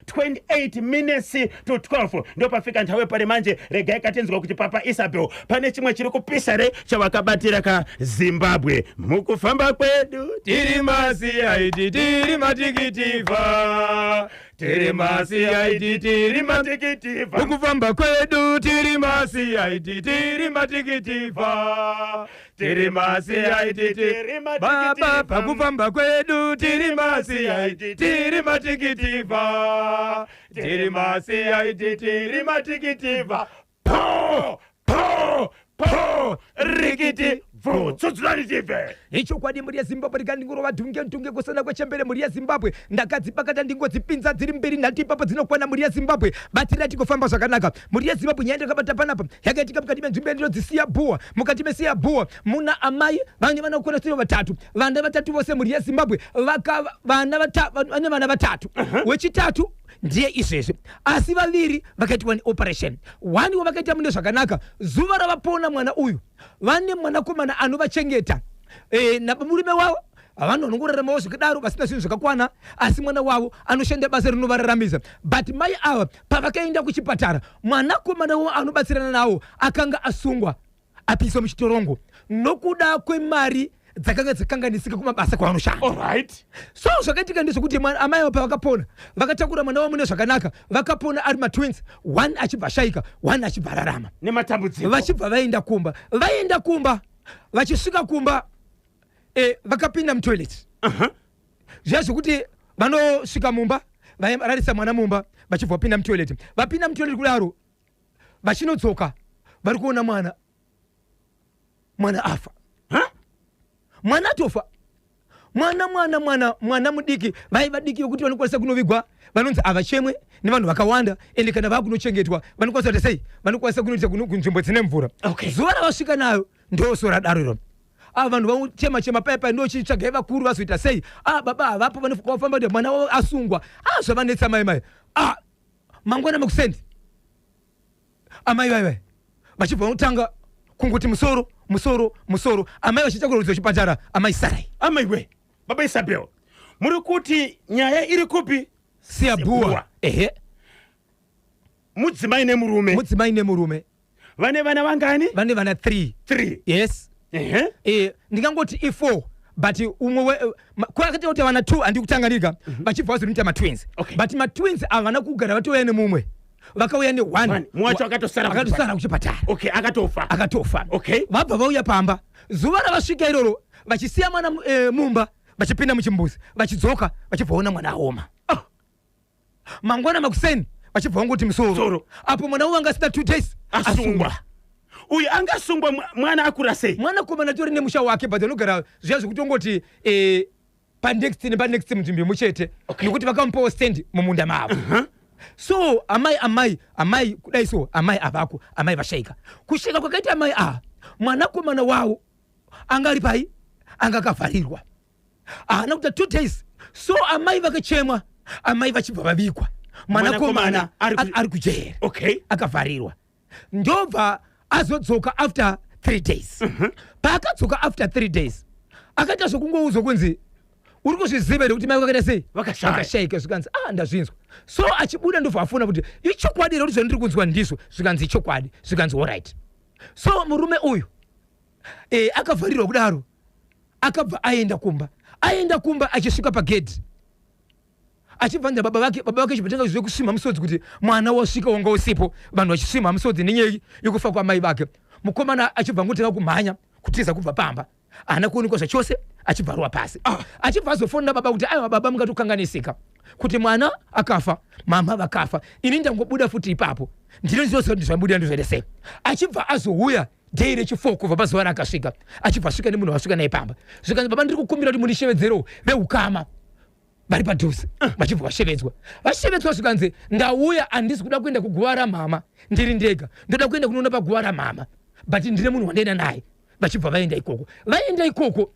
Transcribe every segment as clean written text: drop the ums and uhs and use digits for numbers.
28 minutes to 12. Ndopafika nthawi pari manje. Regai katinzwa kuti Papa Isabel pane chimwe chiri kupisa re chavakabatira ka Zimbabwe mukufamba kwedu. Tiri maCID, tiri matikitivha, tiri maCID, tiri matikitivha. Mukufamba kwedu tiri maCID, tiri matikitivha, tiri maCID, tiri baba matikitivha. Pakufamba kwedu tiri maCID, tiri matikitivha, tiri maCID, tiri matikitivha. Po po po, rikiti bvu, tsudzulani tive. Ichokwadi, mhuri yeZimbabwe, rikandingorova dhunge dhunge kusana kwechembere. Mhuri yeZimbabwe, ndakadzipakata, ndingodzipinza dziri mbiri, nhatu ipapo dzinokwana. Mhuri yeZimbabwe, batira tikufamba zvakanaka. Mhuri yeZimbabwe, nyaya ndakabata panapa yakaitika mukati menzvimbo yandinodzisiya bhuwa. Mukati mesiya bhuwa muna amai vane vanokwana siro vatatu, vana vatatu vose. Mhuri yeZimbabwe, vana vane vana vatatu, wechitatu ndiye izvezvi, asi vaviri vakaitwa neoperation. One wavakaita mune zvakanaka, zuva ravapona mwana uyu, vane mwanakomana anovachengeta namurume wavo. Vanhu vanongoraramawo zvakadaro vasina zvinhu zvakakwana, asi mwana wavo anoshanda basa rinovararamisa. But mai ava pavakaenda kuchipatara, mwanakomana wavo anobatsirana nawo akanga asungwa, apiswa muchitorongo nokuda kwemari dzakanga dzakanganisika kumabasa kwavanoshanda. So zvakaitika ndezvekuti amai avo pavakapona, vakatakura mwana wavo mune zvakanaka. Vakapona ari matwins, one achibva ashayika, one achibva ararama. Nematambudziko. Vachibva vaenda kumba. Vaenda kumba, vachisvika kumba, vakapinda mutoilet. Zviya zvekuti vanosvika mumba, vairarisa mwana mumba, vachibva vapinda mutoilet. Vapinda mutoilet kudaro, vachinodzoka, vari kuona mwana, mwana afa. Ha? Mwana atofa, mwana mwana mwana mwana mudiki. Vaiva diki vekuti vanokwanisa kunovigwa, vanonzi havachemwe nevanhu vakawanda, ende kana vakunochengetwa vanokwanisa kuita sei, vanokwanisa kunoita kunzvimbo dzine mvura. Zuva ravasvika nayo ndosora daro iro. Ava vanhu vauchema chema paya paya, ndochitsvagai vakuru vazoita sei. A, baba havapo, vanofamba kuti mwana wavo asungwa. A, zvavanetsa mai mai. A, mangwana makusendi, amai vai vai vachibva vanotanga kungoti musoro, musoro, musoro. Amai vachiita kurudzwa chipatara, amai sarai. Amai we, Baba Isabel, muri kuti nyaya iri kupi? Siyabhuwa. Bua. Ehe. Mudzimai nemurume. Mudzimai nemurume. Vane vana vangani? Vane vana 3. 3. Yes. Ndingangoti i4, but umwe kwakaita kuti vana 2 handi kutanga ndika vachibva vazonoita matwins. But matwins havana kugara, vatouya nemumwe, vakauya ne1. One. Mumwe wacho akatosara. Akatosara kuchipatara. Okay, akatofa. Akatofa. Vabva vauya pamba. Zuva ravasvika iroro, vachisiya mwana mumba, vachipinda muchimbuzi, vachidzoka, vachibva vaona mwana aoma. Oh. Mangwana makuseni vachibva vangoti musoro. Musoro. Apo mwana wavo anga asina 2 days. Asungwa. Uyu angasungwa mwana akura sei? Mwanakomana tori nemusha wake, but anogara zviya zvekutongoti panext nepanext munzvimbo imwe chete, nekuti vakamupawo stand mumunda mavo. So amai, amai, amai kudai, so amai avako, amai vashaika. Kushaika kwakaita amai ava, mwanakomana wavo anga ari pai, anga akavharirwa, haana kuita 2 days. So amai vakachemwa, amai vachibva vavigwa, mwanakomana Mwanakomana ari kujeri, akavharirwa. Ndobva azodzoka after 3 days. Paakadzoka after 3 days, akaita zvokungoudzwa kunzi, "Uri kuzviziva here kuti mai vakaita sei?" Vakashaya. Vakashaika. Zvikanzi, "Ah, ndazvinzwa." So achibuda, ndobva afona kuti, "Ichokwadi here kuti zvandiri kunzwa ndizvo?" Zvikanzi, "Ichokwadi." Zvikanzi, "Alright." So murume uyu akavharirwa kudaro, akabva aenda kumba. Aenda kumba, achisvika pagedhi, achibvanza baba vake. Baba vake chibva tanga zvekusvimha musodzi kuti mwana wasvika, wanga usipo. Vanhu vachisvimha musodzi nenyaya yekufa kwamai vake. Mukomana achibva ngotanga kumhanya kutiza kubva pamba, haana kuonekwa zvachose, achibva arova pasi. Achibva azofonera baba kuti, "Aiwa baba, mungatokanganisika kuti mwana akafa, mama vakafa. Ini ndangobuda futi ipapo, ndinoziva kuti zvabuda ndozvaita sei." Achibva azouya day rechi4 kubva pazuva raakasvika. Achibva asvika nemunhu wasvika naye pamba. Zvikanzi, "Baba, ndiri kukumbira kuti mundishevedzerewo veukama vari padhuze." Vachibva vashevedzwa. Vashevedzwa, zvikanzi, "Ndauya, handisi kuda kuenda kuguva ramama ndiri ndega. Ndoda kuenda kunoona paguva ramama, but ndine munhu wandaenda naye." Vachibva vaenda ikoko. Vaenda ikoko,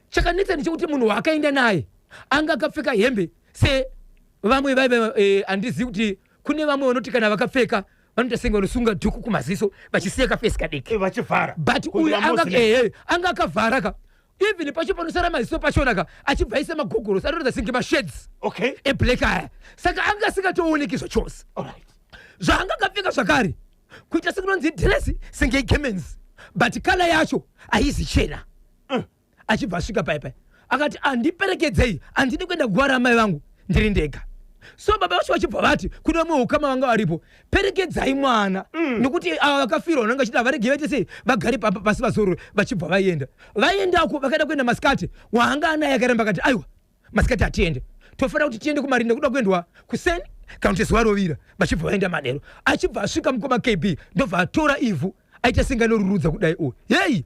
chakanetsa ndechekuti munhu waakaenda naye anga akapfeka hembe sevamwe vaiva handizivi kuti kune vamwe vanoti kana vakapfeka vanoita senge vanosunga dhuku kumaziso, vachisiya kafesi kadiki. Vachivhara. But Kuti uyu anga vaMuslim. anga akavhara ka. Even pacho panosara maziso pachona ka, achibva aisa magogorosi anoratidza senge mashades eblack aya, saka anga asingatooneki zvachose. Zvaanga akapfeka zvakare kuita sekunonzi dress senge igemens, but kala yacho haizi chena. Achibva asvika pai pai akati, "Andiperekedzei, handidi kuenda guva ramai vangu ndiri ndega." So baba vacho vachibva vati kune vamwe ukama vanga varipo, "Perekedzai mwana, nekuti ava vakafirwa vanenge vachida varege vaite sei, vagare pamba pasi vazorore." Vachibva vaenda. Vaendako vakaenda kuenda masikati, waanga anaye akaramba akati, "Aiwa, masikati hatiende, tofanira kuti tiende kumarinda, kuda kuendwa kuseni kana kuti zuva rovira." Vachibva vaenda manheru. Achibva asvika mukoma KB, ndobva atora ivhu, aita singanorurudza kudai. O hei,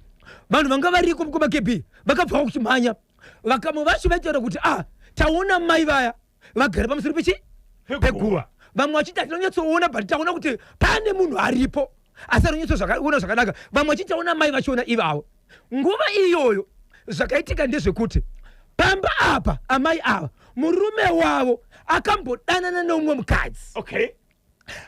vanhu vanga variko mukoma KB vakabvawo kuchimhanya. Vakamwe vacho vaitaura kuti, "Ah, taona mai vaya vagara pamusoro pechi peguva." Vamwe vachiti, "Hatinonyatsoona, but taona kuti pane munhu aripo, asi anonyatsoona zvakanaka." Vamwe vachiti, "Taona mai vachiona ivavo." Nguva iyoyo zvakaitika ndezvekuti pamba apa amai ava, murume wavo akambodanana neumwe mukadzi.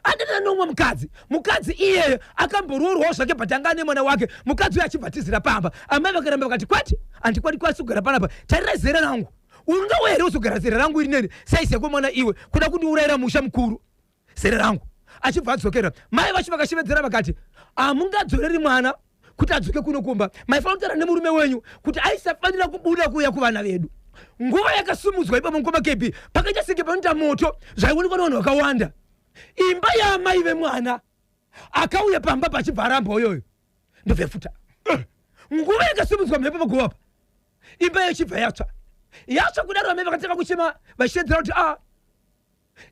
Adanana neumwe mukadzi. Mukadzi iyeye akamboroorwawo zvake, but anga ane mwana wake. Mukadzi uyo achibva tizira pamba. Amai vakaramba vakati, "Kwete, handikwanisi kugara panapa. Tarira zera rangu, ungawo here uzogara zera rangu iri neni saizi yako mwana iwe, kuda kundiurayira musha mukuru, zera rangu?" Achibva adzokera. Mai vacho vakashevedzera vakati, "Hamungadzoreri mwana kuti adzoke kuno kumba. Maifanira kutaura nemurume wenyu kuti aisafanira kubuda kuuya kuvana vedu." Nguva yakasumudzwa ipapo mukoma KB, pakaita senge panoita moto zvaionekwa nevanhu vakawanda. Imba yaamai vemwana akauya pamba pachibva aramba uyoyo ndobvefuta. Nguva yakasimudzwa mhepo paguva pa, imba yachibva yatsva. Yatsva kudaro, amai vakatanga kuchema vachishedzera kuti, "A,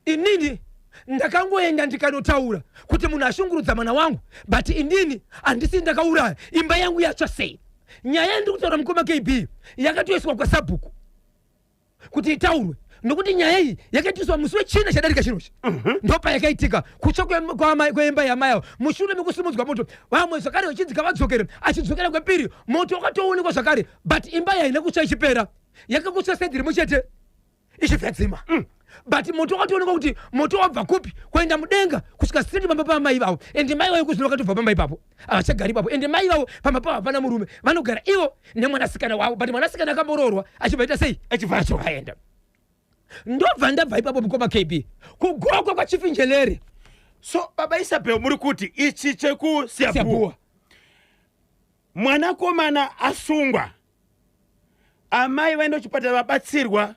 inini ndakangoenda ndikanotaura kuti munhu ashungurudza mwana wangu, but inini handisi ndakauraya. Imba yangu yatsva sei?" Nyaya yandiri kutaura mukoma KB yakatoiswa kwasabhuku kuti itaurwe, nokuti nyaya iyi yakaitiswa musi wechina chadarika chinochi. Ndopayakaitika kutsva kweimba yamai avo mushure mekusimudzwa moto. Vamwe zvakare vachinzi kavadzokere, achidzokera kwepiri moto wakatoonekwa zvakare, but imba yaina kutsva ichipera, yakakutsva side rimwe chete ichibva yadzima. But moto wakatoonekwa kuti moto wabva kupi kuenda mudenga kusvika straight pamba pamai vavo. Ende mai vavo kuzvino vakatobva pamba ipapo, havachagari ipapo. Ende mai vavo pamba pavo hapana murume, vanogara ivo nemwanasikana wavo, but mwanasikana akamboroorwa achibva ita sei? Achibva adzoka. Aenda. Ndobva ndabva ipapo mukoma KB kuGokwe kwaChief Njelere. So baba Isabel, muri kuti ichi chekuSiabuwa, Siabuwa, mwanakomana asungwa, amai vaenda kuchipatara vabatsirwa,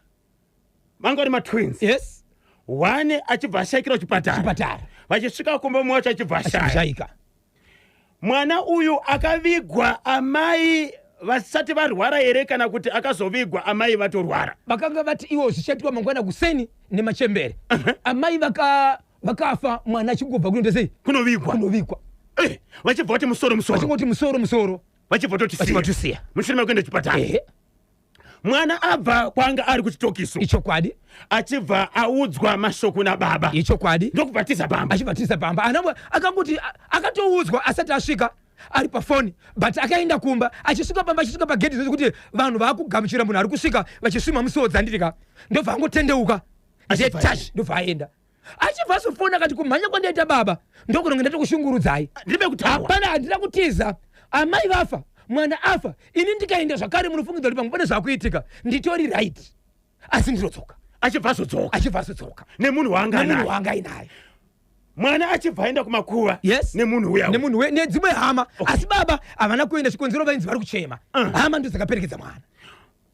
vanga vari matwins? Yes. One achibva ashayikira kuchipatara. Chipatara. Vachisvika kumba, mumwe wacho achibva ashaya. Achishayika. Mwana uyu akavigwa amai vasati varwara here, kana kuti akazovigwa amai vatorwara? Vakanga vati iwo zvichaitwa mangwana kuseni nemachembere. Amai vakafa mwana achingobva kunoita sei? Kunovigwa. Kunovigwa. Vachibva kuti musoro musoro. Vachingoti musoro musoro. Vachibva vachibva totisiya. Tosiya. Mushure mekuenda kuchipatara, Ehe. mwana abva kwanga ari kuchitokiso, Ichokwadi. achibva audzwa mashoko nababa, Ichokwadi. ndokubva tiza pamba. Achibva tisa pamba. Ana akangoti akatoudzwa asati asvika ari pafoni, but akaenda kumba, achisvika pamba, achisvika pagedhi zvekuti vanhu vaakugamuchira munhu ari kusvika vachisvima musodzi, handitika, ndobva angotendeuka. Achibva Ndetash, ndobva aenda. Achibva azofona akati, "Kumhanya kwandaita baba ndokunonge ndatokushungurudzai." Ndiribe kutaura. Hapana, handina kutiza. Amai vafa, mwana afa, ini ndikaenda zvakare munofungidza kuti pamwe pane zvakuitika. Nditori right, asi ndinodzoka. Achibva azodzoka. Achibva azodzoka. Nemunhu waanga nemunhu naye. waanga ainaye. Mwana achibva aenda kumakuva Yes. nemunhu uya. Nemunhu nedzimwe hama, asi baba havana kuenda, chikonzero vainzi vari kuchema. Hama ndo dzakaperekedza mwana.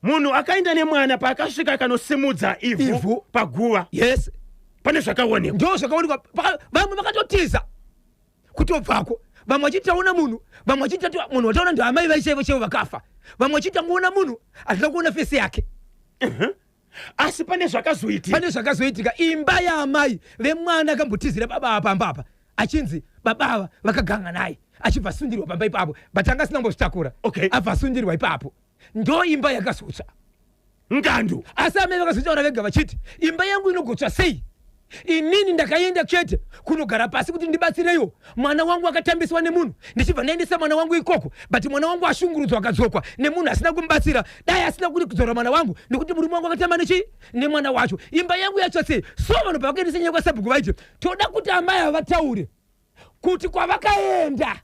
Munhu akaenda nemwana, paakasvika akanosimudza ivhu, Ivhu. paguva, Yes. pane zvakaonekwa. Ndo zvakaonekwa. Vamwe vakatotiza kutobvako, vamwe vachiti taona munhu, vamwe vachiti munhu wataona ndo amai vaichaivo chaivo vakafa, vamwe vachiti tangoona munhu, hatina kuona face yake. Asi pane zvakazoitika. Pane zvakazoitika. Imba yaamai vemwana akambotizira baba apa pamba apa, achinzi baba ava vakaganga naye, achibva asundirwa pamba ipapo, but anga asina kumbozvitakura. Abva asundirwa ipapo, ndo imba yakazotsva. Ngandu. Asi amai vakazotaura vega vachiti, "Imba yangu inogotsva sei? Inini ndakaenda chete kunogara pasi kuti ndibatsireiwo mwana wangu akatambiswa nemunhu, ndichibva ndaendesa mwana wangu ikoko, but mwana wangu ashungurudzwa, akadzokwa nemunhu asina kumubatsira. Dai asina kudzora mwana wangu, nekuti murume wangu akatamba nechi nemwana wacho, imba yangu yatsva sei?" So vanhu pavakaendesa nyaya kwasabhuku, vaiti toda kuti amai ava vataure kuti kwavakaenda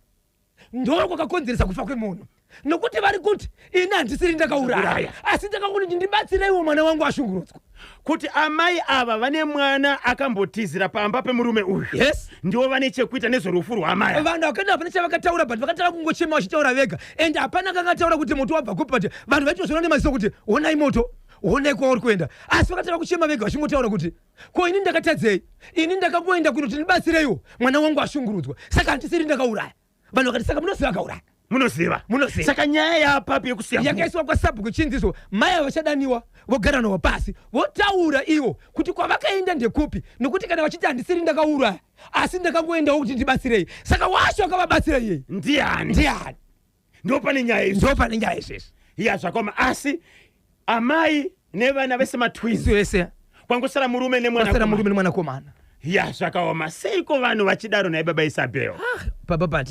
ndo kwakakonzeresa kufa kwemunhu. Nokuti vari kuti ini handisiri ndakauraya, asi ndakangoti ndibatsireiwo mwana wangu ashungurudzwa. Kuti amai ava vane mwana akambotizira pamba pemurume uyu. Yes. Ndivo vane chekuita nezverufu rwaamai ava. Vanhu vakaenda hapana chavakataura, but vakatanga kungochema vachitaura vega, and hapana akanga kuti moto wabva kupi, but vanhu vaitozviona nemaziso kuti honai moto, honai kwauri kuenda, asi vakatanga kuchema vega vachingotaura kuti ko ini ndakatadzei, ini ndakangoenda kunoti ndibatsireiwo mwana wangu ashungurudzwa, saka handisiri ndakauraya. Vanhu vakati saka munoziva akauraya? Munoziva. Munoziva. Saka nyaya yapapi yekusiya yakaiswa kwasabhuku chinziso, mai ava vachadaniwa vogara navo pasi votaura ivo kuti kwavakaenda ndekupi, nokuti kana vachiti handisiri ndakauraya asi ndakangoendawo kuti ndibatsirei, saka wacho akavabatsira iyeye ndiani? Ndiani? Ndo pane nyaya izvo. Ndo pane nyaya izvezvi. Iya, zvakaoma, asi amai nevana vese matwins. Vese. Kwangosara murume nemwana. Kwasara murume nemwanakomana. Ya, zvakaoma. Seiko vanhu vachidaro nhai baba Isabel? Baba, but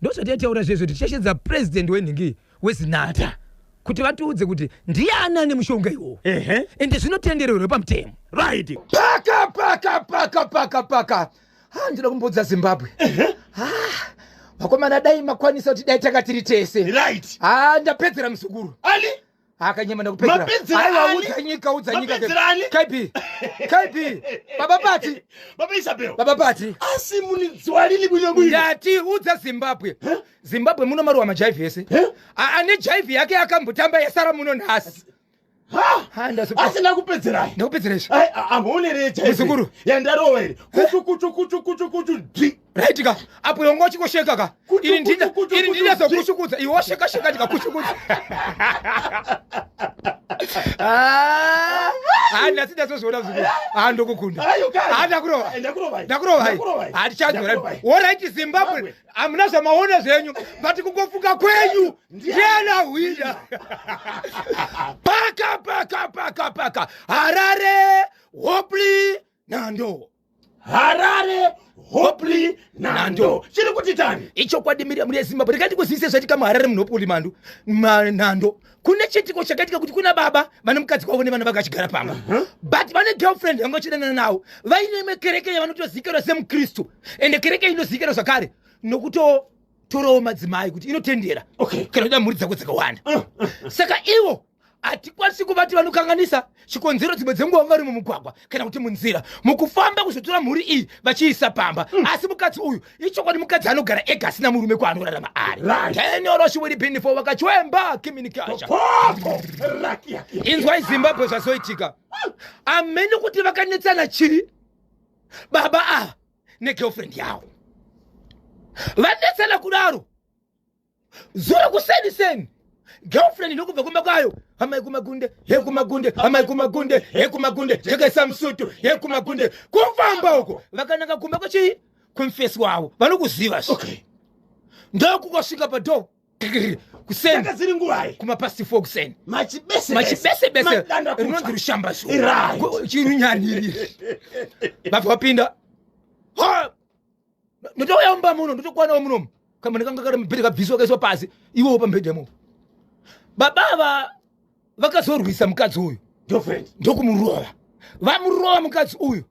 ndozvatataura zvezvo, tichashedza president wenhingi weZinata kuti vatiudze kuti ndiani ane mushonga iwowo. Ende zvinotendererwe pamutemo. Right. Paka paka paka paka paka. Ha, ndinoda kumbodza Zimbabwe. Ha, vakomana, dai makwanisa kuti dai taka tiri tese. Right. Ha, ndapedzera muzukuru. Ali akanyema, ndakupedzera. Mapedzera Aiwa, ani? udza nyika, udza nyika. Mapedzera ani? KB, KB, baba Pati. Baba Isabel. Baba Pati. Asi munidziwa lili bwino bwino? Ndati udza Zimbabwe. Zimbabwe muno maruwa majaivhi ese. Ane jaivhi yake akambotamba yasara muno nhasi. Ha, asi ndakupedzerai. Ndakupedzera izvi. Amuonerei Muzukuru. Yandarova iri kuchu kuchu kuchu kuchu kuchu dzi. Right ka, apo yonga uchikosheka ka. Kuchu, Ini ndina kuchu, kuchu, ini kuchu, ndinazokuchukudza iwe wosheka sheka ndikakuchukudza. Ah, ah, nhasi ndazozviona muzukuru. Ah, ndokukunda. Ayo, kani. Ah, ndakurova. Ndakurova. Ndakurova. Ndakurova. Hatichadzorai. Ndakurova. Alright, Zimbabwe, hamuna zvamaona zvenyu, but kungofunga kwenyu ndiana hwina. Paka paka paka paka, Harare, Hopley, Nando. Harare, Hopley, Nando, chiri kuti tani. Ichokwadi, miri muri yeZimbabwe, rikati kuzivise zvaitika muHarare muNhopuli Mandu Manhando. Kune chiitiko chakaitika kuti kuna baba vane mukadzi wavo nevana vakachigara pamba, but vane girlfriend vanga vachidanana navo, vaine imwe kereke yavanotozivikanwa semukristu, ende kereke inozivikanwa zvakare nokutotorawo madzimai kuti inotendera kana kuda mhuri dzako dzakawanda. Saka ivo hatikwanisi kuvati vanokanganisa chikonzero, dzimwe dzenguva vari mumugwagwa kana kuti munzira mukufamba kuzotora mhuri iyi vachiisa pamba. Asi mukadzi uyu, ichokwadi, mukadzi anogara ega asina murume kwaanorarama ari. Tenoroshiwiribhinifo vakachwemba kiminikasha. Popo rakia. Inzwai Zimbabwe, zvazoitika amene kuti vakanetsana chii baba ava negirlfriend yavo. Vanetsana kudaro zuro kuseni seni, girlfriend ndokubva kumba kwayo, amai kumagunde he kumagunde, amai kumagunde he kumagunde, jekesa musutu he kumagunde, kufamba uko vakananga kumba kwechii, kumufesi wavo vanokuziva zve. Ndokukosvika padoor kuseni. Saka dziri nguvai? Kumapast 4 kuseni. Machibese. Machibesebese. Madanda kutsva. Rinonzi rushamba. Chirunyariri vabva vapinda. Ha! Ndotouya mumba muno, ndotokwanawo munomu, kamwana kanga kari mubhedha kabviswa kaiswa pasi, iwowo pamubhedha imomo. Baba ava vakazorwisa mukadzi uyu. Girlfriend. Ndokumurova. Vamurova, mukadzi uyu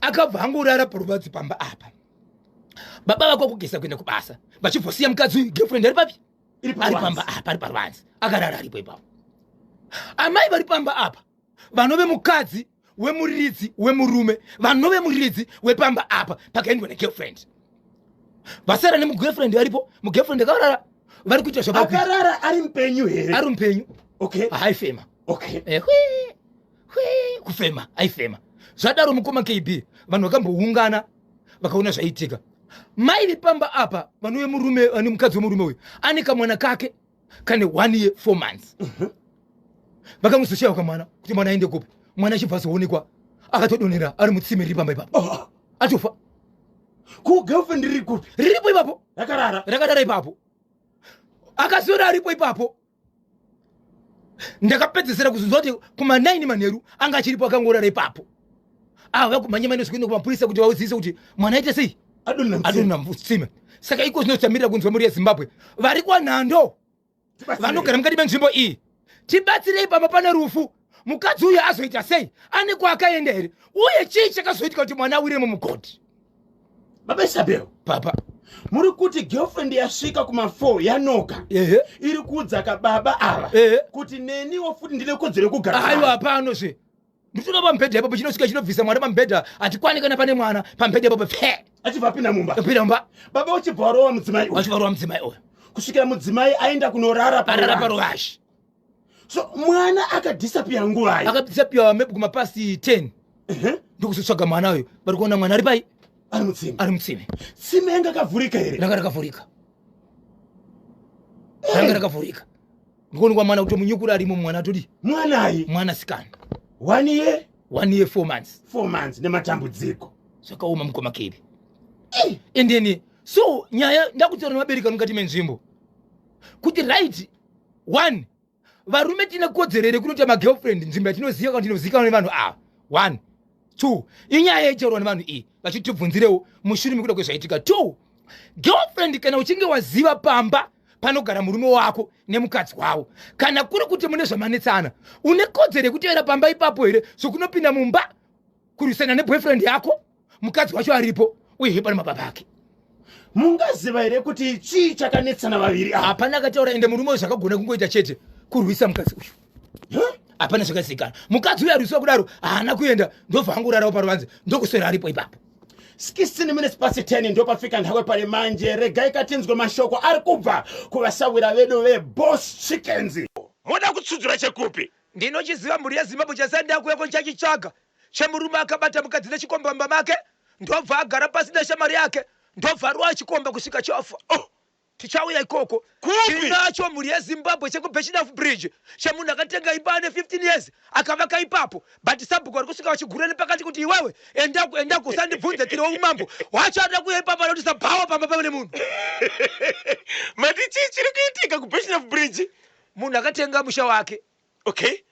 akabva angorara paruvanze pamba apa. Baba vako kugeza kuenda kubasa, vachibvosiya mukadzi uyu, girlfriend ari papi? Iri ari paruvanze. Pamba apa, ari paruvanze, akarara aripo ipapo. Amai vari pamba apa, vanove mukadzi wemuridzi wemurume, vanove muridzi wepamba apa pakaendwa negirlfriend, vasara nemugirlfriend aripo. Mugirlfriend akarara, vari kuita zvavari kuita. Akarara ari mupenyu here? Ari mupenyu. Haifema. Hwi, hwi, kufema aifema. Zvadaro, mukoma KB, vanhu vakamboungana vakaona zvaitika. Mai vepamba apa, vanouye murume ane mukadzi wemurume uyu ane kamwana kake kane 1 year 4 months. Vakamuzoshayiwa kamwana kuti mwana aende kupi. Mwana achibva azoonekwa akatodonhera ari mutsime riri pamba ipapo. Oh, atofa. Ku girlfriend riri kupi? Riripo ipapo. Rakarara. Rakadara ipapo, akaswera aripo ipapo. Ndakapedzesera kuzonzwa kuti kuma9 manheru anga achiripo, akangorara ipapo. Ava vakumhanya maine zvikuenda kumapurisa kuti vauzivise kuti mwana aite sei. Adonha mutsime. Adonha mutsime. Saka iko zvinotamirira kunzwa mhuri yeZimbabwe vari kwaNhando vanogara mukati menzvimbo iyi, tibatsirei, pamba pane rufu. Mukadzi uyu azoita sei? Ane kwaakaenda here? Uye chii chakazoitika kuti mwana awire mumugodhi? Baba Isabel. Papa. Muri kuti girlfriend yasvika kuma 4 yanoka. Ehe. Iri kuudza kababa ava Ehe. kuti neniwo futi ndine kodzero yekugara. Aiwa, hapano zve. Nditoda pamubhedha ipapo, chinosvika chinobvisa mwana pamubhedha, hatikwani kana pane mwana pamubhedha ipapo pfe. Achibva apinda mumba. Apinda mumba. Baba uchibva warova mudzimai uyu. Vachibva varova mudzimai uyu. Kusvikira mudzimai aenda kunorara arara paruvazhe. Paruvazhe. So mwana akadisappear nguvai? Akadisappear maybe kumapasi 10. Ndokuzotsvaga mwana uyu, vari kuona mwana ari pai? Ari mutsime. Ari mutsime. Tsime yanga akavhurika here? Ranga rakavhurika, ranga rakavhurika. Ndikuonekwa mwana kutomunyukura arimo, mwana atodi. Mwanai? Mwana sikana. 1 year? 1 year 4 months. 4 months nematambudziko. Zvakaoma, mukoma Kebi. And then so nyaya ndakutaura nevabereki vari mukati menzvimbo kuti, right, one, varume tine kodzero here kunoita magirlfriend nzvimbo yatinoziva kana tinozivikanwa nevanhu ava? One, two, inyaya yaitaurwa nevanhu iyi vachitibvunzirewo mushure mekuda kwezvaitika. Two, girlfriend kana uchinge waziva pamba panogara murume wako nemukadzi wavo, kana kuri kuti mune zvamanetsana, une kodzero yekutevera pamba ipapo here, zvokunopinda mumba kurwisana neboyfriend yako, mukadzi wacho aripo, uyehe pane mababa ake? Mungaziva here kuti chii chakanetsana vaviri ava? Hapana akataura. Ende murume uyu zvakagona kungoita chete kurwisa mukadzi uyu. Huh? Hapana zvakazivikana. Mukadzi uyu arwisiwa kudaro haana kuenda, ndobva angorarawo paruvanze, ndokuswera aripo ipapo. 16 minutes past 10 ndopafika nhakwe pari manje. Regai katinzwe mashoko ari kubva kuvasawira vedu veBoss Chickens. Moda kutsudzura chekupi? Ndinochiziva, mhuri yeZimbabwe, chasandakuyako chachitsvaga chemurume akabata mukadzi nechikomba mumba make, ndobva agara pasi neshamwari yake, ndobva arova chikomba kusvika chafa. Oh. Tichauya ikoko. Kupi? Tinacho, mhuri yeZimbabwe, chekuBirchenough Bridge, chemunhu akatenga imba ane 15 years, akavaka ipapo, but sabhuku vari kusvika vachigura nepakati kuti, "Iwewe endako, endako, usandibvunze, tiri umambo wacho." Arida kuuya ipapo anoti sabhawa pamba pamene munhu. Mati chii chiri kuitika kuBirchenough Bridge? Munhu akatenga musha wake. Okay,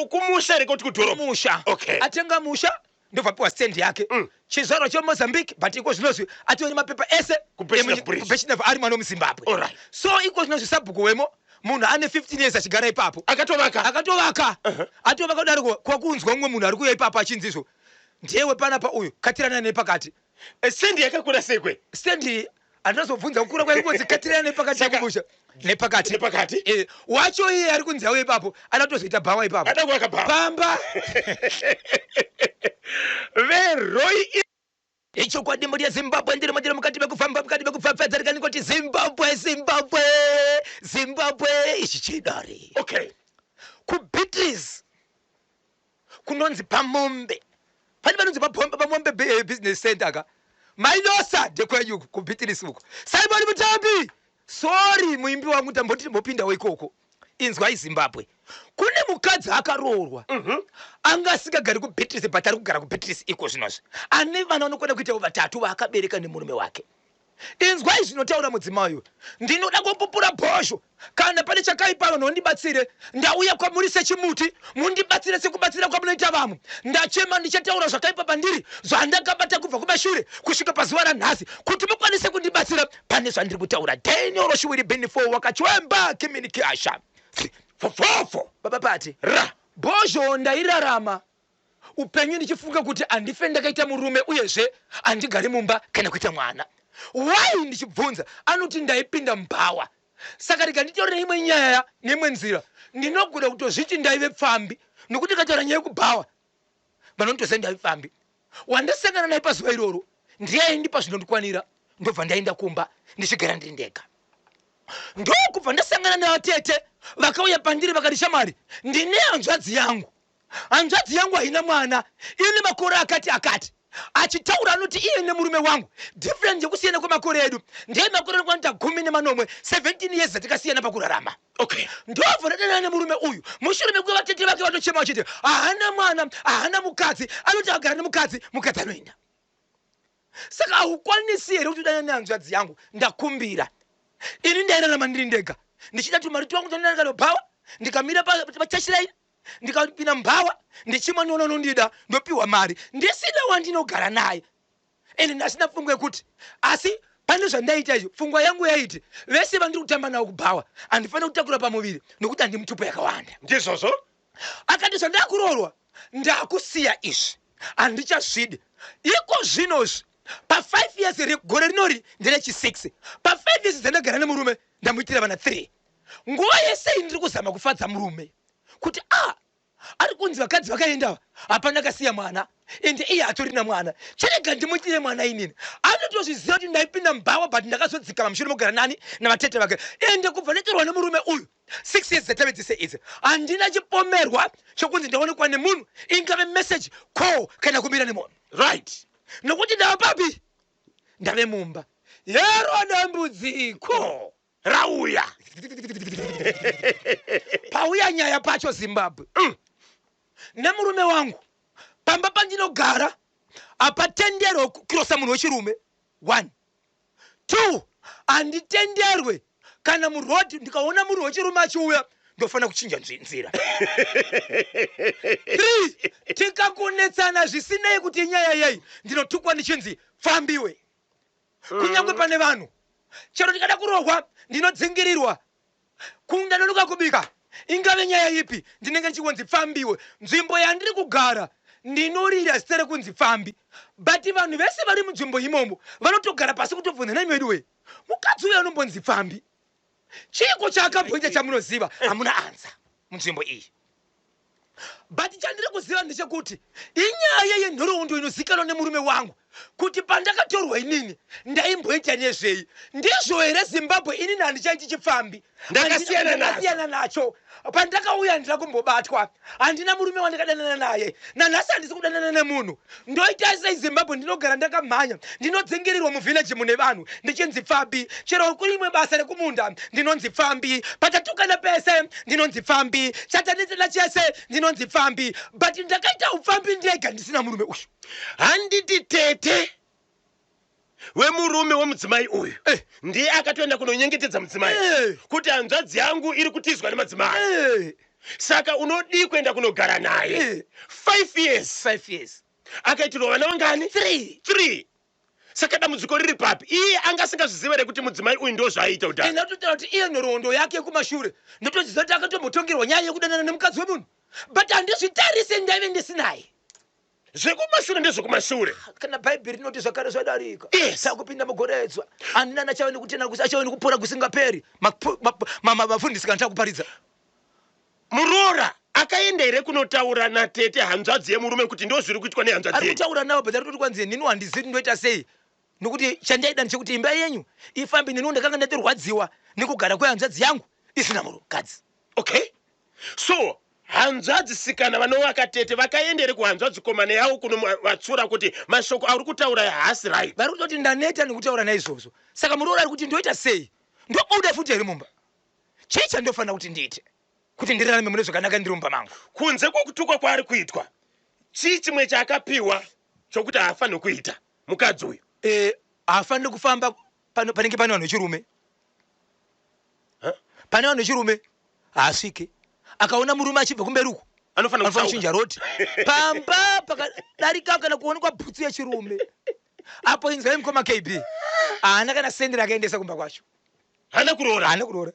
kumusha here kuti kudhorobha? Musha. Atenga musha, ndobva apiwa stand yake. Chizvarwa cheMozambique, but iko zvinozvi atove nemapepa ese. KuBirchenough Bridge. KuBirchenough, ari mwana wemuZimbabwe. So iko zvinozvi sabhuku wemo, munhu ane 15 years achigara ipapo. Akatovaka. Akatovaka, atovaka kudariko, kwakunzwa mumwe munhu ari kuuya ipapo achinzizvo, "Ndewe panapa uyu, katirana nepakati." Stand yakakura sekwe? Stand handinazobvunza kukura kwaingonzi katirana nepakati. Kumusha nepakati. Nepakati? Eh, wacho iye ari kunzi auye ipapo ada kutozoita bhawa ipapo. Ada kuvaka bhawa. Pamba. VeRoy. Ichokwadi, mhuri yeZimbabwe, ndiri mundiri mukati mekufamba, mukati mekupfapfadza, rikandingoti Zimbabwe, Zimbabwe, Zimbabwe, ichi chidari. KuBeatrice kunonzi Pamombe, pane panonzi Pamombe Business Center ka Mainosa, ndekwenyu kuBeatrice uko. Simon Mutambi, sorry muimbi wangu, tamboti timbopindawo ikoko. Inzwai Zimbabwe, kune mukadzi akaroorwa, anga asingagari kuBeatrice, but ari kugara kuBeatrice iko zvinozvi, ane vana vanokwana kuitawo vatatu vaakabereka nemurume wake. Inzwai zvinotaura mudzimai uyu: "Ndinoda kupupura bhozho. Kana pane chakaipa, vanhu vandibatsire. Ndauya kwamuri sechimuti, mundibatsire sekubatsira kwamunoita vamwe. Ndachema, ndichataura zvakaipa pandiri, zvandakabata kubva kumashure kusvika pazuva ranhasi, kuti mukwanise kundibatsira pane zvandiri kutaura." Daniel Roshiwiri Benifo wakachwemba kiminikiasha Fofofo. Baba Pati. Ra. Bhozho, ndairarama upenyu ndichifunga kuti handife ndakaita murume, uyezve handigari mumba kana kuita mwana. Wai ndichibvunza, anoti, "Ndaipinda mubhawa." Saka rega nditaure neimwe nyaya, neimwe nzira ndinogona kutozviti ndaive pfambi, nokuti ndikataura nyaya yekubhawa vanonditoziva ndaive pfambi. Wandasangana naye pazuva iroro ndiye aindipa zvinondikwanira, ndobva ndaenda kumba ndichigara ndiri ndega. Ndokubva ndasangana nevatete vakauya pandiri vakati, "Shamwari, ndine hanzvadzi yangu. Hanzvadzi yangu haina mwana, ine makore akati akati." Achitaura anoti, "Iye nemurume wangu, difference yekusiyana kwemakore edu ndeye makore anokwanita 17, 17 years dzatikasiyana pakurarama." Ndobva ndadanana nemurume uyu mushure mekuva vatete vake vatochema vachiti haana mwana, haana mukadzi. Anoti agara nemukadzi, mukadzi anoenda. "Saka haukwanisi here kuti udanane nehanzvadzi yangu? Ndakumbira. Ini ndairarama ndiri ndega ndichida tumari twangu tondandakadobhawa, ndikamira pachurch line, ndikapinda mubhawa ndichimwa, ndiona unondida, ndopiwa mari, ndisina wandinogara naye. Ende ndasina pfungwa yekuti, asi pane zvandaita izvo, pfungwa yangu yaiti vese vandiri kutamba navo kubhawa handifaniri kutakura pamuviri nokuti handimutupo yakawanda." Ndizvozvo. Akati, "Zvandakuroorwa, ndakusiya izvi, handichazvidi iko zvinozvi. Pa5 years, gore rinori nderechi6. Pa5 years dzandagara nemurume, ndamuitira vana 3. Nguva yese iyi ndiri kuzama kufadza murume kuti a ari kunzi vakadzi vakaenda, hapana akasiya mwana, ende iye hatorina mwana, chirega ndimuitire mwana. Inini anotozviziva kuti ndaipinda mubhawa, but ndakazodzikama mushure mekugara nani navatete vake. Ende kubva ndatorwa nemurume uyu, 6 years dzatave dzese idzi, handina chipomerwa chokunzi ndaonekwa nemunhu, ingave message, call kana kumira nemunhu. Nokuti ndava papi? Ndave mumba yero. Dambudziko rauya. Pauya nyaya pacho, Zimbabwe, nemurume wangu pamba pandinogara hapatenderwe kukirosa munhu wechirume. One, two, handitenderwe kana murodhi. Ndikaona munhu wechirume achiuya, ndofanira kuchinja nzira. Three, tikakunetsana, zvisinei kuti inyaya yei, ndinotukwa ndichinzi fambiwe, kunyange pane vanhu. Chero ndikada kurohwa, ndinodzingirirwa. Kundanonoka kubika, ingave nyaya ipi, ndinenge ndichingonzi pfambiwe. Nzvimbo yandiri kugara ndinorira zita rekunzi pfambi, but vanhu vese vari munzvimbo imomo vanotogara pasi kutobvunza, "Nai medu we, mukadzi uyo anombonzi pfambi, chiiko chaakabvunza chamunoziva?" Hamuna answer munzvimbo iyi. But chandiri kuziva ndechekuti inyaya yenhoroondo inozikanwa nemurume wangu kuti pandakatorwa inini ndaimboita nezvei. Ndizvo here, Zimbabwe? Inini handichaiti chipfambi. Ndakasiyana nazvo. Ndakasiyana nacho. Pandakauya handina kumbobatwa, handina murume wandakadanana naye. Nanhasi handisi kudanana nemunhu. Ndoita sei, Zimbabwe? Ndinogara ndakamhanya, ndinodzingirirwa muvhileji mune vanhu ndichinzi pfambi. Chero kurimwe basa rekumunda ndinonzi pfambi. Patatukana pese ndinonzi pfambi. Chatanetsana chese ndinonzi pfambi. But ndakaita upfambi ndega ndisina murume uyu. Handiti tete wemurume wemudzimai uyu ndiye akatoenda kunonyengetedza mudzimai kuti hanzvadzi yangu iri kutizwa nemadzimai, saka unodii kuenda kunogara naye? 5 years. 5 years. Akaitirwa vana vangani? Three. Three. Saka dambudziko riri papi? Iye anga asingazviziva here kuti mudzimai uyu ndo zvaaita kudhara? Ndatotaura kuti iye nhoroondo yake kumashure ndotoziva kuti akatombotongerwa nyaya yekudanana nemukadzi wemunhu, but handizvitarise, ndaive ndisinaye. Zvekumashure ndezvekumashure. Kana Bhaibheri rinoti zvakare zvadarika. Takupinda mugoredzwa, handina nachave nekutenda, achave nekupora kusingaperi. Vafundisi kana takuparidza. Muroora akaenda here kunotaura natete hanzvadzi yemurume kuti ndo zviri kuitwa nehanzvadzi Ari yenyu? kutaura navo, but ari kutoti kwanzi nini handizivi kuti ndoita sei, nokuti chandaida ndechekuti imba yenyu ifambe. Neniwo ndakanga ndatorwadziwa nekugara kwehanzvadzi yangu isina mukadzi. Okay, so hanzvadzi sikana vanovaka tete vakaenda here kuhanzvadzi komana yavo kunovatsura kuti mashoko auri kutaura haasi right? Vari kutoti ndaneta nekutaura naizvozvo. Saka muroora ari kuti ndoita sei? Ndobuda futi here mumba? Chii chandofanira kuti ndiite kuti ndirarame mune zvakanaka ndiri mumba mangu? Kunze kwekutukwa kwaari kuitwa, chii chimwe chaakapiwa chokuti haafaniri kuita mukadzi uyu? Haafaniri kufamba panenge pane vanhu vechirume. Huh? Pane vanhu vechirume haasvike. Akaona murume achibva kumberi uku, anofanira anofanira kutsauka. Kuchinja roti pamba pakadarika kana kuonekwa bhutsu yechirume apo. Inzwai, mukoma KB, haana kana sendi rakaendesa kumba kwacho. Haana kuroora. Haana kuroora.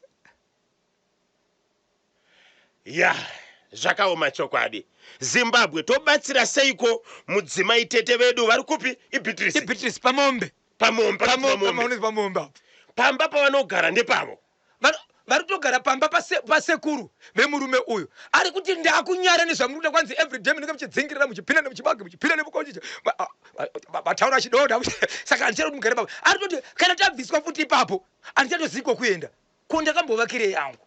Ya, zvakaoma chokwadi. Zimbabwe, tobatsira seiko mudzimai tete vedu vari kupi? IBeatrice. IBeatrice, pamombe. Pamombe. Pamombe. Pamombe. Pamombe apo. Pamba pavanogara ndepavo. Vari kutogara pamba pasekuru vemurume uyu. Ari kuti ndakunyara nezvamuri kuda, kwanzi everyday munenge muchidzingirira, muchipinda nemuchibage, muchipinda nemukochicha, vataura chidonda. Saka handichada kuti mugare papa. Ari kutoti kana tabviswa futi ipapo, handichatozivi kwokuenda, ko ndakambovakire yangu.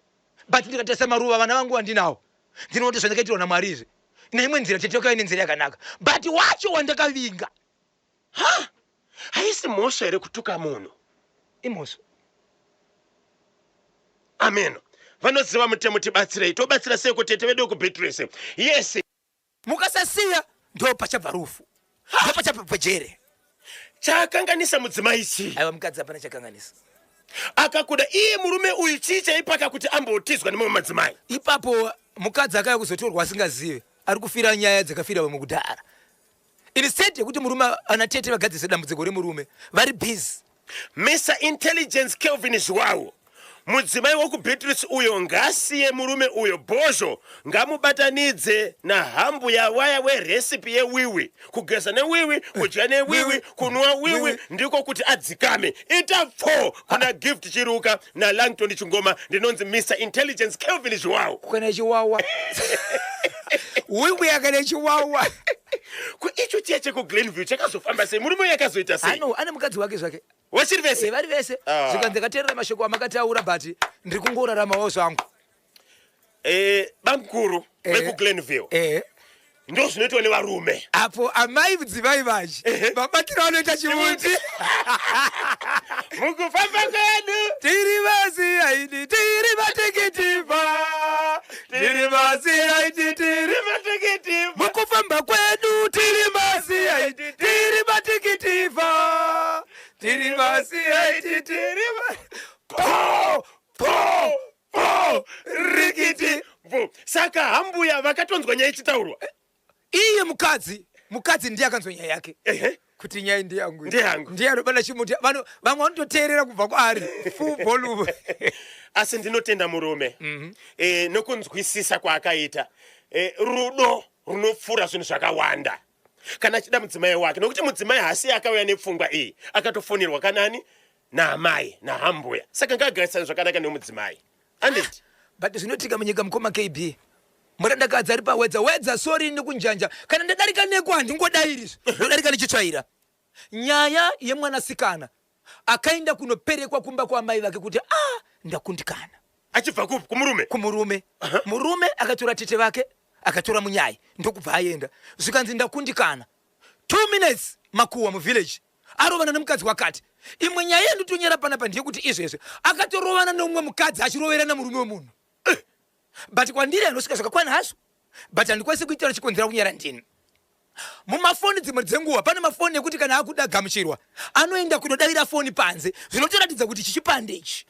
But ndikatarisa maruva vana vangu vandinawo, ndinoona kuti zvandakaitirwa naMwari izvi neimwe nzira, tete yakauya nenzira yakanaka, but wacho wandakavinga. Ha, haisi mhosva here kutuka munhu? Imhosva. Amen. Vanoziva mutemo, tibatsirei. Tobatsira sei kutete vedu kuBeatrice? Yes. Mukasasiya, ndo pachabva rufu, ndo pachabva jere. Chaakanganisa mudzimai chii? Aiwa, mukadzi hapana chakanganisa. Akakuda iye murume uyu, chii chaipaka kuti ambotizwa nemamwe madzimai? Ipapo mukadzi akauya kuzotorwa asingazive, ari kufira nyaya dzakafira vamwe kudhara. Instead yekuti murume ana tete vagadzise dambudziko remurume, vari busy. Mr Intelligence Kelvin Zhuwawo, Mudzimai wokuBeatrice uyo ngasiye murume uyo bhozho ngamubatanidze nahambuya waya werecipe yewiwi kugeza newiwi kudya newiwi kunwa wiwi ndiko kuti adzikame ita pfo kuna Gift Chiruka naLangton Chingoma. Ndinonzi Mr Intelligence Kelvin Zhuwawo. Kukana chiwawa, wiwi akane chiwawa. Ko icho chiya chekuGlenview chakazofamba sei? Murume uyo akazoita sei? Ano ane mukadzi wake zvake. Wachiri vese? Vari vese. Ah. Zvikanzi ndakateerera mashoko amakataura, but ndiri kungoraramawo zvangu. Bamukuru vekuGlenview, ndo zvinoitwa nevarume. Apo amai mudzimai vachi mabatiro anoita chimuti. Mukufamba kwedu tiri maCID, tiri matikitivha, tiri maCID, tiri matikitivha. Mukufamba kwedu tiri maCID, tiri matikitivha, tiri maCID, tiri po po po rikiti. Bvu. Saka hambuya vakatonzwa nyaya ichitaurwa? Iye mukadzi ndiye akanzwa nyaya yake kuti nyaya ndeyangu. Ndeyangu. Ndiye anobata chimuti. Vanhu vamwe vanototeerera kubva kwaari full volume. Asi ndinotenda murume nokunzwisisa kwaakaita. Rudo runopfuura zvinhu zvakawanda kana achida mudzimai wake, nokuti mudzimai haasi akauya nepfungwa iyi, akatofonirwa kanani naamai nahambuya. Saka ngaagarisane zvakanaka nemudzimai, anditi? But zvinoitika munyika, mukoma KB, murandakadzi ari pawedza wedza, sorry nekunjanja, kana ndadarika neko handingodairizve, ndodarika ndichitsvaira. Nyaya yemwanasikana akaenda kunoperekwa kumba kwaamai vake kuti a ndakundikana. Achibva kupi? Kumurume? Kumurume. Murume akatora tete vake, akatora munyai, ndokubva aenda. Zvikanzi ndakundikana. 2 minutes makuhwa muvillage, arovana nemukadzi wakati. Imwe nyaya yanditonyera panapa ndeyekuti izvezvi akatorovana neumwe mukadzi achiroverana murume wemunhu. But kwandiri anosvika zvakakwana hazvo, but handikwanisi kuitaura chikonzera kunyara ndini. Mumafoni dzimwe dzenguva pane mafoni ekuti kana akuda gamuchirwa anoenda kunodavira foni panze, zvinotoratidza kuti chichipande ichi.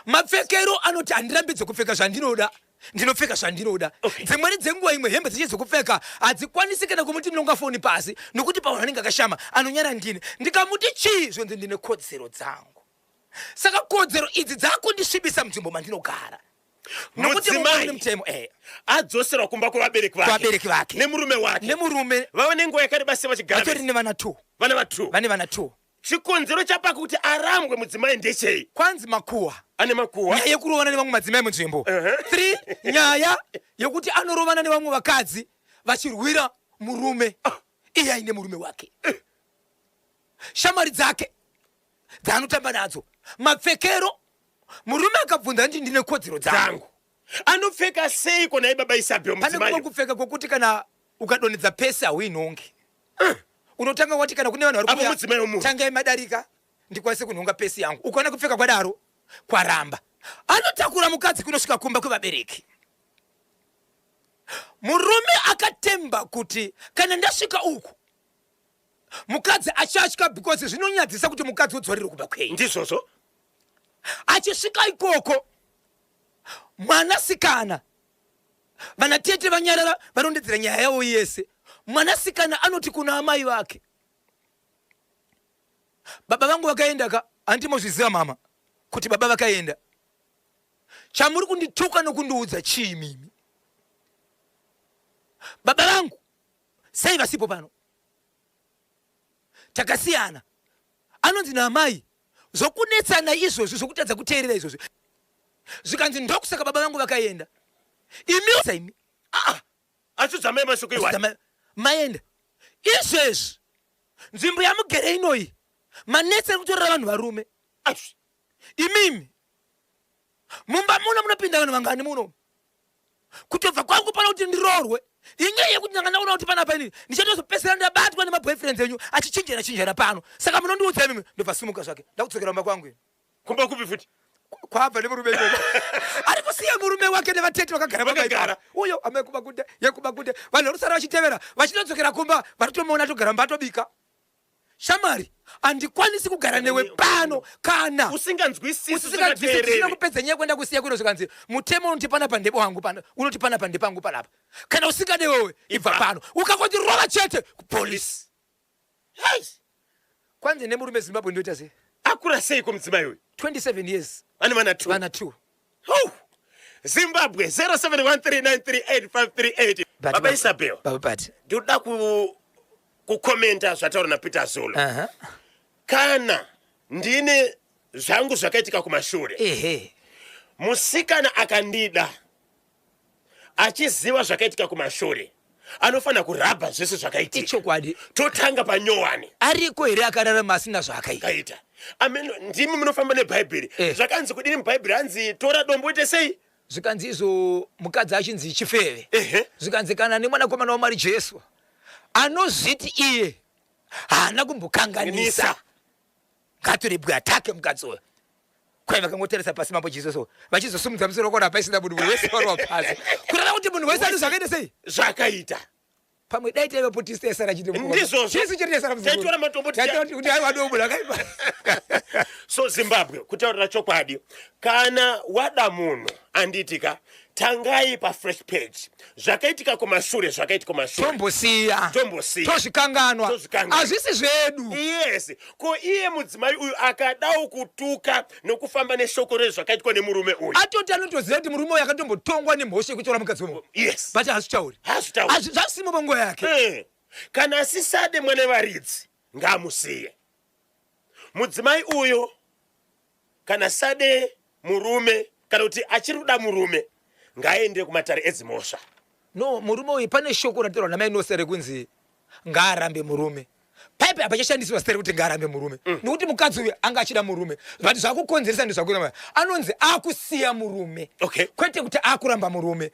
Mapfekero anoti handirambidze kupfeka zvandinoda, ndinopfeka zvandinoda. Dzimweni dzenguva imwe hembe dzeche dzekupfeka hadzikwanisi kana kumuti ndinonga foni pasi, nokuti pavanhu anenge akashama anonyara ndini. Ndikamuti chii, zvonzi ndine kodzero dzangu. Saka kodzero idzi dzakundisvibisa munzvimbo mandinogara, nokuti Mudzimai mune mutemo. Adzoserwa kumba kwevabereki vake. Kuvabereki vake. Nemurume wake. Nemurume. Vava nenguva yakareba sei vachigara Vatori vese? nevana 2. Vana va2. Vane vana 2. Chikonzero chapaka kuti arambwe mudzimai ndechei? Kwanzi makuhwa. Ane makuhwa. Nyaya yekurovana nevamwe madzimai munzvimbo. 3, nyaya yekuti anorovana nevamwe vakadzi vachirwira murume, iye aine murume wake. Shamwari dzake dzaanotamba nadzo, mapfekero, murume akabvunza nditi ndine kodzero dzangu. Dzangu. Anopfeka seiko nai baba Isabel? Pane kumwe Mudzimai kupfeka kwokuti kana ukadonhedza pesi hauinhongi, unotanga wati kana kune vanhu vari Apo kuuya, mudzimai wemunhu. Tangai madarika ndikwanise kunhonga pesi yangu. Ukaona kupfeka kwadaro kwaramba, anotakura mukadzi kunosvika kumba kwevabereki. Murume akatemba kuti kana ndasvika uku mukadzi achatya, because zvinonyadzisa kuti mukadzi udzorere kumba kwenyu. Ndizvozvo. Achisvika ikoko, mwanasikana, vanatete vanyarara, varondedzera nyaya yavo yese. Mwanasikana anoti kuna amai vake, "Baba vangu vakaenda ka, handimozviziva mama kuti baba vakaenda. Chamuri kundituka nokundiudza chii mimi? Baba vangu sei vasipo pano? Takasiyana." Anonzi naamai, "Zvokunetsana izvozvi, zvokutadza kuteerera izvozvi." Zvikanzi ndokusaka baba vangu vakaenda. Imi imi Aa, achiudza mai mashoko iwaya. Maenda izvezvi, nzvimbo yamugere inoyi manetsa ekutorera vanhu varume. Azvi. Imimi mumba muno munopinda vanhu vangani muno? Kutobva kwangu pano kuti ndiroorwe inyaya yekuti ndanga ndaona kuti panapa inini ndichatozopedzisira ndabatwa nemaboyfriends enyu achichinjana chinjana pano. Saka munondiudza imimi." Ndobva simuka zvake, ndakudzokera kumba kwangu ini. Kumba kupi futi? Kwabva nemurume ikoko. Ari kusiya murume wake nevatete vakagara. Vakagara. Uyo amai kubakunde yekubakunde, vanhu varusara vachitevera vachinodzokera kumba, varitomuona atogara mba atobika. "Shamwari, handikwanisi kugara newe pano kana usinganzwisisi, usinganzwisisi, tisina usingateereri." kupedza nyaya kwenda kusiya kuno. Zvikanzi mutemo unoti panapa ndebo wangu pano, unoti panapa ndepangu panapa. Kana usingade wewe, ibva Ibva. pano. Ukakondirova chete, kupolisi. Hai! Kwanzi nemurume, "Zimbabwe ndoita sei?" Akura seiko mudzimai uyu? 27 years. Vane vana 2. Vana 2. Oh! Zimbabwe 0713938538. Baba Isabel. Baba Pati. Ndinoda ku kukomenta zvataura naPeter Zulu. Uh -huh. Kana ndine zvangu zvakaitika kumashure. Ehe. Musikana akandida achiziva zvakaitika kumashure anofanira kurabha zvese zvakaitika. Ichokwadi. Totanga panyowani. Ariko here akararama asina zvaakaita? Kaita. Amen. Ndimi munofamba nebhaibheri. Eh. Zvakanzi kudini mubhaibheri hanzi tora dombo uite sei? Zvikanzi izvo mukadzi achinzi chifeve. Ehe. Zvikanzi kana nemwanakomana waMwari Jesu anozviti iye haana kumbokanganisa. Nisa. Ngatore bwe atake mukadzi uyo. Kwai vakangotarisa pasi mambo Jesu so vachizosumudza musoro kona paisina munhu munhu wese warova pasi. Kureva kuti munhu wese ane zvakaita sei? Zvakaita. Pamwe dai taivapo tisu taisara chete mukoma. Ndizvozvo. Tisu chete taisara muzukuru. Taitora matombo ticha- Taitora kuti aiwa dombo rakaipa. So Zimbabwe kutaurira chokwadi kana wada munhu anditika tangai pafresh page zvakaitika kumashure zvakaitika kumashure Tombosiya. Tombosiya. Tozvikanganwa. Tozvikanganwa. Hazvisi zvedu. Yes ko iye mudzimai uyu akadawo kutuka nokufamba neshoko rezvakaitwa nemurume uyu Atoti anotoziva kuti murume uyu akatombotongwa nemhosva yekutora mukadzi wemunhu. Yes. But hazvitauri. Hazvitauri. Hazvisimo panguva yake. Eh, kana asisade mwana wevaridzi ngaamusiye mudzimai uyo kana sade murume kana kuti achiri kuda murume ngaaende kumatare edzimhosva. No murume uyu pane shoko rataurwa namai Nosa rekunzi ngaarambe murume. Paipi hapachashandiswa zita rekuti ngaarambe murume mm. Nekuti mukadzi uyu anga achida murume but zvakukonzeresa ndezvakuramba anonzi akusiya murume okay. Kwete kuti akuramba murume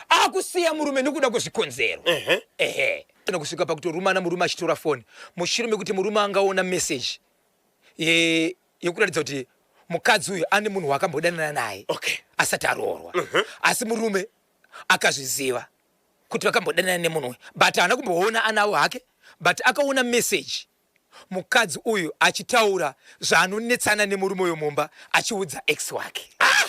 akusiya murume nekuda kwezvikonzero uh -huh. Ehe kusvika pakutorumana murume achitora foni mushure mekuti murume angaona message yekuratidza kuti mukadzi uyu ane munhu waakambodanana naye okay. asati aroorwa uh -huh. Asi murume akazviziva kuti vakambodanana nemunhu uyu but haana kumboona anawo hake but akaona message mukadzi uyu achitaura zvaanonetsana nemurume uyu mumba achiudza ex wake. Ah!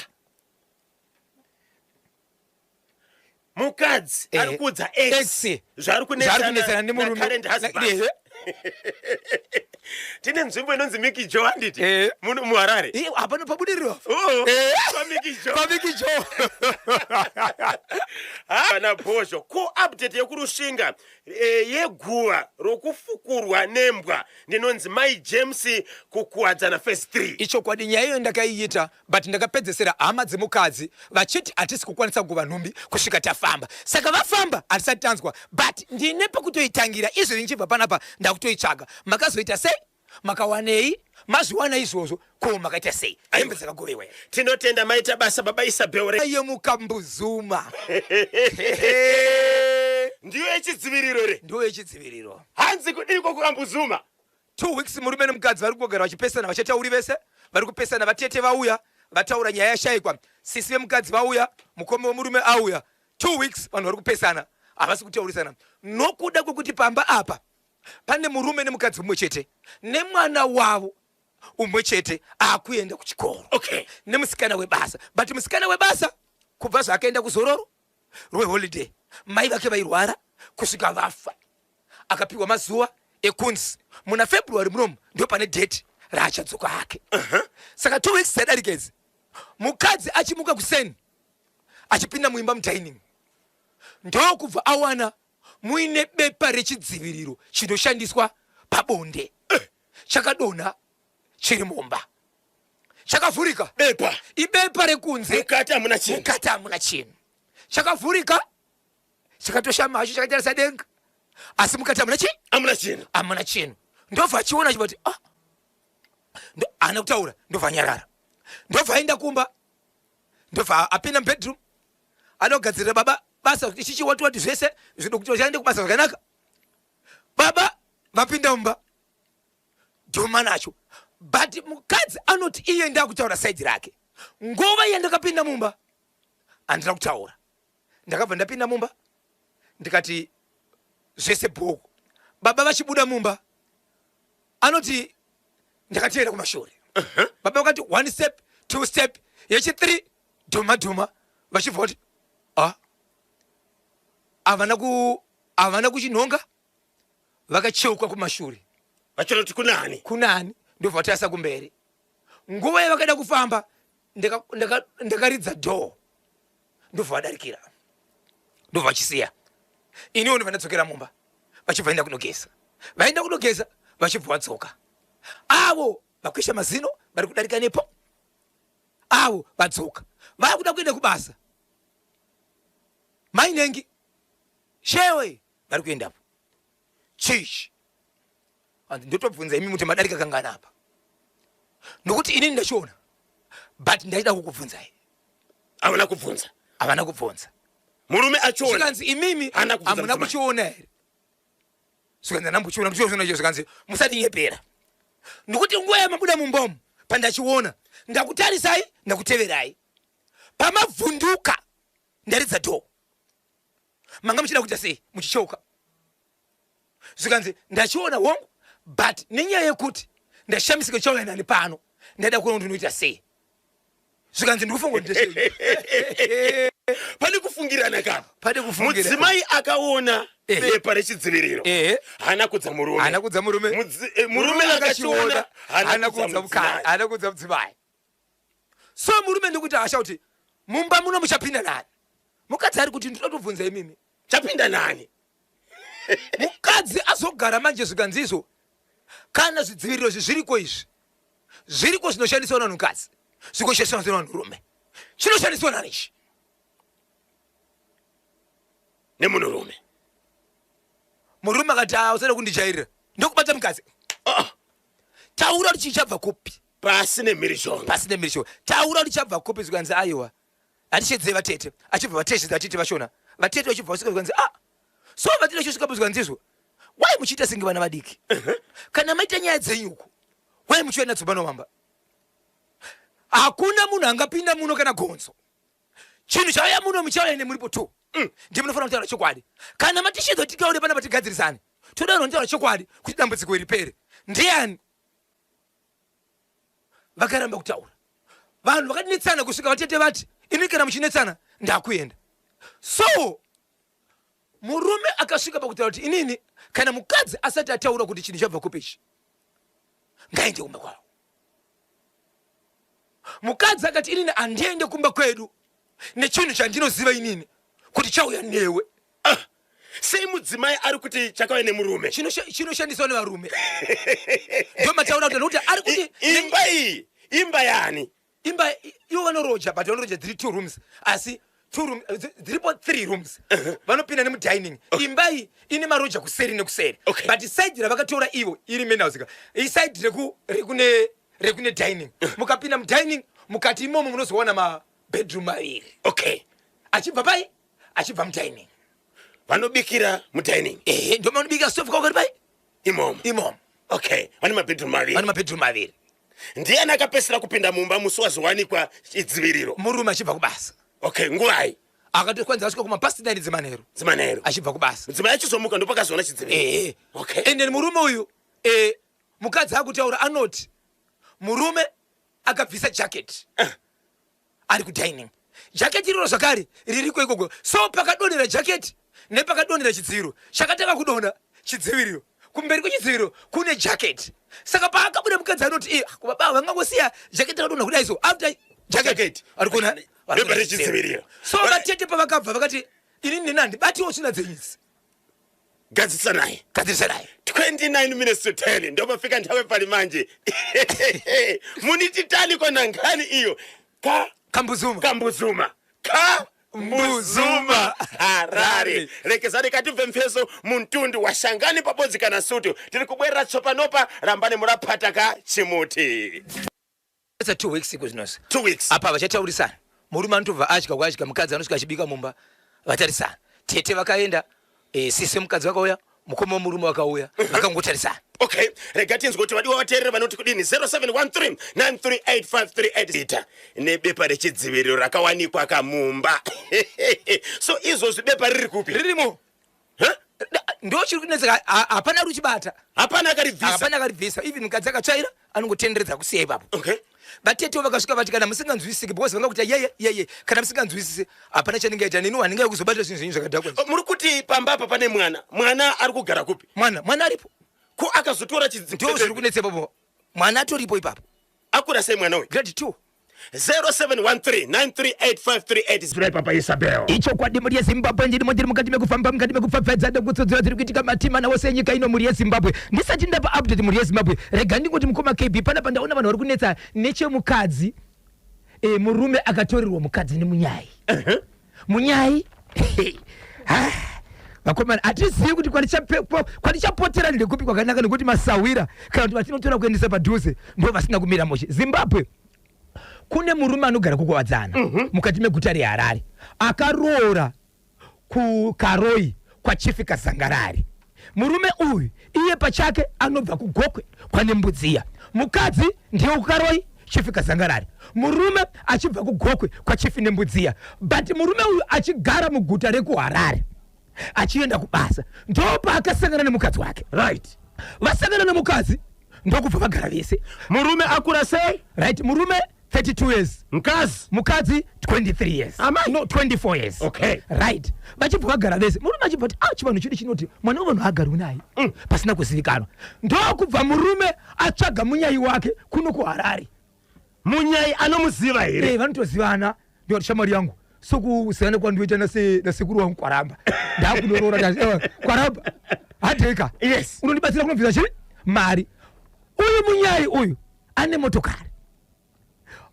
Mukadzi Eh, ari kuudza ex ex zvaari zvaari kunetsana kunetsana nemurume na current husband. Tine nzvimbo inonzi Mickey Joe handiti? Eh. Muno muHarare. Eh, hapano pabudiriro. Oh, Eh. paMickey Joe. PaMickey Joe. Ana Bhozho, ko update yekuRushinga eh, yeguva rokufukurwa nembwa ndinonzi Mai James kuKuwadzana Phase 3. Ichokwadi nyaya iyoyo ndakaiita but ndakapedzesera hama dzemukadzi vachiti hatisi kukwanisa kuva nhumbi kusvika tafamba saka vafamba hatisati tanzwa but ndine pekutoitangira izvezvi ndichibva panapa ndakutoitsvaga makazoita sei makawanei mazviwana izvozvo ko makaita sei hembe dzakagovewa here Tinotenda maita basa baba Isabel. Yemukambuzuma Ndiyo yechidziviriro here? Ndiyo yechidziviriro. Hanzi kudiko kukambuzuma? 2 weeks murume nemukadzi vari kugara vachipesana vachatauri vese vari kupesana vatete vauya vataura nyaya yashaikwa sisi vemukadzi vauya mukoma wemurume auya 2 weeks vanhu vari kupesana havasi kutaurisana nokuda kwekuti pamba apa pane murume nemukadzi umwe chete nemwana wavo umwe chete akuenda kuchikoro okay. Nemusikana webasa but musikana webasa kubva zvaakaenda kuzororo rweholiday mai vake vairwara kusvika vafa akapiwa mazuva ekunzi muna February munomu ndo pane date raachadzoka hake uh -huh. Saka 2 weeks dzadarika idzi mukadzi achimuka kuseni achipinda muimba mudining ndokubva awana muine bepa rechidziviriro chinoshandiswa pabonde chakadonha chiri mumba chakavhurika bepa ibepa rekunze mukati hamuna chinhu mukati hamuna chinhu chakavhurika chakatoshama hacho chakatarisa denga asi mukati hamuna chii hamuna chinhu hamuna chinhu ndobva achiona achibva kuti ah haana kutaura ndobva anyarara ndobva aenda kumba ndobva apinda mubedroom ada kugadzirira baba basa kuti chichi wati wati zvese zvino kuti vachaende kubasa zvakanaka baba vapinda mumba dhuma nacho but mukadzi anoti iye ndakutaura saidi rake nguva yandakapinda mumba handina kutaura ndakabva ndapinda mumba ndikati zvese bhuku baba vachibuda mumba anoti ndakateera kumashure uh -huh. Baba vakati one step two step yechi three dhuma dhuma vachibva kuti ah havana ku havana kuchinhonga vakacheuka kumashure vachona kuti kunani kunani ndobva vatarisa kumberi nguva yavakada kufamba. Ndakaridza door, ndobva vadarikira, ndobva vachisiya. Iniwo ndobva ndadzokera mumba, vachibva vaenda kunogeza. Vaenda kunogeza, vachibva vadzoka. Avo vakwesha mazino vari kudarika nepo, avo vadzoka vakuda kuenda kubasa. Mainengi shewe vari kuendapo chichi. Hanzi ndotobvunza imi muti madarika kangani apa, nokuti inini ndachiona, but ndaida kukubvunzai. Havana kubvunza. Havana kubvunza. Murume achiona. Zvikanzi imimi Haana kubvunza hamuna mudzimai. Kuchiona here? Zvikanzi handambochiona. Ndichiona icho. Zvikanzi musatinyepera, nokuti nguva yamabuda mumbomu pandachiona, ndakutarisai, ndakuteverai. Pamavhunduka ndaridza door, manga muchida kuita sei muchicheuka? Zvikanzi ndachiona hongu, but nenyaya yekuti ndashamisika chauya nani pano, ndaida kuona kuti unoita sei. Zvikanzi ndikufunga kuti ndesei. Pane kufungirana kapa. Pane kufungira. Mudzimai akaona bepa rechidziviriro, haana kudza murume. Haana kudza murume. Murume akachiona, haana kudza kudza mudzimai. Haana kudza mudzimai. So murume ndikuti hasha kuti mumba muno muchapinda nani? Mukadzi ari kuti ndinoda kutobvunza imimi. Chapinda nani? Mukadzi azogara manje. Zvikanzi izvo kana zvidziviriro izvi zviriko, izvi zviriko zvinoshandiswa navanhukadzi, zvikoshandiswa navanhurume, chinoshandiswa nani ichi? Nemunhurume. Murume akati, "Ah, usada kundijairira." Ndokubata mukadzi. Ah, "Taura kuti chichabva kupi." Pasi nemhirizhonga. Pasi nemhirizhonga. "Taura kuti chabva kupi." Zvikanzi aiwa, hatishedzei vatete. Achibva vateshedza vatete vashona. Vatete vachibva vasvika. Zvikanzi, "Ah." So vatete vachisvikapo, zvikanzi izvo wai muchiita senge vana vadiki? Kana maita nyaya dzenyu uko, wai muchiuya nadzo pano mamba? Hakuna munhu angapinda muno kana gonzo. Chinhu chauya muno muchauya nemuripo tu. Ndimunofanira kutaura chokwadi. Kana matishedza kuti titaure pana patigadzirisane, toda vanhu vanotaura chokwadi kuti dambudziko ripere. Ndiani? Vakaramba kutaura. Vanhu vakadinetsana kusvika vatete vati, "Ini kana muchinetsana ndakuenda." So murume akasvika pakutaura kuti, "Inini kana mukadzi asati ataura kuti chinhu chabva kupi ichi, ngaende kumba kwavo." Mukadzi akati, "Inini handiende kumba kwedu nechinhu chandinoziva inini kuti chauya newe." Ah, sei mudzimai ari kuti chakauya nemurume? Chinoshandiswa nevarume, ndo mataura kuti nokuti ari kuti Imba iyi imba yani? Imba ivo vanoroja, but vanoroja dziri two rooms, asi two room, dziripo three rooms. Vanopinda nemudining. Imba iyi ine maroja kuseri nekuseri. But side ravakatora ivo iri main house ka, iside rekune dining. Mukapinda mudining mukati imomo munozowana mabedroom maviri achibva pai, achibva mudining. Vanobikira mudining? Ehe, ndo manobika, stove kakati pai. Imomo? Imomo. Okay, vane mabedroom maviri. Vane mabedroom maviri. Ndiani akapesera kupinda mumba musi wazowanikwa chidziviriro? Murume achibva kubasa. Okay, nguvai? Akati kwanzi asvika kuma past 9 dzemanheru. Dzemanheru. Achibva kubasa. Mudzimai achizomuka ndopakazoona chidziviriro? Ehe. And then murume uyu, mukadzi akutaura anoti murume akabvisa jacket ari kudining. Jacket iroro zvakare ririko ikoko. So pakadonhera jacket nepakadonhera chidziviriro, chakatanga kudonha chidziviriro. Kumberi kwechidziviriro kune jacket. Saka paakabuda mukadzi anoti, "Eh, baba vangangosiya jacket rakadonha kudai?" So after jacket Jacket. ari kuona Bepa rechidziviriro. So vatete pavakabva vakati, "Ini nini handibatiwo tsvina dzenyu idzi." Gadzirisanai. Gadzirisanai. 29 minutes to 10, ndopafika nthawi pali manje. Munititani kona nkhani iyo ka Kambuzuma. Kambuzuma, Kambuzuma, Harare. Lekezani katibve mpheso mumtundu wa Shangani pabodzi kana sutu. Tiri kubwerera tsopanopa, rambani muraphata ka chimuti. It's 2 weeks iko zvinozi. 2 weeks. Apa vachataurisana. Murume anotobva adya kwadya, mukadzi anosvika achibika mumba, vatarisana. Tete vakaenda, sisi mukadzi vakauya, mukoma wemurume vakauya, vakangotarisana. Okay, rega tinzwe kuti vadiwa vateereri vanoti kudini. 0713 938538 ita nebepa rechidziviriro rakawanikwa kamumba. So izvozvi bepa riri kupi? Ririmo. Huh? Ndo chiri kunetseka, hapana ruchibata. Hapana akaribvisa. Hapana akaribvisa. Even mukadzi akatsvaira anongotenderedza kusiya ipapo. Vatetewo vakasvika vati, "Kana musinganzwisisiki," because vanga kuti yeye yeye, "kana musinganzwisisi hapana chandingaita neni, handingai kuzobata zvinhu zvenyu zvakadhakwa izvi." Oh, muri kuti pamba apa pane mwana? Mwana ari kugara kupi? Mwana aripo. Ko akazotora Ndo zviri kunetsa ipapo, mwana atoripo ipapo. Akura sei mwana uyu? Grade 2. 0713938538 Zurai Papa Isabel. Ichokwadi mhuri yeZimbabwe, ndirimo ndiri mukati mekufamba, mukati mekupfapfaidza nekutsodzera dziri kuitika matima nawo senyika ino mhuri yeZimbabwe. Ndisati ndapa update mhuri yeZimbabwe, rega ndingoti mukoma KB, panapa ndaona vanhu vari kunetsa nechemukadzi. E, murume akatorerwa mukadzi nemunyai. Munyai Ha, vakomana hatizivi kuti kwatichapotera ndekupi kwakanaka, nekuti masahwira kana kuti vatinotora kuendesa padhuze ndo vasina kumira mushe. Zimbabwe, kune murume anogara kuKuwadzana mukati meguta reHarare, akaroora kuKaroi kwaChief Kazangarari. Murume uyu iye pachake anobva kuGokwe kwaNembudziya, mukadzi ndiye kuKaroi Chief Kazangarari, murume achibva kuGokwe kwaChief Nembudziya, but murume uyu achigara muguta rekuHarare achienda kubasa, ndopaakasangana nemukadzi wake. Vasangana nemukadzi ndokubva vagara vese. Murume akura sei? Right, murume 32 years. Mukadzi? Mukadzi 23 years. Amai. No, 24 years. Right, vachibva vagara vese, murume achibva kuti, ah, chivanhu chedu chinoti mwana wevanhu haagariwi naye pasina kuzivikanwa. Ndokubva murume atsvaga munyai wake kuno kuHarare. Munyai anomuziva here? Eh, vanotozivana. Ndoti shamwari yangu, sokusiyana kwandoita nasekuru wangu Kwaramba, ndakunoroora Kwaramba hadheka. Unondibatsira kunobvisa chii mari. Uyu munyai uyu ane motokari,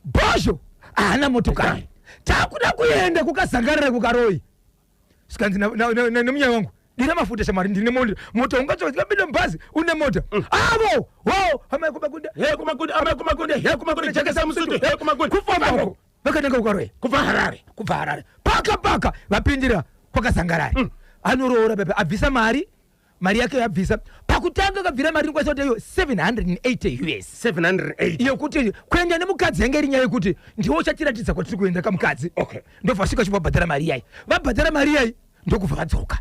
Bhozho haana motokari. Takuda kuenda kuKazangarira kuKaroi, zvikanzi nemunyai wangu, dira mafuta shamwari, ndine mota ungatsopinda mubhazi une mota avo ho amai kumakunde. He kumakunde, amai kumakunde, he kumakunde, jekesa musutu, he kumakunde. Kufamba uko vakaenda kuKaroi. Kubva Harare. Kubva Harare paka paka vapindira kwaKazangarari. Anoroora pepe abvisa mari, mari yake yabvisa pakutanga akabvira mari inokwanisa kuti iyo 780 US. 780. Yekuti kuenda nemukadzi yange iri nyaya yekuti ndiwo uchatiratidza kwatiri kuenda kamukadzi. Ndobva vasvika chibva mari yayi, vabhadhara mari yayi, ndokubva vadzoka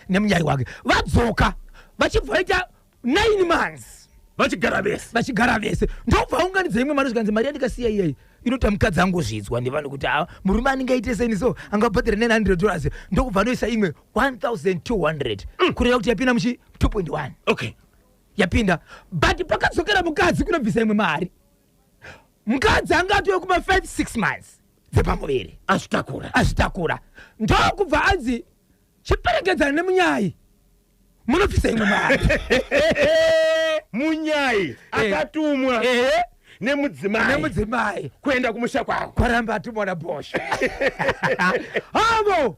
nemunyai wake. Vadzoka vachibva vaita 9 months vachigara vese. Vachigara vese, ndobva vaunganidza imwe mari, zvikanzi mari yandikasiya iyayi inoti mukadzi angozvidzwa nevanhu kuti a murume anenge aite seni so angabhadhara $900. Ndokubva anoisa imwe 1200, kureva kuti yapinda muchi 2.1. Yapinda, but pakadzokera mukadzi kunobvisa imwe mari, mukadzi anga atove kuma 5 6 months dzepamuviri. Azvitakura. Azvitakura, ndokubva anzi chiperekedzana nemunyai munobvisa imwe mari. Munyai akatumwa nemudzimai nemudzimai kuenda kumusha kwavo. Kwaramba atumwa naBhosho avo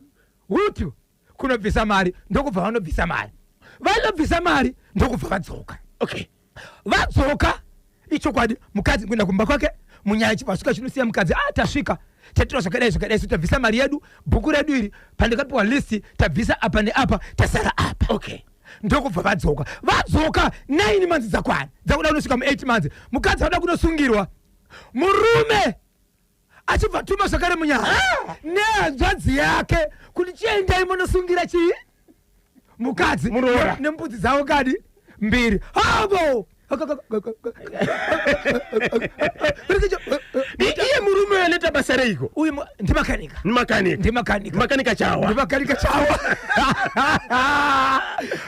hutu kunobvisa mari, ndokubva vanobvisa mari, vanobvisa mari, ndokubva vadzoka. Vadzoka, ichokwadi mukadzi kuenda kumba kwake, munyaya chibva asvika chinosiya mukadzi, a tasvika, taitira zvakadai zvakadai, so tabvisa mari yedu, bhuku redu iri pandakapiwa list, tabvisa apa neapa, tasara apa. Ndokubva vadzoka. Vadzoka 9 months dzakwana, dzakuda kunosvika mu8 months, mukadzi auda kunosungirwa, murume achibva tuma zvakare munyaya nehanzvadzi yake kuti chiendai munosungira chii mukadzi. Muroora. Nembudzi dzavo kadi mbiri avo. Iye murume uyu anoita basa reiko? Uyu ndimakanika. Makanika. Ndimakanika. Makanika chawa. Ndimakanika chawa.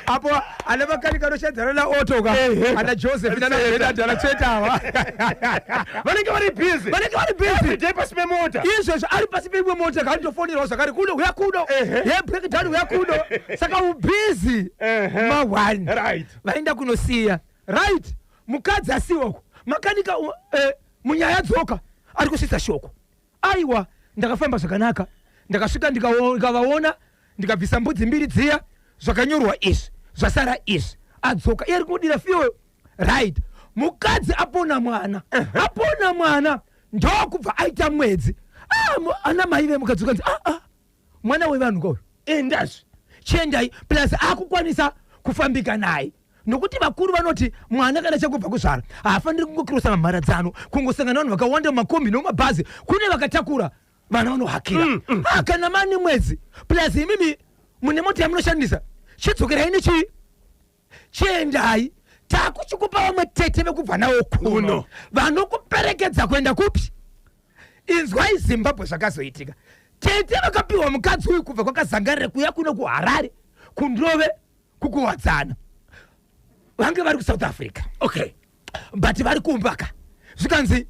Apo ana makanika anoshandzana naoto ka, ana Joseph nana Bernard, ana Tsvetawa. Vanenge vari busy. Vanenge vari busy. Everyday pasi pemota. Izvezvo ari pasi peimwe mota, kaanotofonerawo zvakare, kuno uya kuno, ye breakdown, uya kuno, saka ubusy ma1. Vaenda kunosiya, right, mukadzi asiwa uko, makanika munyaya dzoka ari kusvitsa shoko, aiwa ndakafamba zvakanaka, ndakasvika ndikavaona, ndikabvisa mbudzi mbiri dziya, zvakanyorwa izvi, zvasara izvi. Adzoka iye ari kudira fuel, right, mukadzi apona mwana, apona mwana, ndokubva aita mwedzi. Ah, ana mai vemukadzi ukanzi, ah, ah, mwana wevanhu kauyu. Endazve. Chiendai, plus akukwanisa kufambika naye, nokuti vakuru vanoti mwana kana chakubva kuzvara haafaniri kungokirosa mamharadzano, kungosangana vanhu vakawanda mumakombi nomumabhazi, kune vakatakura vana vanohakira. Ah, kana mane mwedzi plus imimi mune mota yamunoshandisa, chidzokerai nechii, chiendai, takuchikupa vamwe tete vekubva nawo kuno Kuno. vanokuperekedza kuenda kupi. Inzwai Zimbabwe, zvakazoitika, tete vakapiwa mukadzi uyu kubva kwaKazangarire kuya kuno kuHarare kundove kuKuwadzana, vange vari kuSouth Africa, but vari kumbaka, zvikanzi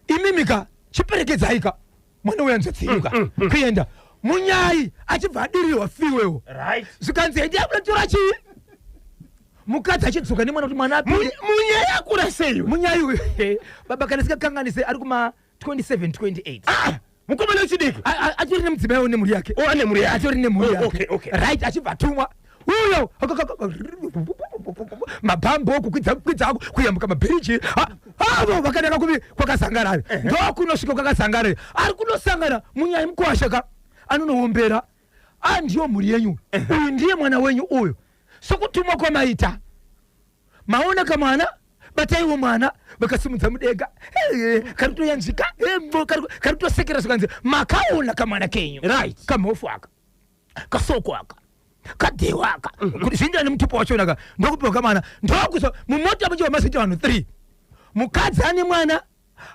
imimika. Chiperekedzaika mwana wehanzvadzi ka kuenda munyai achibva adirirwa fiwewo. Zvikanzi endai kunotora chii? Mukadzi achidzoka nemwana kuti mwana apinde. Munyai akura sei? Munyai uyu baba kana sikakanganise ari kuma 27 28. Ah, mukomana wechidiki. Atori nemudzimai nemhuri yake. Oh, ane mhuri yake. Atori nemhuri Oh, yake. okay. Right, achibva atumwa uyo mabhambo kukwidza kwidza kuyambuka mabhiriji avo vakanaka kuvi kwakazangarare ndokunosvika kwakazangarare ari kunosangana munyai mukwasha ka anonoombera a ndiyo mhuri yenyu uyu ndiye mwana wenyu uyu sokutumwa kwamaita maona kamwana bataiwo mwana vakasimudza mudega kari kutoyanzvika kari kutosekera zvikanzi makaona kamwana kenyu kamhofu aka kasoko aka kadhewa aka kuti zviindira nemutupo wachona ka ndokupiwa kamwana ndokusa mumota muchiva mazoita vanhu 3 mukadzi ane mwana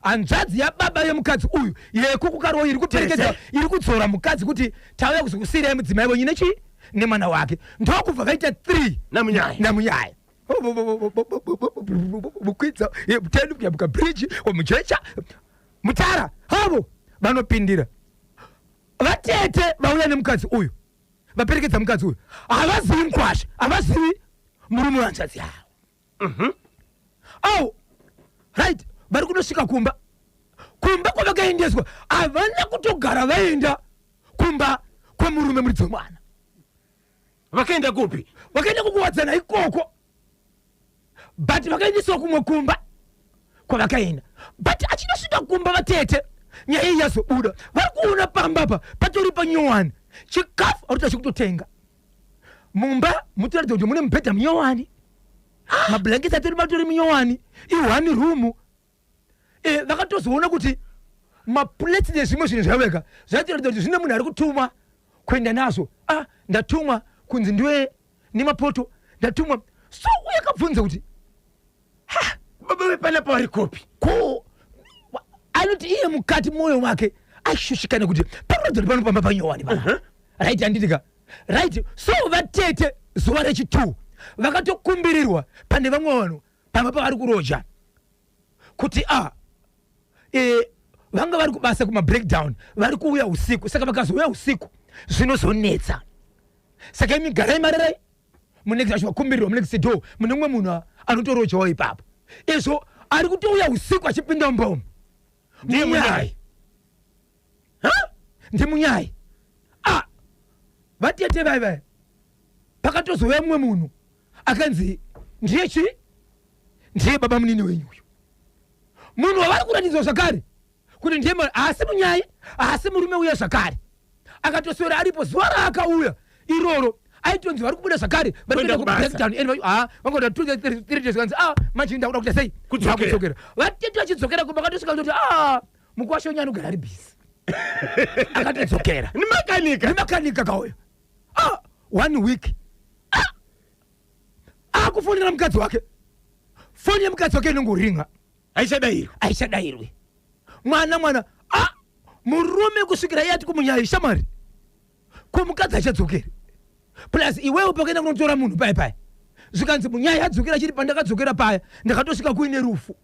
hanzvadzi yababa yemukadzi uyu yekukukarowo iri kuperekedza iri kudzora mukadzi kuti tauya kuzokusiyirai mudzimai wenyu nechi nemwana wake ndokubva vaita 3 Namunyaya. Namunyaya mukwidza teni kuyambuka bridge mujecha mutara havo vanopindira vatete vauya nemukadzi uyu vaperekedza mukadzi uyu havazivi mukwasha havazivi murume wehanzvadzi yavo au right vari kunosvika kumba kumba kwavakaendeswa havana kutogara vaenda kumba kwemurume muridzi wemwana Vakaenda kupi? Vakaenda kukuwadzana ikoko but vakaendeswa kumwe kumba kwavakaenda but achinosvika kumba vatete nyaya iyi yazobuda vari kuona pamba apa patori panyowani chikafu arikuita chekutotenga mumba mutoratidza kuti mune mubhedha munyowani mablankets atori matori munyowani i1 room vakatozoona kuti maplates nezvimwe zvinhu zvaveka zvatoratidza kuti zvine munhu ari kutumwa kuenda nazvo ndatumwa kunzi ndiwe nemapoto ndatumwa so uye akabvunza kuti ha baba vepanapa vari kupi ko anoti iye mukati mwoyo wake aishushikana kuti panoratidza kuti panopamba panyowani pana right handitika right so vatete zuva rechi2 vakatokumbirirwa pane vamwe vanhu pamba pavari kuroja kuti vanga vari kubasa kumabreakdown vari kuuya usiku saka vakazouya usiku zvinozonetsa saka imi garai marerai munenge achivakumbirirwa munext door mune mumwe munhu anotorojawo ipapo izvo ari kutouya usiku achipinda mumba Ndiye munyai. Ndimunyai vatete vai vai pakatozouya mumwe munhu akanzi ndiye chi ndiye baba munini wenyu uyu munhu wavari kuratidzwa zvakare kuti ndiye haasi munyai haasi murume uya zvakare akatoswera aripo zuva raakauya iroro aitonzi vari kubuda zvakare vari Kuenda kuenda kubasa. kubreakdown and vangoda 2 3 days kanzi manje ndakuda kuita sei Kudzokera. Ndakudzokera vatete vachidzokera kumba vakatosvika kutoti mukwasha wenyu anogara ari busy akatodzokera Ndimakanika. Ndimakanika kauya 1 week akufonera mukadzi wake foni yemukadzi wake inongoringa Haichadairwi. Haichadairwi mwana mwana murume kusvikira iye ati kumunyai shamwari ko mukadzi achadzokeri plus iwewe pakaenda kunotora munhu paya paya zvikanzi munyai adzokera chiri pandakadzokera paya ndakatosvika kuine rufu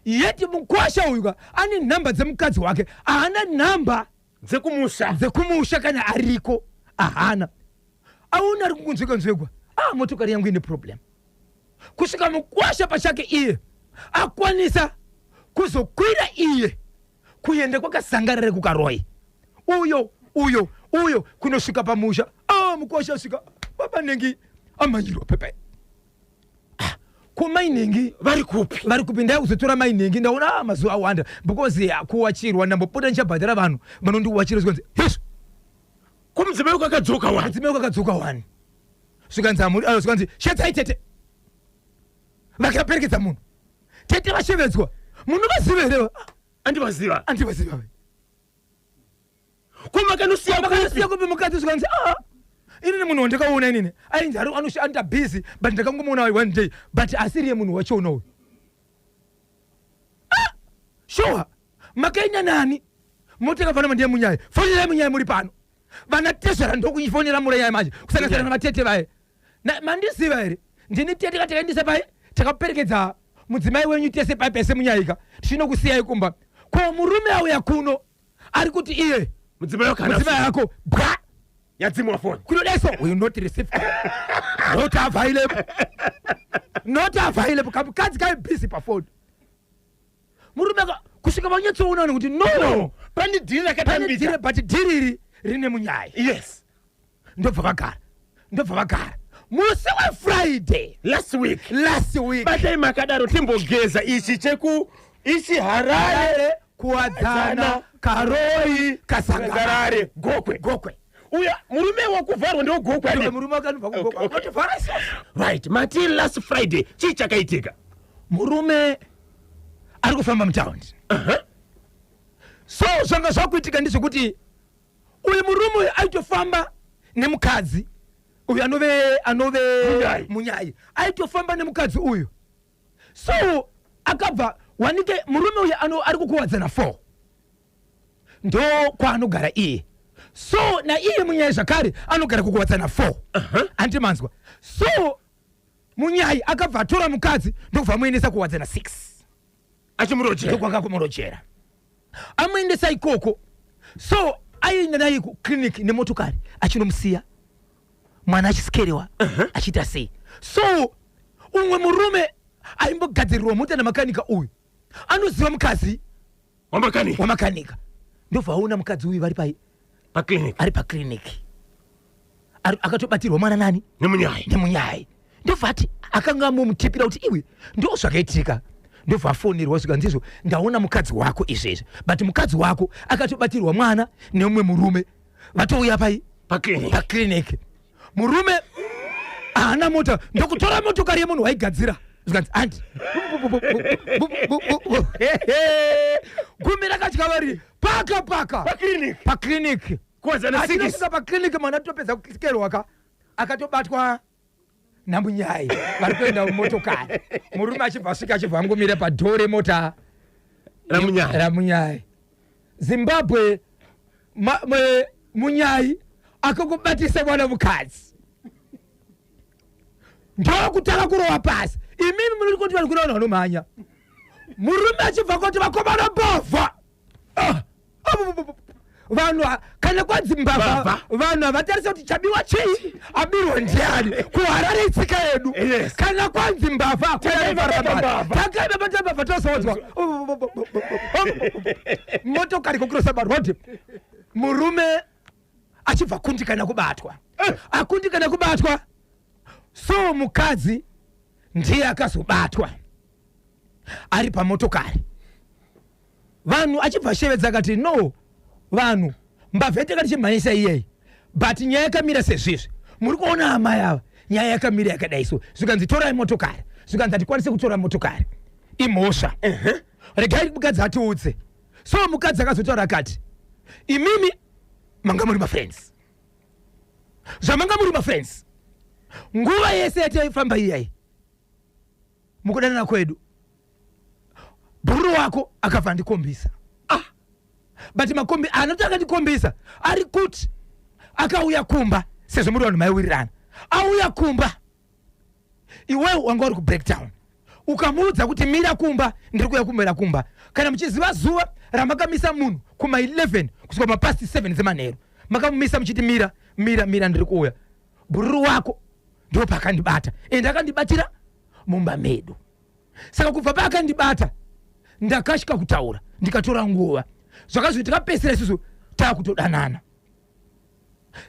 yeti mukwasha uyu ka ane nhamba dzemukadzi wake haana nhamba Dzekumusha. Dzekumusha kana ariko ahana auna ari kukunzweka nzwekwa motokari yangu ine problem kusvika mukwasha pachake iye akwanisa kuzokwira iye kuenda kwakasangarare kukaroi uyo uyo uyo kunosvika pamusha mukwasha asvika baba nengi amhanyirwa pepe ko mai nengi vari kupi vari kupi ndaya kuzotora mai nengi ndaona mazuva awanda because kuwachirwa ndambopota ndichabhadhara vanhu vanondiwachira zvikanzi hezvo ko mudzimai wako akadzoka wani Mudzimai wako akadzoka wani zvikanzi zvikanzi shedzai tete vakaperekedza munhu tete vashevedzwa munovaziva here Andivaziva. Andivaziva Ko makanosiya kupi Makanosiya kupi mukadzi zvikanzi inini munhu wandakaona inini ainzi ari anoshanda busy but ndakangomuona one day but asiriye munhu wachiona uyu sure makaenda nani mota yakafana ndiye munyai fonerai munyai muri pano vana tezvara ndokufonera murenyai manje kusanganisira navatete vaye mandiziva here ndini tete katakaendesa pai takaperekedza mudzimai wenyu tese pai pese munyaika tichinokusiyai kumba Ko murume auya kuno ari kuti iye mudzimai wako haana mudzimai wako bwa yadzimwa foni kunodai so will not receive, not available, not available. Kamukadzi kai busy pafoni, murume kusvika vanyatsoona kuti no, no, pane dhiri pane rakatambika. dhiri, but dhiri iri rine munyai. Ndobva vagara, ndobva vagara musi weFriday last week. Last week. Batai makadaro, timbogeza ichi cheku ichi Harare, Harare, Kuwadzana, Zana, Karoi, Kasangare, Kasangare, Gokwe. Gokwe. Uya murume wakuvharwa ndewogokwe ane. Murume wakanobva kuGokwe. Unotovhara isusu. Right, mati last Friday chii chakaitika? Murume ari kufamba mutaundi. So zvanga zvakuitika ndezvekuti uyu murume uyu aitofamba nemukadzi uyu anove Munyai. Munyai aitofamba nemukadzi uyu. So akabva wanike murume uyu ari kuKuwadzana 4, ndo kwaanogara iye. So naiye Munyai zvakare anogara kuKuwadzana 4, handiti manzwa? So Munyai akabva atora mukadzi, ndokubva amuendesa Kuwadzana 6. Achimurojera. Ndokwanga kumurojera, amuendesa ikoko. So aienda naye kuclinic nemotokari, achinomusiya, mwana achisikerewa, achiita sei. So umwe murume aimbogadzirirwa mota namakanika uyu anoziva mukadzi wamakanika. Wamakanika. Ndobva aona mukadzi uyu vari pai? Paclinic. Ari paclinic, akatobatirwa mwana nani? Nemunyai. Nemunyai. Ndobva ati akanga amomutipira kuti iwe, ndo zvakaitika. Ndobva afonerwa, svika ndizvo, ndaona mukadzi wako izvezvi, but mukadzi wako akatobatirwa mwana neumwe murume, vatouya pai? Paclinic. Paclinic. Murume haana mota, ndokutora motokari yemunhu waigadzira, zvikanzi andi gumi rakatya vari paka paka. Paclinic. Paclinic. Kuwadzana 6. Achinosvika paclinic, mwana atopedza kukerwa ka, akatobatwa naMunyai, vari kuenda mumotokari. Murume achibva asvika, achibva angomira padhoo remota raMunyai. RaMunyai. Zimbabwe, Munyai akangobatisa mwana mukadzi, ndokutanga kurova pasi. Imimi munoti kuti vari kuna vanhu vanomhanya. Murume achibva kuti vakomana, mbavha! Ah! Ah, bu, bu, bu, bu. Vanhu kana kwanzi mbavha, Mbavha. vanhu havatarisa kuti chabiwa chii, abirwa ndiani. KuHarare itsika yedu. Kana kwanzi mbavha, Takaibata mbavha. takaibata mbavha, tosodzwa motokari kukurosa marodhi. Murume achibva kundikana kubatwa, akundikana kubatwa. So mukadzi ndiye akazobatwa ari pamotokari. Vanhu achibva ashevedza akati, no, vanhu, mbavha yatanga tichimhanyisa iyeyi, but nyaya yakamira sezvizvi, muri kuona amai ava, nyaya yakamira yakadai. So zvikanzi torai motokari, zvikanzi hatikwanisi kutora motokari, imhosva, regai mukadzi atiudze. So mukadzi akazotaura akati, imimi manga muri mafriends, zvamanga muri mafriends nguva yese yataifamba iyai mukudanana kwedu, bhururu wako akabva andikombisa. Ah, but makombi anoti akandikombisa ari kuti akauya kumba, sezvo muri vanhu maiwirirana, auya kumba, iwewe wanga uri kubreakdown, ukamuudza kuti mira kumba, ndiri kuuya kumira kumba. Kana muchiziva zuva ramakamisa munhu kuma11 kusvika mapast 7 dzemanheru, makamumisa muchiti mira, mira, mira, ndiri kuuya. Bhururu wako ndo paakandibata, ende akandibatira mumba medu. Saka kubva paakandibata ndakasvika kutaura, ndikatora nguva, zvakazoti takapedzisira isusu taakutodanana.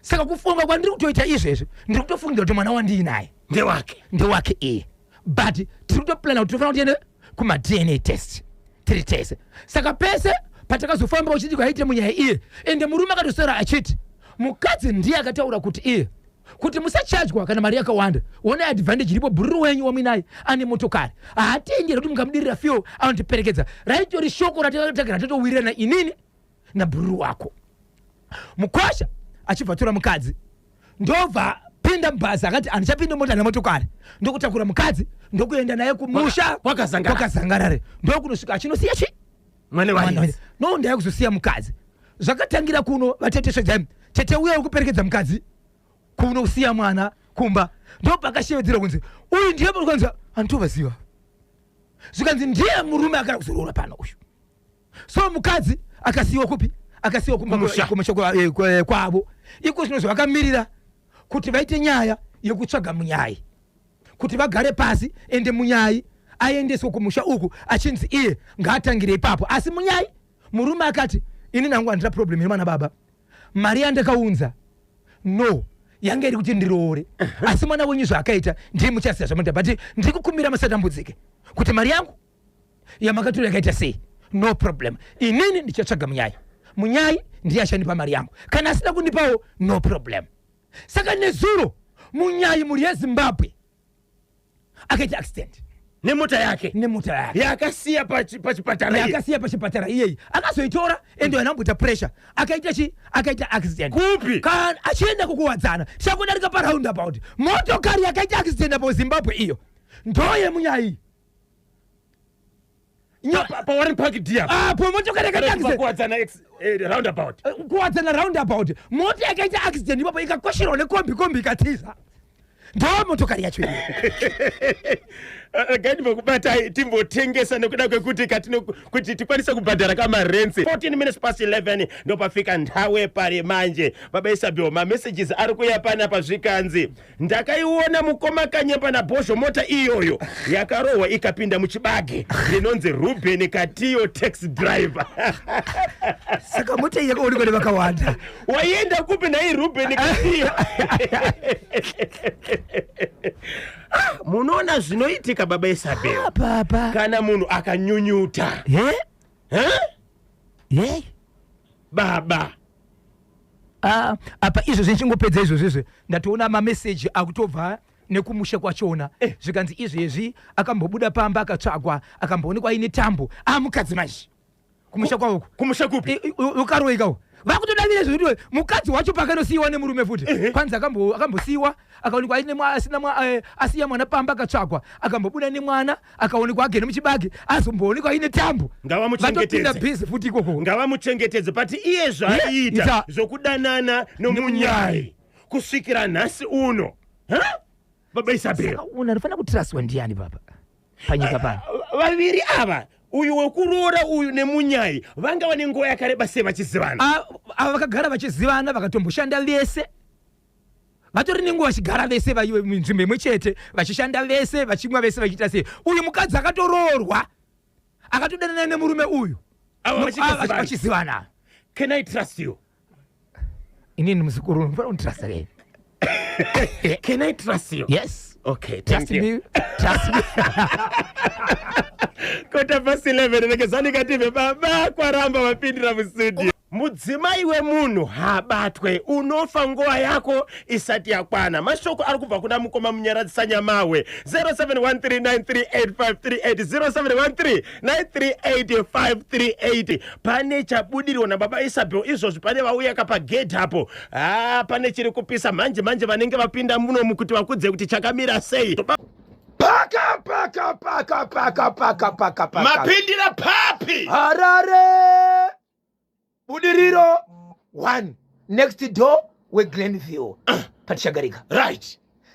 Saka kufunga kwandiri kutoita izvezvi, ndiri kutofungira kuti mwana wandiinaye ndewake. Ndewake iye, but tiri kutoplana kuti tofanira kuti tiende kumaDNA test tiri tese. Saka pese patakazofamba uchiti kwaite munyaya iye, ende murume akatosara achiti mukadzi ndiye akataura kuti iye kuti musachajwa kana mari yakawanda, one advantage iripo, bhururu wenyu wamuinaye ane motokari, haatenderi kuti mukamudirira fuel anotiperekedza. Raitori shoko ratakagara tatowirirana inini nabhururu wako. Mukwasha achibva atora mukadzi, ndobva pinda mubhazi, akati handichapinda mota nemotokari, ndokutakura mukadzi, ndokuenda naye kumusha. Kwakazangarare. Kwakazangarare, ndokunosvika achinosiya chi Mwana mwana wainzi. No, ndaya kuzosiya mukadzi. Zvakatangira kuno, vatete svedzai, tete uya wekuperekedza mukadzi kuno kusiya mwana kumba, ndopakashevedzerwa kunzi uyu ndiye, kunzi handitovaziva, zvikanzi ndiye murume akada kuzoroora pano uyu. So mukadzi akasiyiwa kupi? Akasiyiwa kumba Kumusha. kumusha kwavo. Iko zvino zvavakamirira kuti vaite nyaya yekutsvaga munyai kuti vagare pasi, ende munyai aendeswe kumusha uku achinzi iye ngaatangire ipapo. Asi munyai murume akati, ini nangu handina problem yemwana baba, mari yandakaunza no yanga iri kuti ndiroore, asi mwana wenyu zvaakaita ndiye muchasiya zvamunoita, but ndiri kukumbira musatambudzike kuti mari yangu yamakatora yakaita sei, no problem, inini ndichatsvaga munyai, munyai ndiye achandipa mari yangu, kana asina kundipawo no problem. Saka nezuro munyai, mhuri yeZimbabwe, akaita accident nemota yake, nemota yake yaakasiya pachipatara iye. Akasiya pachipatara iyeyi, akazoitora ende anamboita pressure, akaita chi akaita accident. Kupi? Kana achienda kuKuwadzana, chakudarika paroundabout, motokari yakaita accident apo Zimbabwe iyo ndoyemunyai. PaWarren Park dia. Apo motokari yakaita accident. Kuwadzana roundabout. Kuwadzana roundabout, mota yakaita accident ipapo ikakwashirwa nekombi, kombi ikatiza, ndo motokari yacho iyo. Regai ndimbokubatai timbotengesa nekuda kwekuti kuti tikwanise kubhadhara kamarents. 14 minutes past 11 ndopafika nthawe pari manje. Baba Isabel, mamessages ari kuya panapa, zvikanzi ndakaiona mukoma Kanyemba naBhozho, mota iyoyo yakarohwa ikapinda muchibage, rinonzi Ruben Katiyo, taxi driver. Saka mota iyi yakaonekwa nevakawanda. Waienda kupi nai Ruben Katiyo? Ah, munoona zvinoitika, baba Isabel, Papa kana munhu akanyunyuta. Ye. Eh? Ye. Baba. Ah, apa izvozvi ndichingopedza izvozvizvi, ndatoona mameseji akutobva nekumusha kwachona. Zvikanzi izvezvi akambobuda pamba akatsvagwa, akamboonekwa aine tambo, amukadzi manje kumusha kwavoko. Kumusha kupi? Ukaroikawo vakutodavira zvekuti mukadzi wacho pakanosiyiwa nemurume futi, kwanzi akambosiyiwa akaonekwa aine asina asiya mwana pamba, akatsvagwa, akambobuda nemwana, akaonekwa agere muchibage, azomboonekwa aine tambo. Ngavamuchengetedze. Vatopinda busy futi ikoko. Ngavamuchengetedze, but iye zvaaiita Ita. zvokudanana nomunyai kusvikira nhasi uno. Ha? Baba Isabel. Saka unhu anofanira kutrustwa ndiani, baba, panyika pano? Vaviri ava, uyu wekuroora uyu nemunyai, vanga vane nguva yakareba sei vachizivana? Ava vakagara vachizivana, vakatomboshanda vese, vatori nenguva vachigara vese munzvimbo imwe chete, vachishanda vese, vachimwa vese, vachiita sei. Uyu mukadzi akatoroorwa, akatodanana nemurume uyu. Ava vachitozivana. Vachizivana. Can I trust you? Inini muzukuru, unofanira kunditrusta kei? Can I trust you? Yes. Okay, trust thank you. me, trust me. 11:15, rekezani kative baba kwaramba vapindira mustudio. Mudzimai wemunhu habatwe, unofa nguva yako isati yakwana. Mashoko ari kubva kuna mukoma Munyaradzi Nyamawe, 0713938538, 0713938538. Pane chabudirwa nababa Isabel izvozvi, pane vauya kapagedhi apo. Ha, pane chiri kupisa manje manje, vanenge vapinda munomu kuti vakudze kuti chakamira sei. Paka paka paka paka paka paka paka. Mapindira papi? Harare, Budiriro 1, next door weGlenview, patichagarika.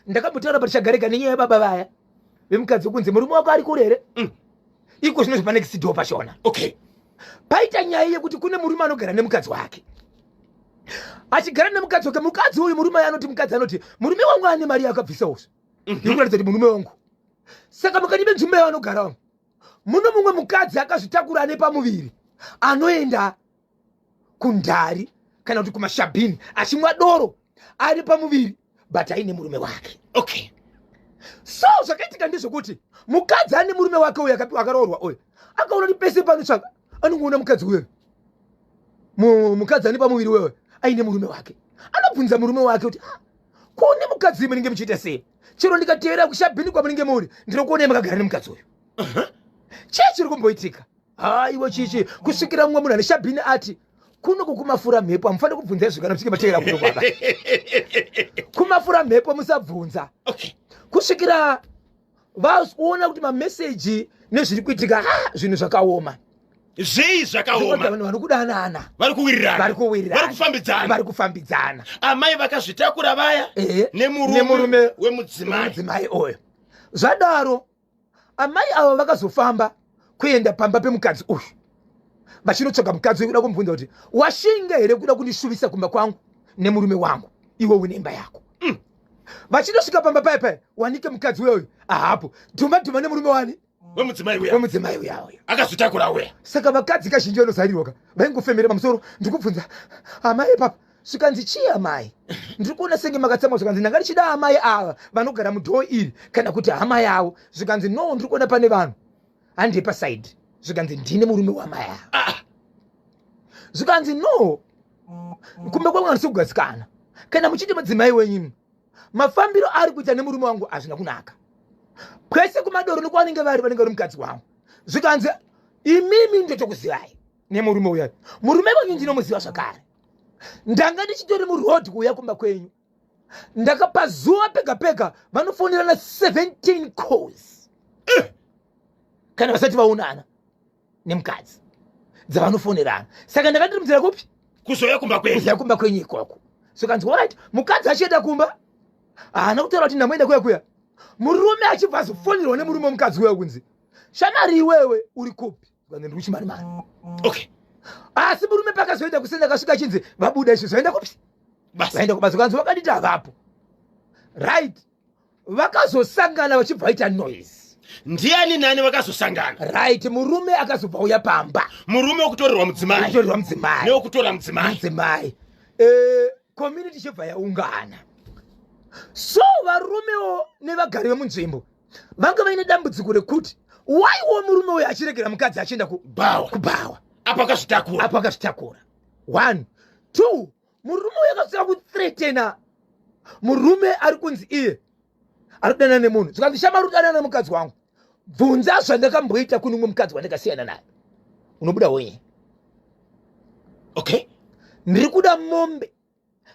Ndakambotaura patichagarika nenyaya yababa vaya vemukadzi wekunzi murume wako ari kure here. Iko zvino zvepanext door pachona paita nyaya yekuti kune murume anogara nemukadzi wake, achigara nemukadzi wake. Mukadzi uyu, murume anoti, mukadzi anoti murume wangu ane mari yaakabvisa uzvo ikuratidza kuti murume wangu. Saka mukati menzvimbo yavanogara muno mumwe mukadzi akazvitakura ane pamuviri, anoenda kundari kana kuti kumashabhini achimwa doro ari pamuviri, but aine murume wake. So zvakaitika ndezvekuti mukadzi ane murume wake uyu akaroorwa uyu akaona kuti pese panotsvaka anongoona mukadzi uyoyo, mukadzi ane pamuviri wewe aine murume wake. Anobvunza murume wake kuti, "Ah, kune mukadzi munenge muchiita sei? Chero ndikateera kushabhini kwamunenge muri, ndinokuonai makagara nemukadzi uyu. Chii chiri kumboitika?" Haiwa, chichi kusvikira mumwe munhu ane shabhini ati kuno kukumafura mhepo hamufaniri kubvunza izvo kana muchinge mateera kuno kwaba kumafura mhepo, musabvunza. Kusvikira vaona kuti mameseji nezviri kuitika, ah, zvinhu zvakaoma. Zvei zvakaoma? Vanhu vari kudanana, vari kuwirirana, vari kuwirirana, vari kufambidzana, vari kufambidzana. Amai vakazvitakura vaya nemurume nemurume wemudzimai. Mudzimai uyu. Zvadaro amai ava vakazofamba kuenda pamba pemukadzi uyu. Vachinotsvaga mukadzi wekuda kumubvunza kuti washinga here kuda kundishuvisa kumba kwangu nemurume wangu iwe une imba yako. Vachinosvika pamba paya paya wanike mukadzi uyoyo ahapo dhuma dhuma nemurume wani wemudzimai uya wemudzimai uya uya akazotakura uya. Saka vakadzi kazhinji vanozarirwa ka vaingofemera pamusoro. Ndikubvunza amai ipapa zvikanzi chii amai, ndiri kuona senge makatsamwa. Zvikanzi ndanga ndichida amai ava vanogara mudhoo iri kana kuti hama yavo. Zvikanzi no, ndiri kuona pane vanhu handei pasaidi. Zvikanzi ndine murume wamai ava. Zvikanzi no, kumba kwangu handisi kugadzikana kana muchiti mudzimai wenyu mafambiro ari kuita nemurume wangu hazvina kunaka kwese kumadoro nekwanenge vari vanenge vari mukadzi wangu. Zvikanzi imimi ndotokuzivai nemurume uya, murume wenyu ndinomuziva zvakare, ndanga ndichitori muroad kuuya kumba kwenyu, ndakapa zuva pega pega vanofonerana 17 calls kana vasati vaonana nemukadzi dzavanofonerana, saka ndanga ndiri munzira kupi kuzouya kumba kwenyu, kuzouya kumba kwenyu ikoko. Zvikanzi alright, mukadzi achienda kumba haana kutaura kuti ndamoenda kuya kuya, murume achibva azofonerwa nemurume wemukadzi uya kunzi shamari iwewe uri kupi? Zvikanzi ndiri kuchimanimani. Asi murume pakazoenda kusenda akasvika achinzi vabuda izvi zvaenda kupi? Basa. Vaenda kubasa. Kanzi vakanditi havapo. Right, vakazosangana vachibva vaita noise. Ndiani nani vakazosangana? Right, murume akazobva uya pamba. Murume wekutorerwa mudzimai. Kutorerwa mudzimai. Newekutora mudzimai. Mudzimai. Community chibva yaungana, so varumewo nevagari vemunzvimbo vanga vaine dambudziko rekuti waiwo murume uyu achiregera mukadzi achienda kubhawa. Kubhawa. Apo akazvitakura. Apo akazvitakura. One, two, murume uyu akasvika kuthreatena murume ari kunzi iye ari kudanana nemunhu. Zvikanzi shamari kudanana nemukadzi wangu, bvunza zvandakamboita kune umwe mukadzi wandakasiyana naye, unobuda honye. Ndiri kuda mombe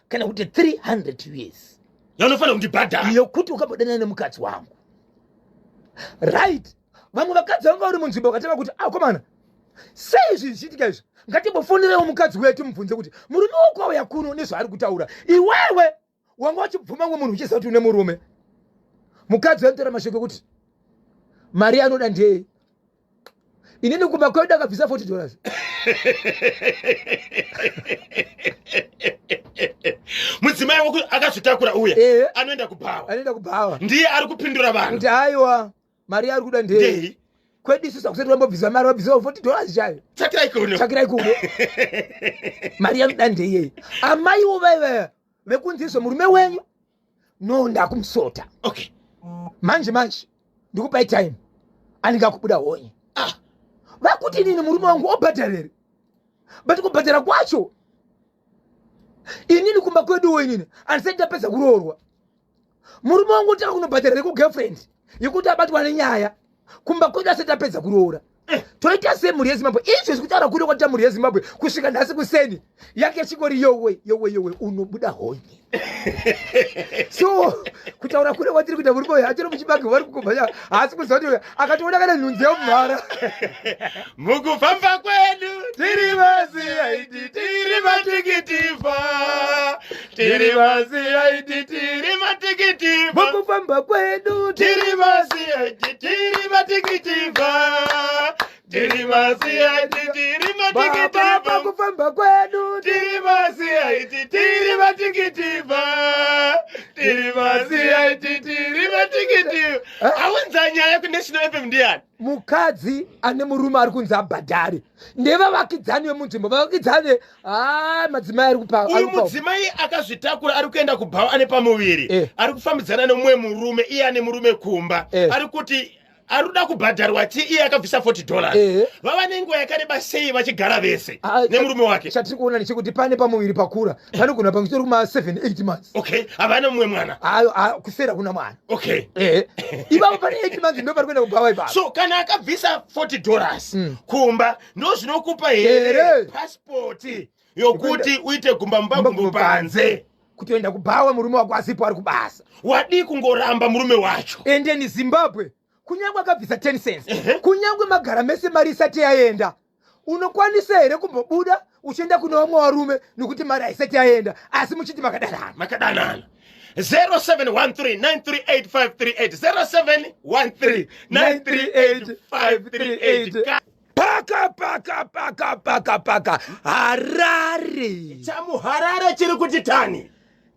kana kuti 300 years yaunofanira kundibhadhara yokuti ukambodanana nemukadzi wangu. Right, vamwe vakadzi vanga vari munzvimbo vakatanga kuti akomana, sei izvi zvichiitika izvi? Ngatimbofonerewo mukadzi wetu mubvunze kuti murume wako auya kuno nezvaari kutaura, iwewe wanga uchibvuma mumwe munhu uchiziva kuti une murume. Mukadzi wanotaura mashoko ekuti mari anoda ndei, inini kumba kwedu akabvisa 40 dollars. Mudzimai wako akazvitakura uya anoenda kubhawa. Anoenda kubhawa. Ndiye ari kupindura vanhu kuti aiwa, mari yaari kuda ndei. Ndei. Kwedu isusu hakusati vambobvisa mari, vabvisa 40 dollars chayo. Tsvakirai kuno. Tsvakirai kuno, mari yanoda ndeyei. Amaiwo vaivaya vekunzi izvo murume wenyu no, ndakumusota. Manje manje ndikupai time, anenge akubuda honye. Vakuti inini murume wangu obhadharere, but kubhadhara kwacho inini kumba kweduwo inini handisati ndapedza kuroorwa, murume wangu otanga kunobhadhara rekugirlfriend yekuti abatwa nenyaya kumba kwedu asati apedza kuroora. Toita sei mhuri yeZimbabwe? Izvi zvekutaura kuno kwatita mhuri yeZimbabwe kusvika nhasi kuseni yake chingori yowe yowe yowe, unobuda honye. So kutaura kune kwatiri kuita, murume uyu achiri muchibage vari kukubva, haasi kuziva kuti akatoona kana nhunzi yomumhara. Mukufamba kwedu tiri vaziaiti, tiri matikitiva, tiri vaziaiti, tiri matikitiva. Mukufamba kwedu tiri vaziaiti, tiri matikitiva, tiri vaziaiti, tiri baba matikitiva. Pakufamba kwedu tiri vaziaiti, tiri matikitiva, tiri vaziaiti, tiri matikitiva. Aunza nyaya kuNational FM ndiani? Mukadzi ane murume ari kunzi abhadhare ndevavakidzani vemunzvimbo, vavakidzani ha madzimai ari kupa uyu mudzimai akazvitakura ari kuenda kubhawa ane pamuviri ari kufambidzana nemumwe murume, iye ane murume kumba. Ari kuti ari kuda kubhadharwa chi iye akabvisa 40 dollars. Vava nenguva yakareba sei vachigara vese Ah, nemurume wake? Chatiri kuona ndechekuti pane pamuviri pakura, panogona pangitori kuma 7 8 months. Okay, havana mumwe mwana? Ayo, ah, kusera kuna mwana. Ipapo pane 8 months ndo pari kuenda kubhawa ipapo. So kana akabvisa 40 dollars kumba, ndo zvinokupa here Here. pasipoti yokuti uite gumba mumba gumbo panze? Kutoenda kubhawa murume wako asipo, ari kubasa. Wadii kungoramba murume wacho? Endeni Zimbabwe, kunyange akabvisa 10 cents, kunyange magara mese mari isati yaenda, unokwanisa here kumbobuda uchienda kune vamwe varume nekuti mari haisati yaenda, asi muchiti makadanana? Makadanana. 0713938538, 0713938538. Paka paka paka paka paka Harare. Chamuharare chiri kuti tani.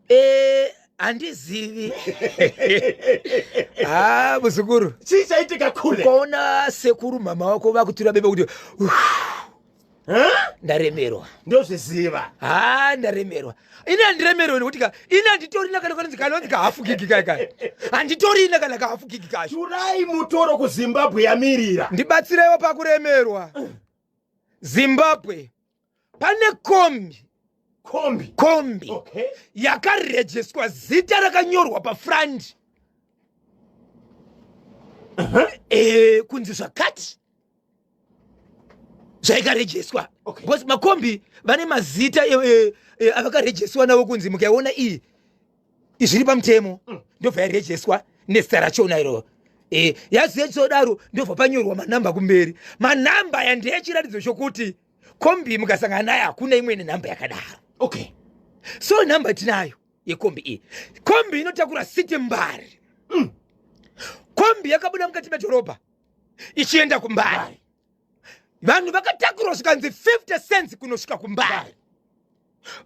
Eh, handizivi. Ah, muzukuru. Chii chaitika kule? Ukaona sekuru mama wako vakutura bebe kuti ndaremerwa. Ndozviziva. Ha, ndaremerwa. Ini handiremerwe nekuti ka ini handitorina kana kanonzi kanonzi kahafu gigi kai kai. Handitorina kana kahafu gigi kacho. Turai mutoro kuZimbabwe yamirira. Ndibatsireiwo pakuremerwa. Zimbabwe pane kombi. Kombi. Kombi. Okay. Yakarejeswa zita rakanyorwa pafront. Kunzi zvakati. Zvaikarejeswa. Okay. Because makombi vane mazita avakarejeswa navo kunzi mukaiona iyi zviri pamutemo ndobva yarejeswa nezita rachona iroro. Yazodaro ndobva panyorwa manhamba kumberi. Manhamba aya ndeyechiratidzo chokuti kombi mukasangana nayo hakuna imwe nenhamba yakadaro. Okay. So nhamba tinayo yekombi iyi. Kombi inotakura City Mbare. Kombi yakabuda mukati medhorobha ichienda kuMbare. Vanhu vakatakurwa zvikanzi 50 cents kunosvika kuMbare.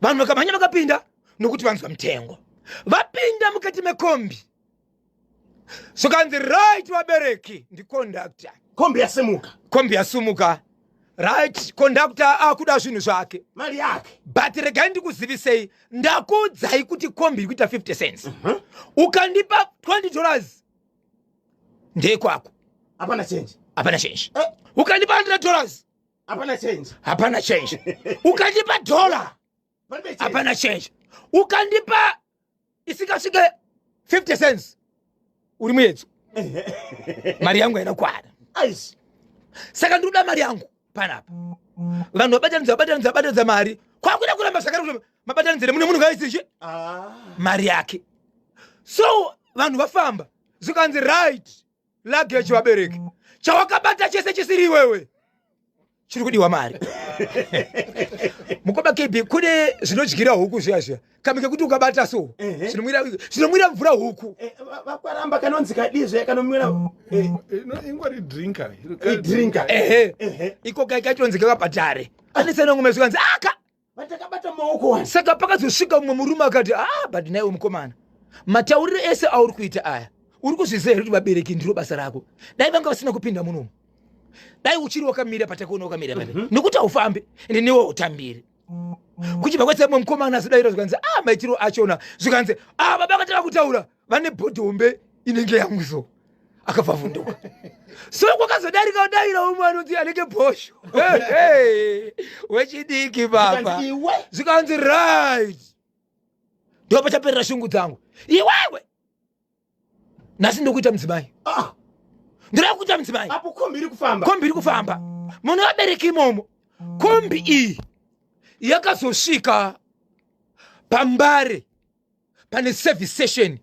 Vanhu vakamhanya vakapinda nokuti vanzwa mutengo. Vapinda mukati mekombi. Zvikanzi right vabereki ndiconductor. Kombi yasimuka. Kombi yasimuka. Right, conductor akuda zvinhu zvake. Mari yake. But regai ndikuzivisei, ndakuudzai kuti kombi iri kuita 50 cents. Ukandipa $20 ndekwako. Hapana change. Hapana change. Ukandipa $100. Hapana change. Hapana change. Ukandipa dollar. Hapana change. Ukandipa isingasvike 50 cents uri muedzo. Mari yangu haina kukwana. Aish. Saka ndinoda mari yangu panapa. Vanhu vabatanidza, vabatanidza, vabatanidza mari. Kwakuda kuramba zvakare kuti mabatanidzire mune munhu ngaise chi? Mari yake. So vanhu vafamba zvikanzi right luggage vabereki. Chawakabata chese chisiri iwewe. Chiri kudiwa mari. Mukoma KB kune zvinodyira huku zviya zviya. Kamwe kekuti ukabata so, zvinomwira mvura huku. Vakwaramba kanonzi kadizve kanomwira, No, ingwari drinker. I drinker. Iko kai kaitonzi kakabhadhare. Ane sena ngoma zvikanzi aka. Vatakabata maoko wani. Saka pakazosvika mumwe murume akati, but naiwe mukomana. Matauriro ese auri kuita aya. Uri kuzviziva here kuti vabereki ndiro basa rako? Dai vanga vasina kupinda munomu. Dai uchiri wakamira patakaona wakamira pano. Nekuti haufambi, ende newe hautambiri. Kuchibva kwese mumwe mukomana azodaira zvikanzi, maitiro achona. Zvikanzi, baba vakatanga kutaura, vane bhodhi hombe inenge yangu so. Akabva avhunduka. So kwakazodarika kudaira umwe anonzi anenge bhosho. Hey, wechidiki baba. Zvikanzi iwe. Zvikanzi right. Ndipo pachaperera shungu dzangu. Iwewe. Nhasi ndokuita mudzimai. Ndinoda kuita mudzimai. Apo kombi iri kufamba. Kombi iri kufamba. Muno vabereki imomo. Kombi iyi yakazosvika paMbare pane service station.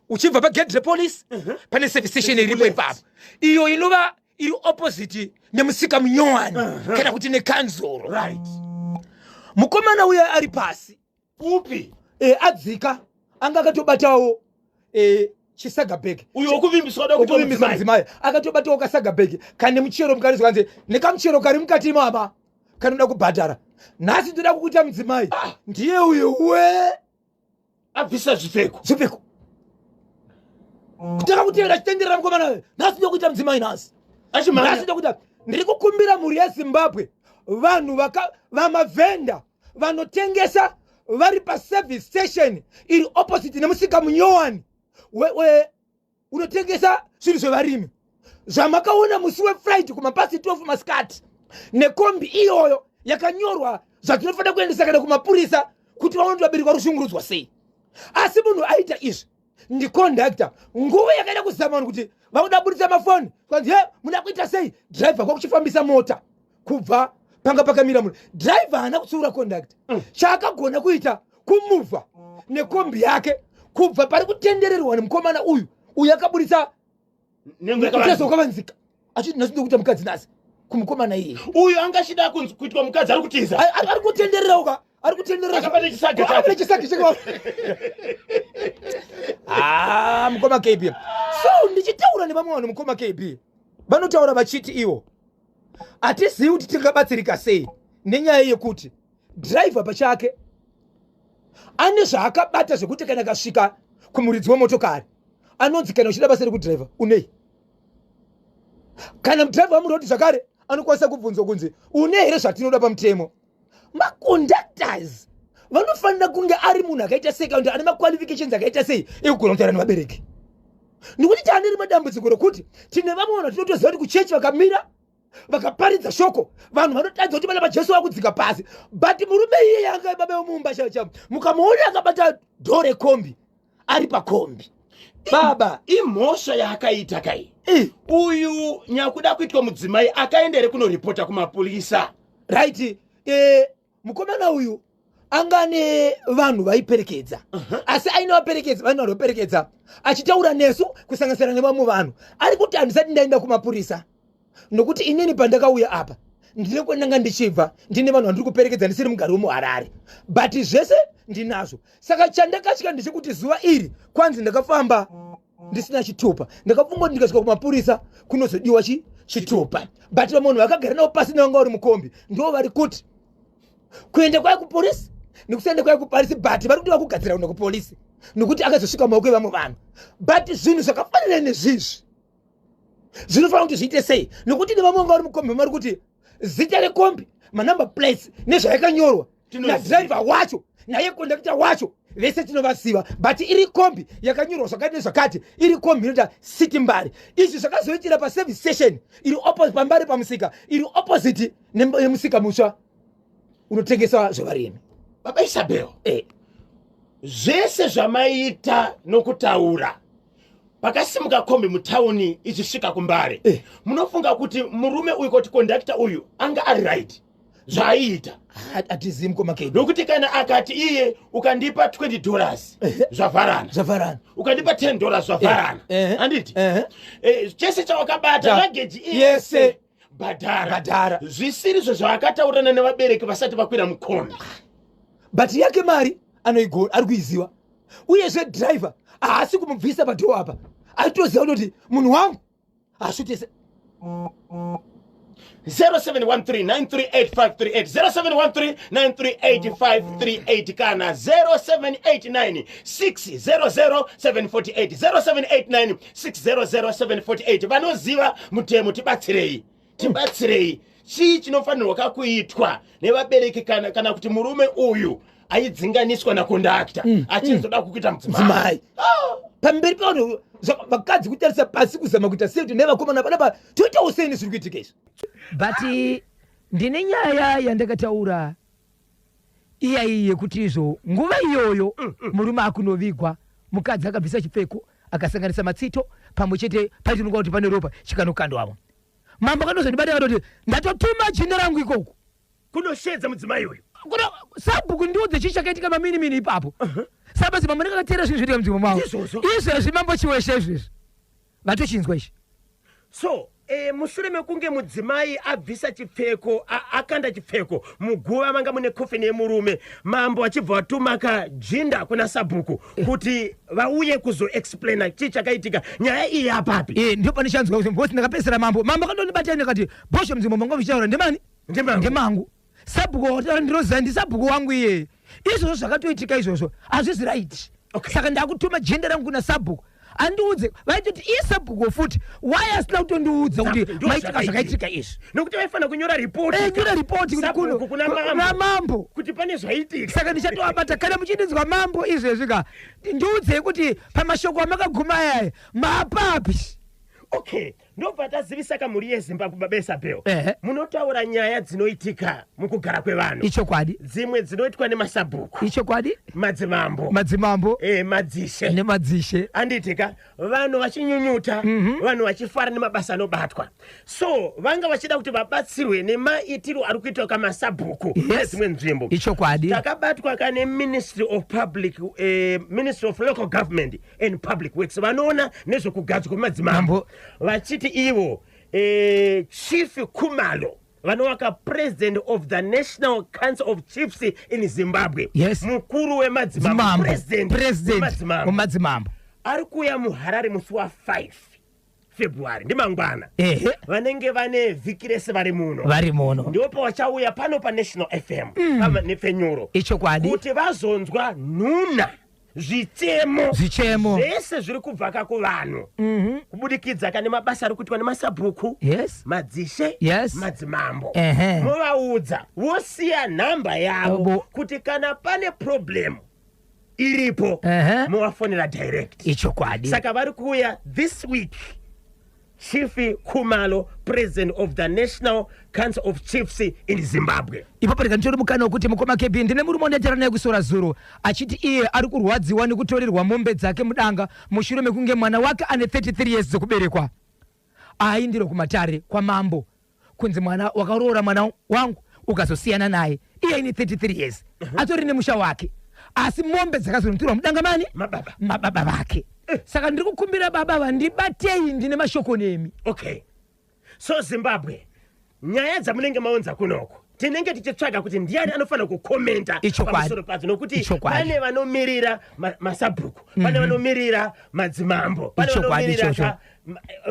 Uchibva pa gate repolice, pane service station iripo ipapo. Iyo inova iri opposite nemusika munyowani, kana kuti nekanzuro. Mukomana uya ari pasi. Upi? Adzika anga akatobatawo chisaga bag. Uyo wekuvimbiswa da kuti Wekuvimbiswa mudzimai. mudzimai. Akatobatawo kasaga bag kane muchero mukati zvikanzi nekamuchero kari mukati mama kanoda kubhadhara. Nhasi ndoda kukuita mudzimai. Ndiye uyo we. Abvisa zvipfeko. Zvipfeko. Kutanga kutevera chitenderera mukomana uyu. Nhasi ndoda kuita mudzimai nhasi. Achimhanya. Nhasi ndoda kuita. Ndiri kukumbira mhuri yeZimbabwe vanhu vamavhenda vanotengesa vari pa service station iri opposite nemusika munyowani unotengesa zvinhu zvevarimi zvamakaona musi weFriday kumapasi 12 masikati nekombi iyoyo yakanyorwa zvatinofanira kuendesa kana kumapurisa kuti vaone kuti vabereki vari kushungurudzwa sei. Asi munhu aita izvi ndiconductor. Nguva yakaenda kuzama vanhu kuti vakuda kuburitsa mafoni kwanzi he muda kuita sei, driver kwakuchifambisa mota kubva panga pakamira munhu. Driver haana kutsiura conductor. Chaakagona kuita kumuvha nekombi yake kubva pari kutendererwa nemukomana uyu, uyu akaburitsa Nengo mutezo yakavanzika. wakavanzika. Achiti nhasi ndokuita mukadzi nhasi kumukomana iye. Uyu anga achida kuitwa mukadzi ari kutiza. Ari kutenderera uka, ari kutenderera. Akabata chisaga chake. Akabata chisaga chake. Mukoma KB. So ndichitaura nevamwe vanhu mukoma KB. Vanotaura vachiti ivo. Hatizivi kuti tingabatsirika sei nenyaya yekuti dhiraivha pachake ane zvaakabata zvekuti kana akasvika kumuridzi wemotokari anonzi kana uchida basa rekudhiraivha unei kana mudhiraivha wamurodi zvakare anokwanisa kubvunzwa kunzi une here zvatinoda pamutemo. Maconductors vanofanira kunge ari munhu akaita sei kana kuti ane maqualifications akaita sei ekugona kutaura nevabereki, nekuti taane rimwe dambudziko rokuti tine vamwe vanhu vatinotoziva kuti kuchechi vakamira vakaparidza shoko vanhu vanotadza kuti vana vaJesu vakudzika pasi, but murume iyeye anga baba vemumba chaivo chaivo, mukamuona akabata dhoo rekombi ari pakombi baba, imhosva yaakaita kai uyu nyakuda kuitwa mudzimai? Akaenda here kunoripota kumapurisa? Right, mukomana uyu anga nevanhu vaiperekedza, asi aine vaperekedza, vanhu vanoperekedza achitaura nesu kusanganisira nevamwe vanhu, ari kuti handisati ndaenda kumapurisa nokuti inini pandakauya apa ndine kwendanga ndichibva, ndine vanhu vandiri kuperekedza, ndisiri mugari wemuHarare, but zvese ndinazvo. Saka chandakatya ndechekuti zuva iri kwanzi ndakafamba ndisina chitupa, ndakafunga kuti ndikasvika kumapurisa kunozodiwa chitupa, but vamwe vanhu vakagara navo pasi nevanga vari mukombi ndo vari kuti kuenda kwaye kupolisi nekusaenda kwaye kupolisi, but vari kuti vakugadzira kuenda kupolisi nekuti akazosvika mumaoko evamwe vanhu. But zvinhu zvakafanana nezvizvi zvinofanira kuti zviite sei? Nekuti nevamwe vanga vari mukombi vari kuti zita rekombi, manumber plates nezvayakanyorwa nadhiraivha wacho naye kondakita wacho vese tinovaziva, but iri kombi yakanyorwa zvakati nezvakati, iri kombi inoita City Mbare. Izvi zvakazoitira paservice station iri opposite paMbare pamusika iri opposite nemusika mutsva unotengesa zvevarimi. Baba Isabel, zvese zvamaita nokutaura, pakasimuka kombi mutauni ichisvika kuMbare, munofunga kuti murume uyu, kuti kondakta uyu, anga ari right zvaaiita? Hatizivi, mukoma Kedu. Nokuti kana akati iye ukandipa $20 zvavharana, zvavharana. Ukandipa $10 zvavharana, handiti? Chese chawakabata, luggage yese, yese bhadhara. Bhadhara. Zvisiri zvo zvaakataurirana nevabereki vasati vakwira mukombi. But yake mari anoigona, ari kuiziva. Uyezve driver haasi kumubvisa padhoo apa, aitoziva kutoti munhu wangu hasvutese. 0713938538, 0713938538 kana 0789 600 748, 0789 600 748. Vanoziva mutemo, tibatsirei, tibatsirei. Chii chinofanirwa kakuitwa nevabereki kana kuti murume uyu aidzinganiswa nakondakta achizoda kukuita mudzimai? Mudzimai pamberi pavanhu, vakadzi kutarisa pasi, kuzama kuita sei kuti nevakomana panapa toitawo sei nezviri kuitika izvi? But ndine nyaya yandakataura iyaiyi yekuti izvo nguva iyoyo murume akunovigwa, mukadzi akabvisa chipfeko akasanganisa matsito pamwe chete, paitononga kuti pane ropa, chikanokandwamo. Mambo akandozondibata akatoti ndatotuma jinda rangu ikoko kunoshedza mudzimai uyu. Kuna sabhuku, ndiudze chii chakaitika maminimini ipapo. Saka mambo ndakakateera zvinhu zvinoitika mudzimba mavo. Izvozvo. Izvezvi mambo Chiweshe izvezvi vatochinzwa izvi. So mushure mekunge mudzimai abvisa chipfeko, akanda chipfeko muguva manga mune kofini yemurume, mambo achibva vatuma kajinda kuna sabhuku kuti vauye kuzoexplaina chii chakaitika, nyaya iyi yapapi? Ndio pane chanzwa kuti bosi ndakapesera mambo, mambo akandondibata ndikati bosho mudzimba manga muchitaura ndemani? Ndemangu. Ndemangu. Sabhuku wataura ndinoziva ndisabhuku wangu iyeye. Izvozvo zvakatoitika izvozvo hazvisi right. Saka ndakutuma jenda rangu kuna sabhuku andiudze. Vaitoti iye sabhuku futi why asina kutondiudza kuti ndo maitika zvakaitika. Zvakaitika izvi? Nokuti vaifanira kunyora ripoti. Nyora ripoti kuti kuno Sabhuku kuna mambo. Kuna mambo. Kuti pane zvaitika. Saka ndichatovabata kana muchindinzwa mambo izvezvi ka, ndiudzei kuti pamashoko amakaguma ayaya maapapi. Okay, ndobva tazivisa kamhuri yeZimbabwe, baba Isabel, munotaura nyaya dzinoitika mukugara kwevanhu. Ichokwadi. Dzimwe dzinoitwa nemasabhuku, Ichokwadi. madzimambo, madzimambo, madzishe, nemadzishe. Anditika vanhu vachinyunyuta, vanhu vachifara nemabasa anobatwa. So vanga vachida kuti vabatsirwe nemaitiro ari kuitwa kamasabhuku nedzimwe nzvimbo. Ichokwadi. Takabatwa kane Ministry of Public, Ministry of Local Government and Public Works, vanoona nezvekugadzwa kwemadzimambo, Mambo. vachiti ivo Chief Kumalo, vanovaka president of the National Council of Chiefs in Zimbabwe, mukuru wemadzimambo, Mambo. President president wemadzimambo, wemadzimambo, ari kuuya muHarare musi wa5 February ndimangwana. Ehe. Vanenge vane vhiki rese vari muno. Vari muno. Ndipo pavachauya pano paNational FM mm. Panepfenyuro. Ichokwadi. Kuti vazonzwa nhuna zvichemo Zvichemo. zvese zviri kubva ka kuvanhu kubudikidza ka nemabasa ari kuitwa nemasabhuku Yes. madzishe Yes. madzimambo Ehe. movaudza vosiya nhamba yavo Abo. kuti kana pane problem iripo Ehe. movafonera direct Ichokwadi. Saka vari kuuya this week, Chief Khumalo, president of the National Council of Chiefs in Zimbabwe. Ipapo rega nditore mukana wekuti mukoma KB ndine murume wandataura naye kusora zuro achiti iye ari kurwadziwa nekutorerwa mombe dzake mudanga mushure mekunge mwana wake ane 33 years dzekuberekwa aindiro kumatare kwamambo kunzi mwana wakaroora mwana wangu ukazosiyana naye iye aine 33 years atori nemusha wake asi mombe dzakazonotorwa mudanga mani Mababa. Mababa vake. Saka ndiri kukumbira baba vandibatei, ndine mashoko nemi. Okay, so Zimbabwe, nyaya dzamunenge maunza kunoko tinenge tichitsvaga kuti ndiani anofanira kukomenta Ichokwadi. pamusoro padzo nokuti Ichokwadi. pane vanomirira masabhuku, pane vanomirira madzimambo, pane Ichokwadi vanomirira ichocho.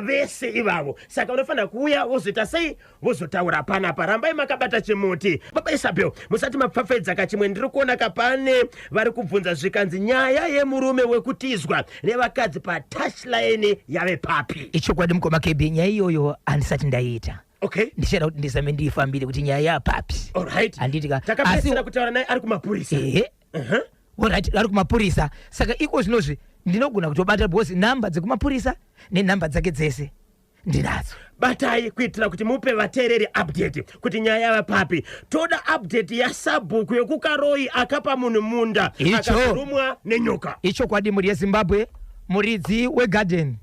vese ivavo. Saka unofanira kuuya wozoita sei, wozotaura panapa. Rambai makabata chimuti. Baba Isabel, musati mapfapfaidza kachimwe, ndiri kuona kapane vari kubvunza zvikanzi nyaya yemurume wekutizwa nevakadzi patouchline yave papi? Ichokwadi mukoma KB, nyaya iyoyo handisati ndaiita. Okay. Ndichada kuti ndizame ndiifambire kuti nyaya yapapi. Alright. Handiti ka? Takapedzisira kutaura naye ari kumapurisa. Ehe, alright, ari kumapurisa. Saka iko zvinozvi ndinogona kutobata because nhamba dzekumapurisa nenhamba dzake dzese ndinadzo. Batai kuitira kuti mupe vateereri update kuti nyaya yava papi. Toda update yasabhuku yekuKaroi akapa munhu munda Icho. akazorumwa nenyoka. Ichokwadi mhuri yeZimbabwe, muridzi wegadheni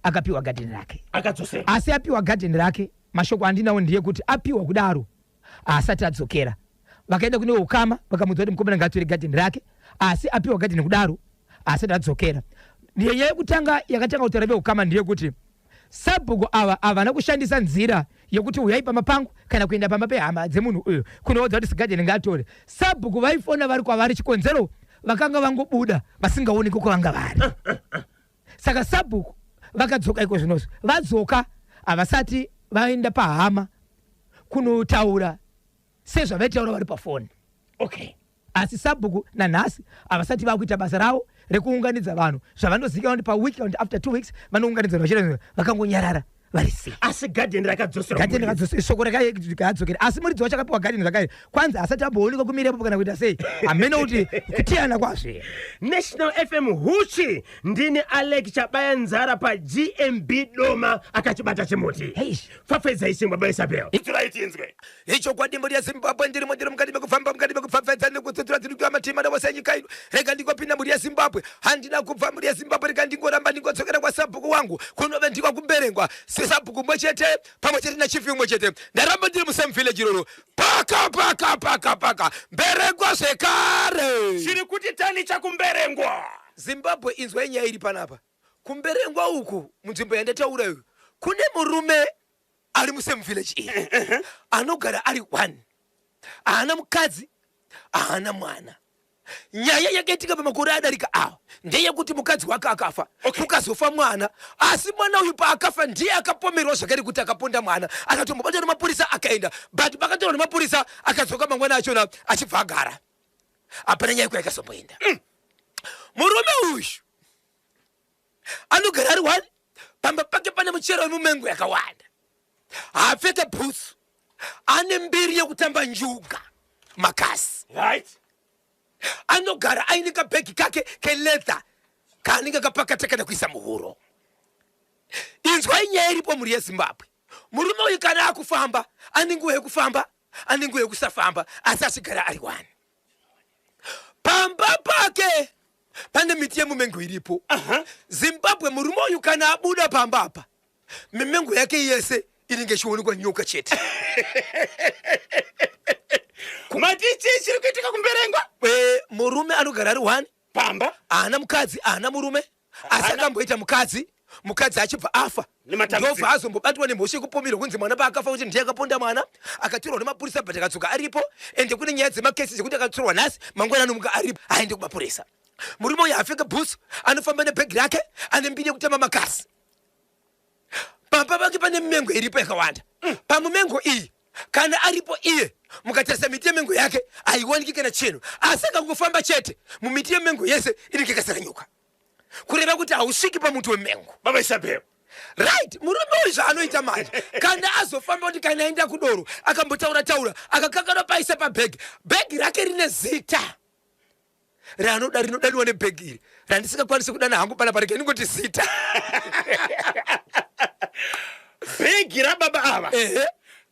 akapiwa gadheni rake. Akadzosera. Asi apiwa gadheni rake, mashoko andinawo ndeyekuti apiwa kudaro asati adzokera. Vakaenda kune ukama vakamudza kuti mukomana ngaatore gadheni rake, asi apiwa gadheni kudaro asati adzokera. Nyaya yekutanga yakatanga kutaura veukama ndeyekuti sabhuku ava havana kushandisa nzira yekuti uyai pamba pangu kana kuenda pamba pehama dzemunhu uyu kunoudza kuti gadheni ngaatore. Sabhuku vaifona vari kwavari, chikonzero vakanga vangobuda vasingaoneki kwavanga vari. Saka sabhuku vakadzoka iko zvinozvi, vadzoka havasati vaenda pahama kunotaura sezvavaitaura vari pafoni. Asi sabhuku nanhasi havasati vakuita basa ravo rekuunganidza vanhu zvavanozivikanwa kuti paweek kana kuti after 2 weeks vanounganidza vanhu vachira. Vakangonyarara vari sei. Asi gadheni rakadzosera. Gadheni shoko rakadzokera, asi muridzi wacho akapiwa gadheni zvakare kwanzi asati amboonekwa kumirepo kana kuita sei, hamene kuti kutiyana kwazve. National FM huchi, ndini Alec Chabaya Nzara paGMB Doma akachibata chimuti. Heish. Pfapfaidzai chimwe, baba Isabel, iturai tinzwe. Ichokwadi mhuri yeZimbabwe, ndirimo, ndiri mukati mekufamba, mukati mekupfapfaidza nekutsutura dziri matima navose nyika ino. Rega ndingopinda mhuri yeZimbabwe, handina kubva mhuri yeZimbabwe. Rega ndingoramba ndingodzokera kwasabhuku wangu kunove ndikwa kuMberengwa, sesabhuku mumwe chete pamwe chete nachief mumwe chete. Ndaramba ndiri musame village iroro, paka paka paka paka Mberengwa zvekare. Chiri kuti tani chakuMberengwa? Zimbabwe, inzwai nyaya iri panapa. KuMberengwa uku, munzvimbo yandataura iyo, kune murume ari musame village iyi anogara ari one, haana mukadzi, haana mwana. Nyaya yakaitika pamakore adarika awa ndeyekuti mukadzi wake akafa, kukazofa mwana. Asi mwana uyu paakafa ndiye akapomerwa zvakare kuti akaponda mwana, akatombobatwa nemapurisa akaenda, but pakatorwa nemapurisa akadzoka mangwana achona achibva agara, hapana nyaya kwayakazomboenda. Murume uyu anogara ari one. Pamba pake pane muchero wemumengo yakawanda, haapfeke bhutsu, ane mbiri yekutamba njuga, makasi. Anogara aine kabhegi kake keleather kaanenge akapakata kana kuisa muhuro. Inzwai nyaya iripo mhuri yeZimbabwe. Murume uyu kana akufamba ane nguva yekufamba, ane nguva yekusafamba, asi achigara ari one. Pamba pake pane miti yemumengo iripo. Zimbabwe, murume uyu kana abuda pamba apa, mimengo yake yese inenge ichionekwa nyoka chete. Mati chii chiri kuitika kuMberengwa? Murume anogara ari one. Pamba. Haana mukadzi, haana murume, asi akamboita mukadzi, mukadzi achibva afa. Nematambudziko. Ndobva azombobatwa nemhosva yekupomerwa kunzi mwana paakafa kuti ndiye akaponda mwana, akatorwa nemapurisa, but akadzoka aripo. Ende kune nyaya dzemakesi dzekuti akatorwa nhasi, mangwana anomuka aripo, aende kumapurisa. Murume uyu haapfeke bhutsu, anofamba nebhegi rake, ane mbiri yekutamba makasi. Pamba pake pane mimengo iripo yakawanda. Pamumengo iyi kana aripo iye mukatarisa miti yemengo yake haiwaniki kana chinhu, asi akangofamba chete mumiti yemengo yese inenge yakazara nyoka, kureva kuti hausviki pamuti wemengo. Baba Isabel. Right, murume uyu zvaanoita manje kana azofamba kuti kana aenda kudoro akambotaura taura akakanganwa paisa pabhegi, bhegi rake rine zita raanoda rinodaniwa nebhegi iri randisingakwanisi kudana hangu pana parege ndingoti zita. Bhegi rababa ava Ehe.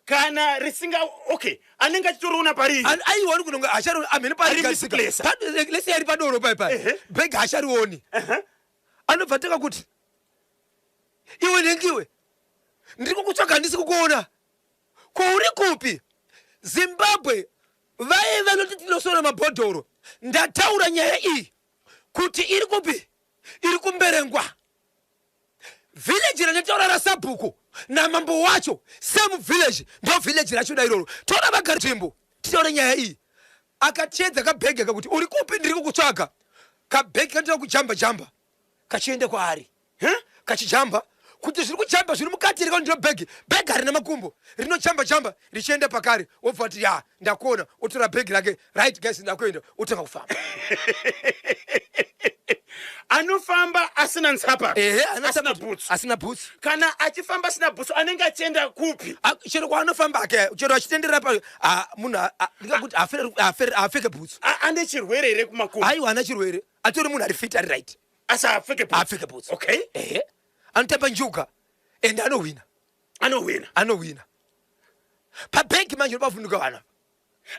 kana risinga, okay, anenge achitoriona pariri. Aiwa, kunonga achari amhene. Ari misplacer. Lese ari padoro pai pai. Bhegi haacharioni. Anobva tanga kuti, "Iwe nhengiwe, ndiri kukutsvaga, handisi kukuona, ko uri kupi?" Zimbabwe, vaye vanoti tinosora mabhodhoro, ndataura nyaya iyi kuti iri kupi? Iri kuMberengwa village randataura rasabhuku namambo wacho, same village, ndo village racho da iroro. Tora vagari nzvimbo titaure nyaya iyi. Akatiedza kabhegi kakuti, "Uri kupi? Ndiri kukutsvaga." Kabhegi kanotoda kujamba jamba kachienda kwaari. Kachijamba kuti zviri kujamba zviri mukati reka ndiro bhegi. Bhegi harina makumbo, rinojamba jamba richienda pakare. Wobva kuti, "Ya, ndakuona." Otora bhegi rake, "Right guys, ndakuenda." Otanga kufamba. Anofamba asina nzapa? Ehe. Asina bhutsu? Asina bhutsu. Kana achifamba asina bhutsu, anenge achienda kupi? Ah, chero kwaanofamba ake, chero achitenderera pa, ah, munhu ndingakuti haapfeke bhutsu. Ane chirwere here kumakumbo? Aiwa, haana chirwere, atori munhu ari fit, ari right. Asi haapfeke bhutsu? Haapfeke bhutsu. Ehe, anotamba njuga ende anohwina. Anohwina? Anohwina pabhengi. Manje unobavhunduka vanhu.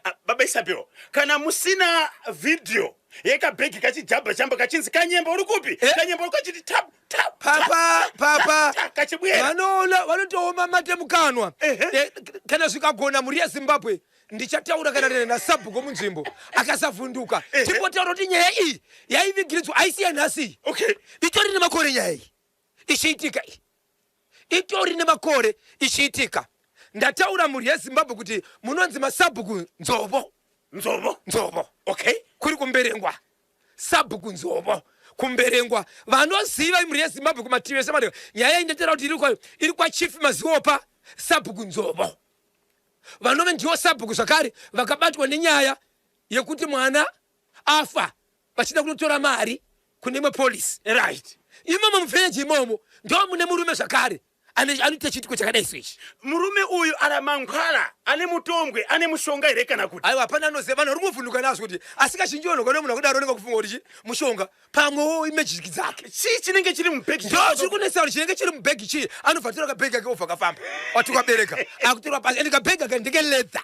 Ah, baba Isabel, kana musina vhidhiyo yekabhegi kachijamba jamba kachinzi, "Kanyemba, uri kupi?" Eh? Kanyemba uri kachiti tap tap. Papa, papa. Kachibwera. Vanoona vanotooma mate mukanwa. Kana zvikagona, mhuri yeZimbabwe, ndichataura kana rene nasabhuku munzvimbo akasavhunduka. Timbotaura kuti nyaya iyi yaivigiridzwa haisi yanhasi. Itori nemakore nyaya iyi ichiitika, iyi itori nemakore ichiitika. Ndataura, mhuri yeZimbabwe, kuti munonzi masabhuku Nzovo. Nzovo. Nzovo. Kuri kuMberengwa, sabhuku Nzovo kuMberengwa. Vanoziva, mhuri yeZimbabwe, kumativi ese madeka, nyaya iyi ndataura kuti iri kwaChief Maziopa, sabhuku Nzovo, vanove ndiwo sabhuku zvakare vakabatwa nenyaya yekuti mwana afa vachida kunotora mari kune imwe polisi. Imomo muvhileji imomo ndo mune murume zvakare anoita chiitiko chakadai so ichi. Murume uyu ara mangwara ane mutombwe, ane mushonga here kana kuti? Aiwa, hapana anoziva. Vanhu vari kuvhunduka nazvo kuti, asi kazhinji vanhu vakaona munhu akadaro anenge kufunga kuti chi mushonga, pamwewo imagic dzake. Chii chinenge chiri mubhegi? Ndo chiri kunetsa kuti chinenge chiri mubhegi chii. Anobva atora kabhegi ake, obva kafamba, watukabereka akutorwa pasi, ende kabhegi aka ndekeleather.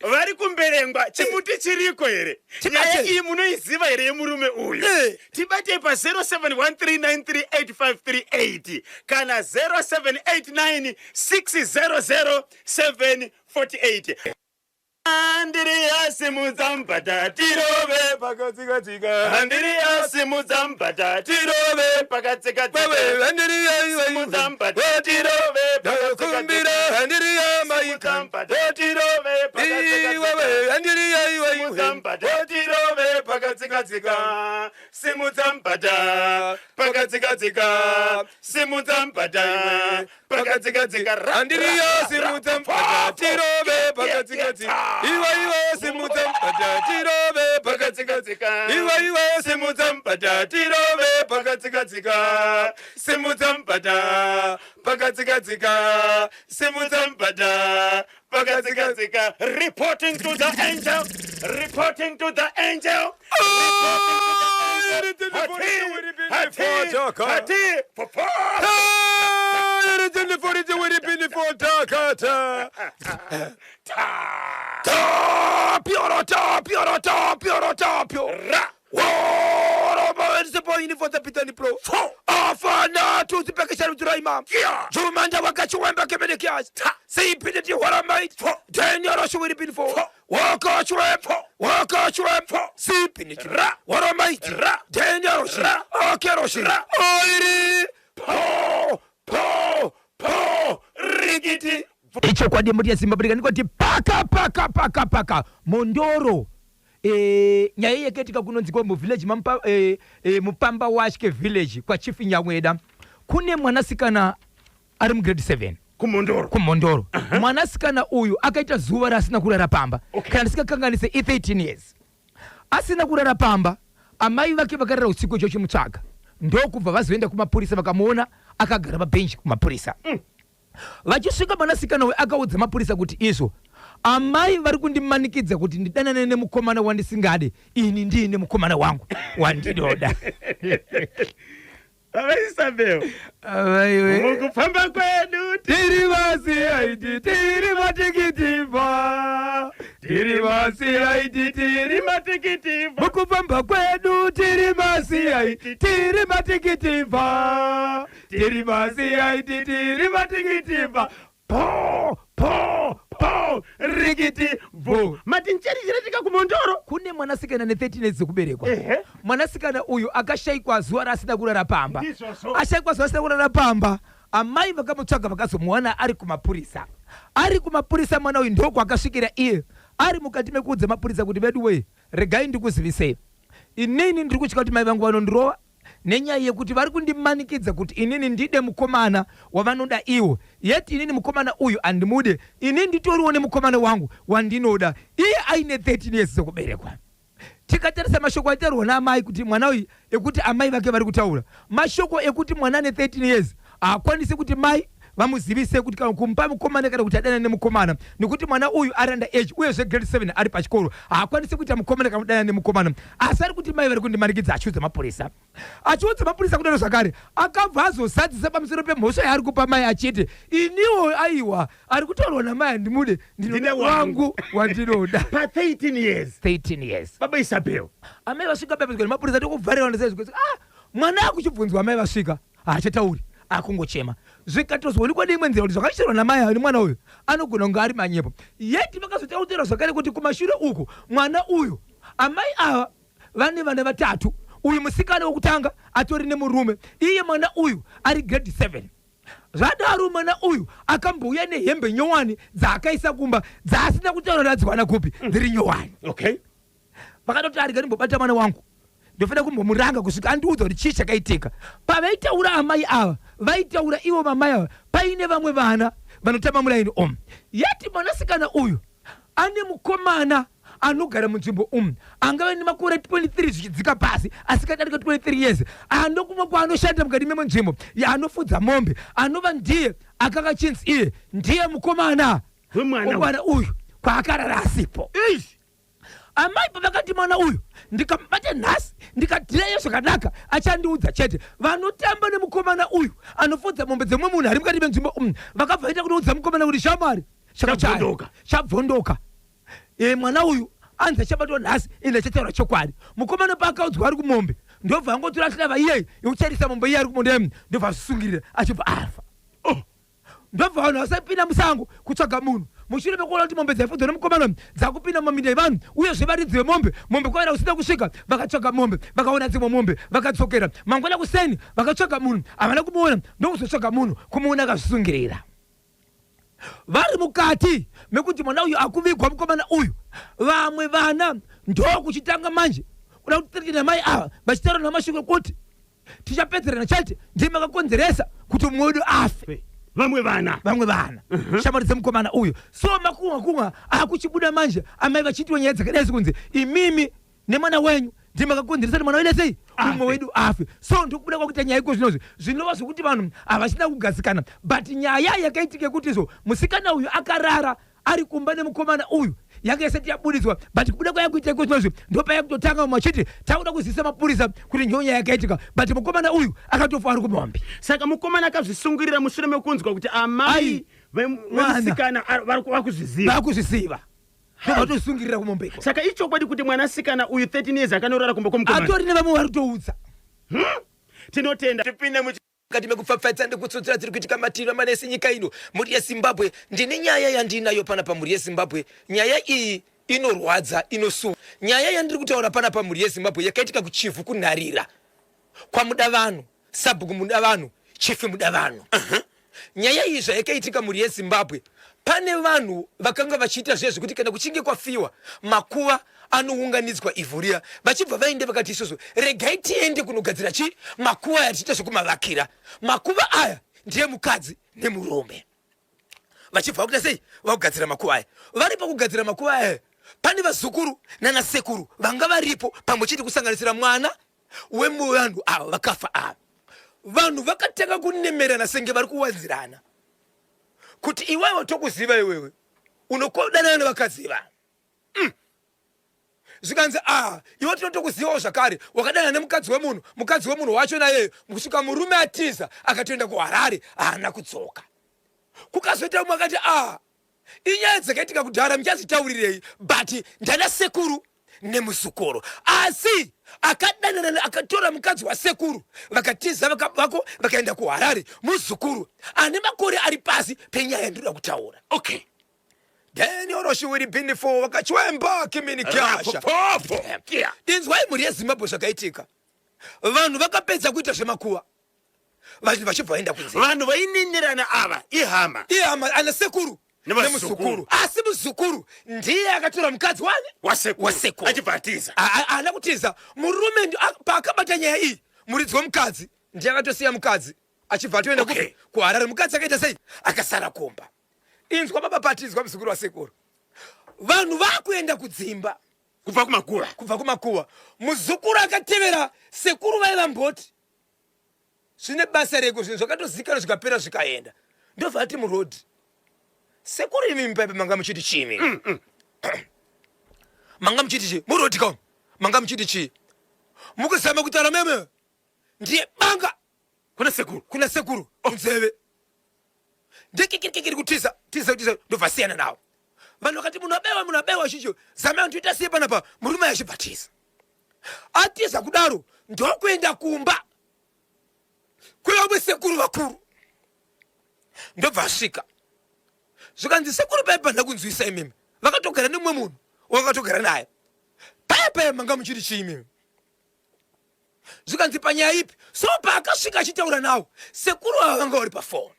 Vari kuMberengwa, chimuti chiriko here? Tibate. Nyaya iyi munoiziva here yemurume uyu? Tibatei pa0713938538 kana 0789600748. Andiriya, simudza mubhadha tirove pakatsikatsika. Andiriya, simudza mubhadha tirove pakatsikatsika. Simudza mubhadha tirove pakatsikatsika. Andiriya. Simudza mubhadha tirove pakatsikatsika. Simudza mubhadha tirove pakatsikatsika. Simudza mubhadha pakatsikatsika. Simudza mubhadha pakatsikatsika. Andiriya, simudza mubhadha tirove pakatsikatsika. Iwe, iwe, simudza mubhadha tirove pakatsikatsika. Iwe, iwe, simudza mubhadha tirove pakatsikatsika. Simudza mubhadha pakatsikatsika. Simudza mubhadha pakatsikatsika. Reporting to the angel, reporting to the angel. Hati, hati, popo. Takata tapio tapio tapio tapio Ra. Pro afana tuzipekesharudziraima jumanda wakachiwemba kemenekias sipiniti horamait denioroshuwiripinifo wakachwem wakachwem sipiniti Ra. horamait Ra. denioroshi Ra. okeroshi Ra. oiri po po po Rikiti. Ichokwadi, mhuri yeZimbabwe, ndikati paka paka paka paka Mondoro. Nyaya yakaitika kunonzi kwa muvillage Mampa, Mupamba Washke village kwaChief Nyamweda. Kune mwanasikana ari mugrade 7 kumhondoro. Kumhondoro. Mwanasikana uyu akaita zuva raasina kurara pamba. Kana ndisingakanganise i13 years asina kurara pamba. Amai vake vakarara usiku icho chimutsvaga, ndokubva vazoenda kumapurisa, vakamuona akagara pabhenji kumapurisa. Vachisvika, mwanasikana uyu akaudza mapurisa kuti izvo amai vari kundimanikidza kuti ndidanane nemukomana wandisingade, ini ndiine mukomana wangu wandinoda. Baba Isabel, Avaiwe. mukufamba kwedu tiri vasiaiti, tiri matikitivha, tiri vasiaiti, tiri matikitivha. Mukufamba kwedu tiri masiaiti, tiri matikitivha, tiri masiaiti, tiri matikitivha, po po po, rikiti bvu. Mati ncheri chinoitika kumhondoro? Kune mwanasikana ne13 years dzekuberekwa. Mwanasikana uyu akashayikwa zuva raasina kurara pamba. Ndizvozvo. Ashayikwa zuva asina kurara pamba, amai vakamutsvaga, vakazomuwana ari kumapurisa. Ari kumapurisa mwana uyu ndokwakasvikira iye ari mukati mekuudza mapurisa kuti, vedu wee, regai ndikuzivisei, inini ndiri kutya kuti mai vangu vanondirova nenyaya yekuti vari kundimanikidza kuti inini ndide mukomana wavanoda iwo, yet inini mukomana uyu handimude, inini nditoriwo nemukomana wangu wandinoda, iye aine 13 years dzekuberekwa. Tikatarisa mashoko aitaurwa naamai kuti mwana uyu, ekuti amai vake vari kutaura mashoko ekuti mwana ane 13 years haakwanisi kuti mai vamuzivise kuti kana kumupa mukomana kana kuti adanane nemukomana, nekuti mwana uyu ari under age, uyezve grade 7, ari pachikoro, haakwanisi kuita mukomana kana kudanana nemukomana. Asi ari kuti mai vari kundimanikidza, achiudza mapurisa. Achiudza mapurisa kudaro zvakare, akabva azozadzisa pamusoro pemhosva yaari kupa mai achiti, iniwo aiwa, ari kutaurwa namai handimude, ndinoda Ndine wangu. Wangu wandinoda. Pa13 years? 13 years. Baba Isabel. Amai vasvika pepedzwa nemapurisa, tokuvharirwa ndesezvi. Ah, mwana akuchibvunzwa, amai vasvika haachatauri, akungochema. Zvikatozoonekwa neimwe nzira kuti zvakachitirwa namai ava nemwana uyu anogona kunge ari manyepo. Yeti vakazotautera zvakare kuti kumashure uku mwana uyu, amai ava vane vana vatatu. Uyu musikana wekutanga atori nemurume, iye mwana uyu ari grade 7. Zvadaro, mwana uyu akambouya nehembe nyowani dzaakaisa kumba, dzaasina kutaura radziwana kupi, dziri nyowani. Vakatoti, arega ndimbobata mwana wangu, ndofanira kumbomuranga kusvika andiudza kuti chii chakaitika. Pavaitaura amai ava, vaitaura ivo mamai ava paine vamwe vana vanotamba muraini omu. Yati mwanasikana uyu ane mukomana anogara munzvimbo umu, angave nemakore 23 zvichidzika pasi, asikadarika 23 years, anokumwe kwaanoshanda mukati memunzvimbo yaanofudza mombe, anova ndiye akanga chinzi iye ndiye mukomana wemwana uyu. Wemwana uyu kwaakarara asipo. Eish. Amai pavakati mwana uyu ndikamubata nhasi, ndikadhiraye zvakanaka, achandiudza chete. Vanotamba nemukomana uyu anofudza mombe dzemumwe munhu ari mukati menzvimbo umu vakabva vaita kunoudza mukomana kuti, shamwari, chakachaya. Chabvondoka. Chabvondoka. Mwana uyu anzi achabatwa nhasi, ende achataura chokwadi. Mukomana paakaudzwa ari kumombe, ndobva angotora hlava iyeyi yekucharisa mombe iye ari kumombe, ndobva azvisungirira, achibva afa. Oh. Ndobva vanhu vasapinda musango kutsvaga munhu mushure mekuona kuti mombe dzaifudzwa nemukomana dzakupinda mumaminda evanhu, uyezve varidzi vemombe, mombe kwaira kusina kusvika. Vakatsvaga mombe, vakaona dzimwe mombe, vakadzokera mangwana kuseni, vakatsvaga munhu, havana kumuona. Ndokuzotsvaga munhu, kumuona akazvisungirira. Vari mukati mekuti mwana uyu akuvigwa, mukomana uyu, vamwe vana ndokuchitanga manje kuda kuti namai ava vachitaura namashoko ekuti tichapedzerana chete, ndimi makakonzeresa kuti mumwe wedu afe. Vamwe vana. Vamwe vana, shamwari dzemukomana uyu. So makunga kunga akuchibuda manje, amai vachiitiwa nyaya dzakadai sekunzi imimi nemwana wenyu ndimi makakonzeresa kuti mwana wedu sei, umwe wedu afe. So ndikubuda kwakuita nyaya iko zvinozvi, zvinova zvokuti vanhu havachina kugadzikana. But nyaya yakaitika yekuti izvo musikana uyu akarara ari kumba nemukomana uyu yanga isati yabudiswa, but kubuda kwayakuita iko zvinozvi ndopayakutotanga vamwe vachiti takuda kuzivisa mapurisa kuti ndiyo nyaya yakaitika. But mukomana uyu akatofa ari kumombe. Saka mukomana akazvisungirira mushure mekunzwa kuti amai Ai. vemusikana vari vakuzviziva. Vakuzviziva, ndobvatosungirira kumombeko. Saka ichokwadi kuti mwanasikana uyu 13 years akanorara kumba kwomukomana? Atori nevamwe vari kutoudza. Tinotenda, tipinde mukati mekupfapfaidza ndekutsotsera dziri kuitika mativi mana ese nyika ino, mhuri yeZimbabwe. Ndine nyaya yandinayo panapa, mhuri yeZimbabwe. Nyaya iyi inorwadza, inosuwa. Nyaya yandiri kutaura panapa, mhuri yeZimbabwe, yakaitika kuChivhu, kunharira kwaMuda Vanhu, sabhuku Muda Vanhu, chief Muda Vanhu. Nyaya iyi zvayakaitika mhuri yeZimbabwe, pane vanhu vakanga vachiita zviya zvekuti kana kuchinge kwafiwa makuva anounganidzwa ivhu riya vachibva vaende vakati isusu regai tiende kunogadzira chii makuva aya tichiita zvekumavakira. Makuva aya ndiye mukadzi nemurume vachibva vakuita sei vakugadzira makuva aya. Vari pakugadzira makuva aya pane vazukuru nanasekuru vanga varipo pamwe chete kusanganisira mwana wemuvanhu ava vakafa ava. Vanhu vakatanga kunemerana senge vari kuwanzirana kuti iwewe tokuziva iwewe unokodanana nevakadzi ivava. Zvikanzi a ah, iwe tinotokuzivawo zvakare wakadanana nemukadzi wemunhu, mukadzi wemunhu wacho nayeyo kusvika murume atiza akatoenda kuHarare haana kudzoka. Kukazoita umwe akati a ah, inyaya dzakaitika kudhara muchazitaurirei but ndana sekuru nemuzukuru asi akadanana akatora mukadzi wasekuru vakatiza vako vakaenda kuHarare muzukuru ane makore ari pasi penyaya yandinoda kutaura. Okay. Daniel Roshiwiri Binifo wakachwemba kimini kyasha. Inzwai mhuri yeZimbabwe zvakaitika. Vanhu vakapedza kuita zvemakuva. Vanhu vachibva vaenda kunze. Vanhu vaininirana ava ihama. Ihama ana sekuru nemuzukuru. Asi muzukuru ndiye akatora mukadzi wani? Wasekuru. Wasekuru. Achibva atiza. Haana kutiza. Murume paakabata nyaya iyi muridzi wemukadzi ndiye akatosiya mukadzi achibva atoenda okay. kupi kuHarare. Mukadzi akaita sei? Akasara kumba. Inzwa baba Pati, inzwa muzukuru wasekuru. Vanhu vakuenda kudzimba kubva kumakuva, kubva kumakuva. Muzukuru akatevera sekuru vaiva mboti zvine basa reko, zvinhu zvakatozikanwa zvikapera zvikaenda. Ndobva ati muroad, sekuru imi mupaipe manga muchiti chii imi? Manga muchiti chii muroad ka? Manga muchiti chii? Mukuzama kutaura meme ndiye banga kuna sekuru, kuna sekuru munzeve. Ndikikirikikiri kutiza tiza tiza, ndobva siyana nawo. Vanhu vakati munhu abaiwa, munhu abaiwa chicho zama ndoita sei panapa? Murume achibva tiza, atiza kudaro ndokuenda kumba kwevamwe sekuru vakuru, ndobva asvika zvikanzi sekuru paya panda kunzwisa imimi vakatogara nemumwe munhu wakatogara naye paya paya manga muchiri chii imimi? Zvikanzi panyaya ipi? So paakasvika achitaura nawo sekuru ava vanga vari pafoni.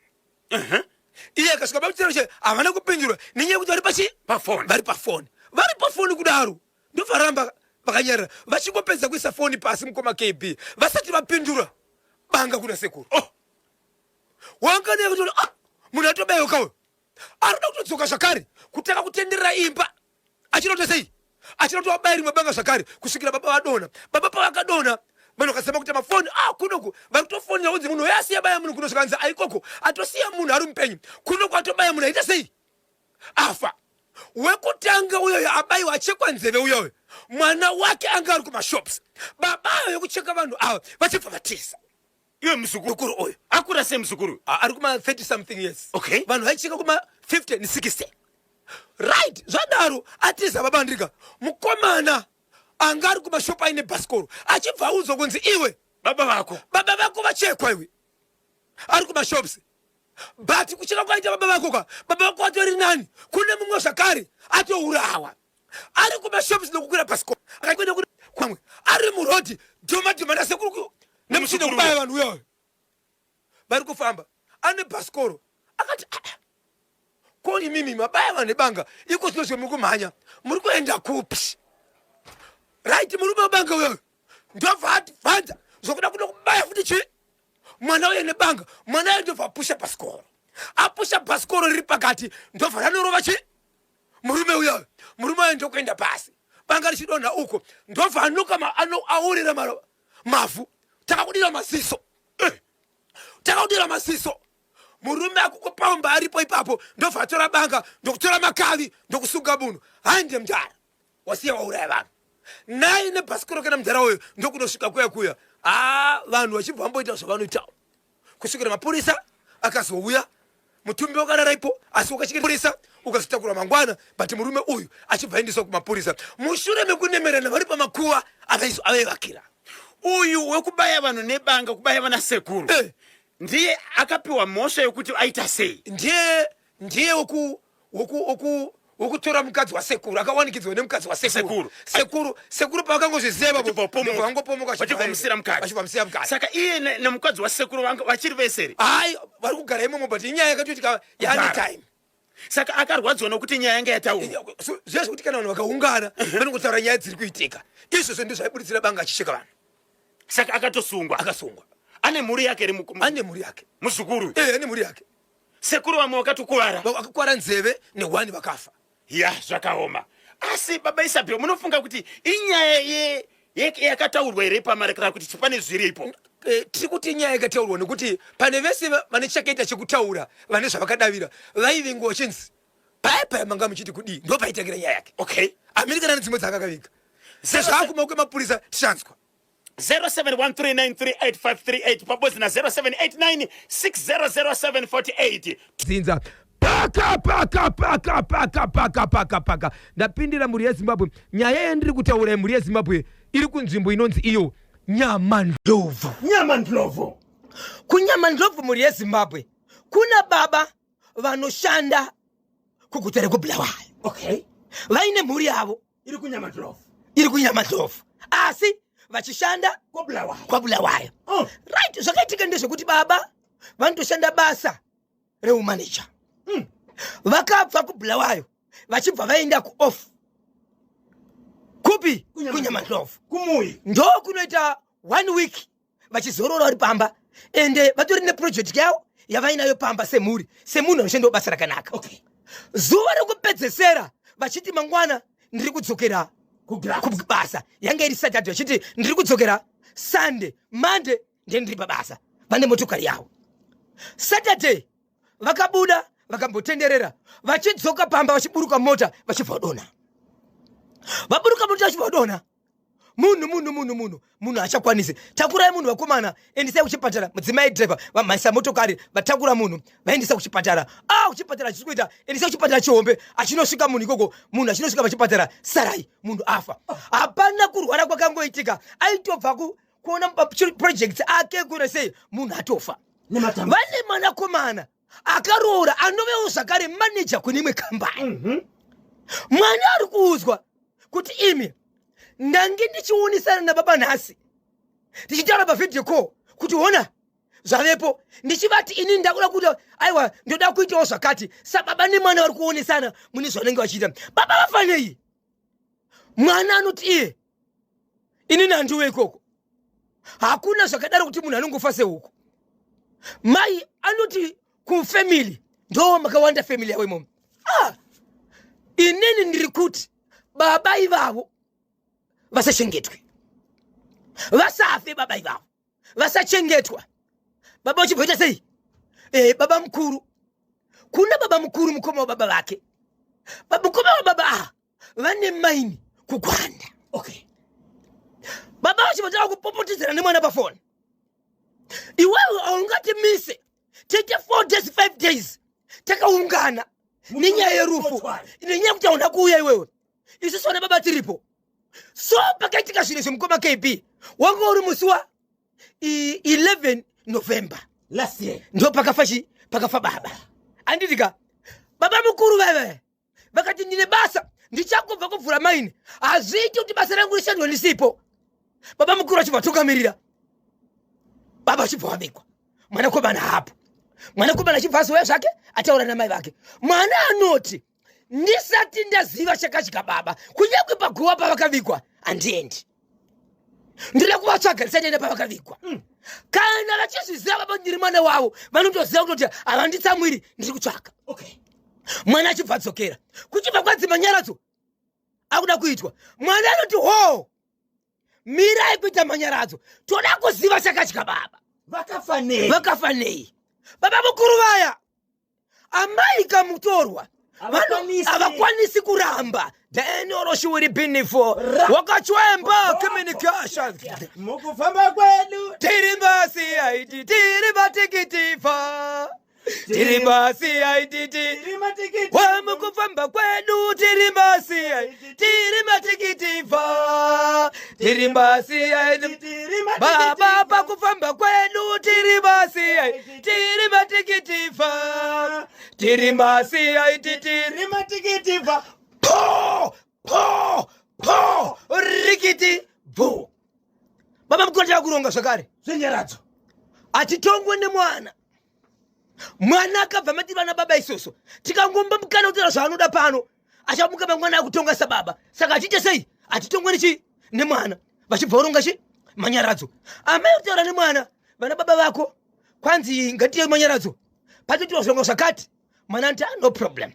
Iye akasvika pakuchitaura che havana kupindura nenyaya yekuti vari pachi pafoni, vari pafoni, vari pafoni kudaro ndovaramba vakanyarara vachingopedza kuisa foni pasi mukoma KB vasati vapindura banga kuna sekuru. Oh. Wanga nekuti ah, munhu atobaiwa uyo arikuda kutodzoka zvakare kutanga kutenderera imba achinoita sei achinotoa bai rimwe banga zvakare kusvikira baba vadona. Baba pavakadona vanhu vakazama kuita mafoni ah, kunoku vari kutofonera kunzi munhu uyo asiya baya munhu kuno zvikanzi aikoko atosiya munhu ari mupenyu kunoku atobaya munhu aita sei afa. Wekutanga uyoyo abaiwa achekwa nzeve uyoyo mwana wake anga ari kumashops. Baba ayo yekucheka vanhu ava vachibva vatiza. Iwe muzukuru uyu akura sei muzukuru? Ari kuma 30 something years. Okay. Vanhu vaicheka kuma 50 ne 60. Right, zvadaro atiza baba Andrika. Mukomana anga ari kumashopu aine bhasikoro achibva audzwa kunzi iwe baba vako, baba vako vachekwa iwe. Ari kumashops. But kucheka kwaita baba vako ka, baba vako atori nani kune mumwe zvakare atourawa. Ari kumashops nokukwira bhasikoro. Akaenda kwamwe ari muroad dhoma dhoma nasekuru nemuchida kubaya vanhu uyoyo. Vari kufamba ane bhasikoro akati ah, ah. Ko imimi mabaya vanhu nebanga iko zvino zvemuri kumhanya muri kuenda kupi? Right, murume webanga uyoyo ndobva advanza zvokuda kuda kubaya futi chii mwana uye nebanga. Mwana uye ndobva apusha bhasikoro, apusha bhasikoro riri pakati ndobva ranorova chii murume uyoyo. Murume uyo ndokuenda pasi banga richidonha uko ndobva anoka aurira mavhu. Takakudira maziso, takakudira maziso. Murume akukopomba aripo ipapo ndobva atora banga ndokutora makavi ndokusunga munhu. Hande mudhara wasiya wauraya vanhu naye nebhasikoro kana mudhara uyo ndokunosvika kuya kuya. Vanhu vachibva vamboita zvavanoita kusvikira mapurisa akazouya. Mutumbi wakarara ipo asi wakachipurisa ukazotakura mangwana, but murume uyu achibva aendeswa kumapurisa mushure mekunemerana vari pamakuva avaivakira. Uyu wekubaya vanhu nebanga, kubaya vana sekuru, ndiye akapiwa mhosva yokuti aita sei? Ndiye Wekutora mukadzi wasekuru akawanikidzwa nemukadzi wasekuru. Sekuru, sekuru pavakangozviziva vangopomoka vachibva mukadzi. Vachibva musiya mukadzi. Saka iye nemukadzi wasekuru vachiri vese here? Hayi, vari kugara imomo, but inyaya yakatoitika yaane time. Saka akarwadziwa nokuti nyaya yanga yataurwa. So, zviya zvekuti kana vanhu vakaungana vanongotaura nyaya dziri kuitika, izvozvo ndizvo zvaiburitsira banga achicheka vanhu. Saka akatosungwa. Akasungwa. Ane mhuri yake here? Ane mhuri yake. Muzukuru. Eh, ane mhuri yake. Sekuru vamwe vakatokuvara. Vakakuvara nzeve nehwani vakafa. Ya, zvakaoma. Asi baba Isabel, munofunga kuti inyaya yakataurwa here pamarekera kuti pane zviripo? Tiri kuti inyaya yakataurwa nekuti pane vese vane chakaita chekutaura, vane zvavakadavira, vaivingwa vachinzi paya paya manga muchiti kudii, ndo paitangira nyaya yake. Okay. Amiri kana nedzimwe dzaakakaviga sezvaakumaoko emapurisa tichanzwa. 0713938538 pabodzi na 0789600748. Dzinza paka paka paka paka paka paka paka ndapindira mhuri yeZimbabwe. Nyaya yandiri kutaura yemhuri yeZimbabwe iri kunzvimbo inonzi iyo Nyamandlovu. Nyamandlovu. KuNyamandlovu mhuri yeZimbabwe kuna baba vanoshanda kuguta rekuBulawayo. Okay. Vaine mhuri yavo iri kuNyamandlovu. Iri kuNyamandlovu. Asi vachishanda kwaBulawayo. KwaBulawayo. Oh. Right, zvakaitika ndezvekuti baba vanotoshanda basa reumaneja. Vakabva kuBulawayo vachibva vaenda kuoff. Kupi? KuNyamandlovu. Kumuyi. Ndo kunoita 1 week vachizorora vari pamba, ende vatori neproject yavo yavainayo pamba semhuri, semunhu anoshandawo basa rakanaka. Okay. Zuva rekupedzesera vachiti mangwana ndiri kudzokera kubasa, yanga iri Saturday, vachiti ndiri kudzokera Sunday, Monday ndiye ndiri pabasa, vane motokari yavo. Saturday vakabuda vakambotenderera, vachidzoka pamba vachiburuka mota vachibva vadonha. Vaburuka mota vachibva vadonha. Munhu, munhu, munhu, munhu, munhu haachakwanisi. Takurai munhu vakomana, endesai kuchipatara. Mudzimai driver vamhanyisa motokari, vatakura munhu vaendesa kuchipatara. Kuchipatara achisi kuita, endesai kuchipatara chihombe. Achinosvika munhu ikoko, munhu achinosvika pachipatara, sarai, munhu afa. Hapana kurwara kwakangoitika, aitobva kuona projects ake kuona sei munhu atofa. Vane mwanakomana akaroora anovewo zvakare manager kune imwe kambani. Mwana ari kuudzwa kuti imi ndange ndichionesana nababa nhasi tichitaura pavideo call kuti ona zvavepo, ndichivati ini ndakuda kuti aiwa ndoda kuitawo zvakati. Sababa nemwana vari kuonesana mune zvavanenge vachiita. Baba vafanei? Mwana anoti iye inini handiwe ikoko, hakuna zvakadaro kuti munhu anongofa sehuku. Mai anoti kufamily ndo makawanda family yavo imomo. Inini ndiri kuti baba ivavo vasachengetwe, vasafe. Baba ivavo vasachengetwa. Baba vachibvoita sei? Baba mukuru, kuna baba mukuru mukoma wababa vake. Mukoma wababa ava vane maini kuGwanda. Okay. Baba vachibva kupopotedzera nemwana pafoni, iwewe haungatimise tiite 4 days, 5 days takaungana nenyaya yerufu, nenyaya yekuti hauna kuuya iwewe, isusu vana baba tiripo. So pakaitika zvinhu izvi, mukoma KB, wanga uri musi wa 11 November last year, ndo pakafa chi pakafa baba. Anditika baba mukuru vaive vakati ndine basa, ndichangobva kuvhura maini, hazviiti kuti basa rangu rishandwe ndisipo. Baba mukuru achibva atungamirira, baba achibva wabikwa, mwanakomana hapo. Mwanakomana achibva azouya zvake ataura namai vake. Mwana anoti ndisati ndaziva chakadya baba, kunyange paguva pavakavigwa handiendi, ndinoda kuvatsvaga ndisati ndaenda pavakavigwa. Kana vachizviziva baba ndiri mwana wavo, vanotoziva kutoti havanditsamwiri, ndiri kutsvaka. Okay. Mwana achibva adzokera, kuchibva kwanzi manyaradzo akuda kuitwa. Mwana anoti ho, mirai kuita manyaradzo, toda kuziva chakadya baba. Vakafa nei? Vakafa nei baba mukuru vaya? Amai kamutorwa havakwanisi kuramba. Denioroshiwiri binifo wakachwemba communication mukufamba kwedu tiri basi aiti tiri matikitifa, tiri basi aititi wamukufamba kwedu tiri basi tiri matikitifa, tiri basi aiti baba pakufamba kwedu tiri basi tiri matikitifa, tiri basi aiti tiri matikitifa. Vakuronga zvakare zvenyaradzo. Hatitongwe nemwana. Mwana akabva mati vana baba isoso tikangomba mukana kutaura zvaanoda pano achamuka mangwana akutonga sababa. Saka achiite sei? Hatitongwe nechi nemwana. Vachibva varonga chi manyaradzo. Amai kutaura nemwana, vana baba vako kwanzi ngatiye manyaradzo, patoitiwa zvirongo zvakati. Mwana anoti ah, no problem.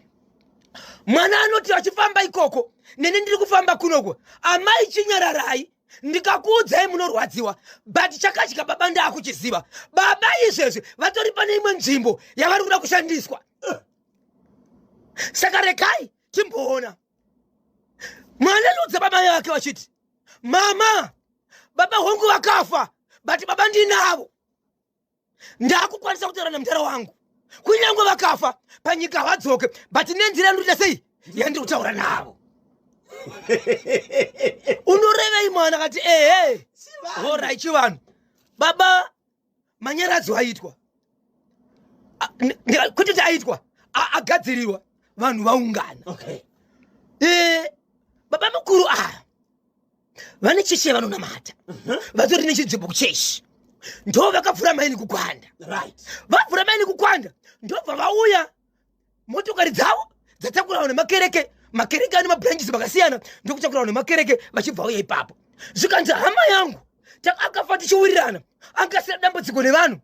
Mwana anoti achifamba ikoko, neni ndiri kufamba kunoko. Amai chinyararai, ndikakuudzai munorwadziwa, but chakadya baba ndaakuchiziva. Baba izvezvi vatori pane imwe nzvimbo yavari kuda kushandiswa, saka regai timboona. Mwana anoudza baba vake vachiti, mama, baba hongu vakafa, but baba ndinavo, ndakukwanisa kutaura namutara wangu. Kunyange vakafa panyika havadzoke, but nenzira yandikuita sei yandiri kutaura navo. Unorevei mwana? Akati ehe, horai chivanhu. Baba manyaradzo aitwa, kwete kuti aitwa, agadzirirwa, vanhu vaungana. Baba mukuru ava vane chechi yavanonamata, vatori nechinzvimbo kuchechi, ndo vakavhura maini kuGwanda. Vavhura maini kuGwanda, ndobva vauya motokari dzavo dzatakura vanhu nemakereke. Makereke ane mabranches makasiyana, ndokutakura vanhu nemakereke vachibva uya ipapo. Zvikanzi, hama yangu akafa tichiwirirana, angasina dambudziko nevanhu,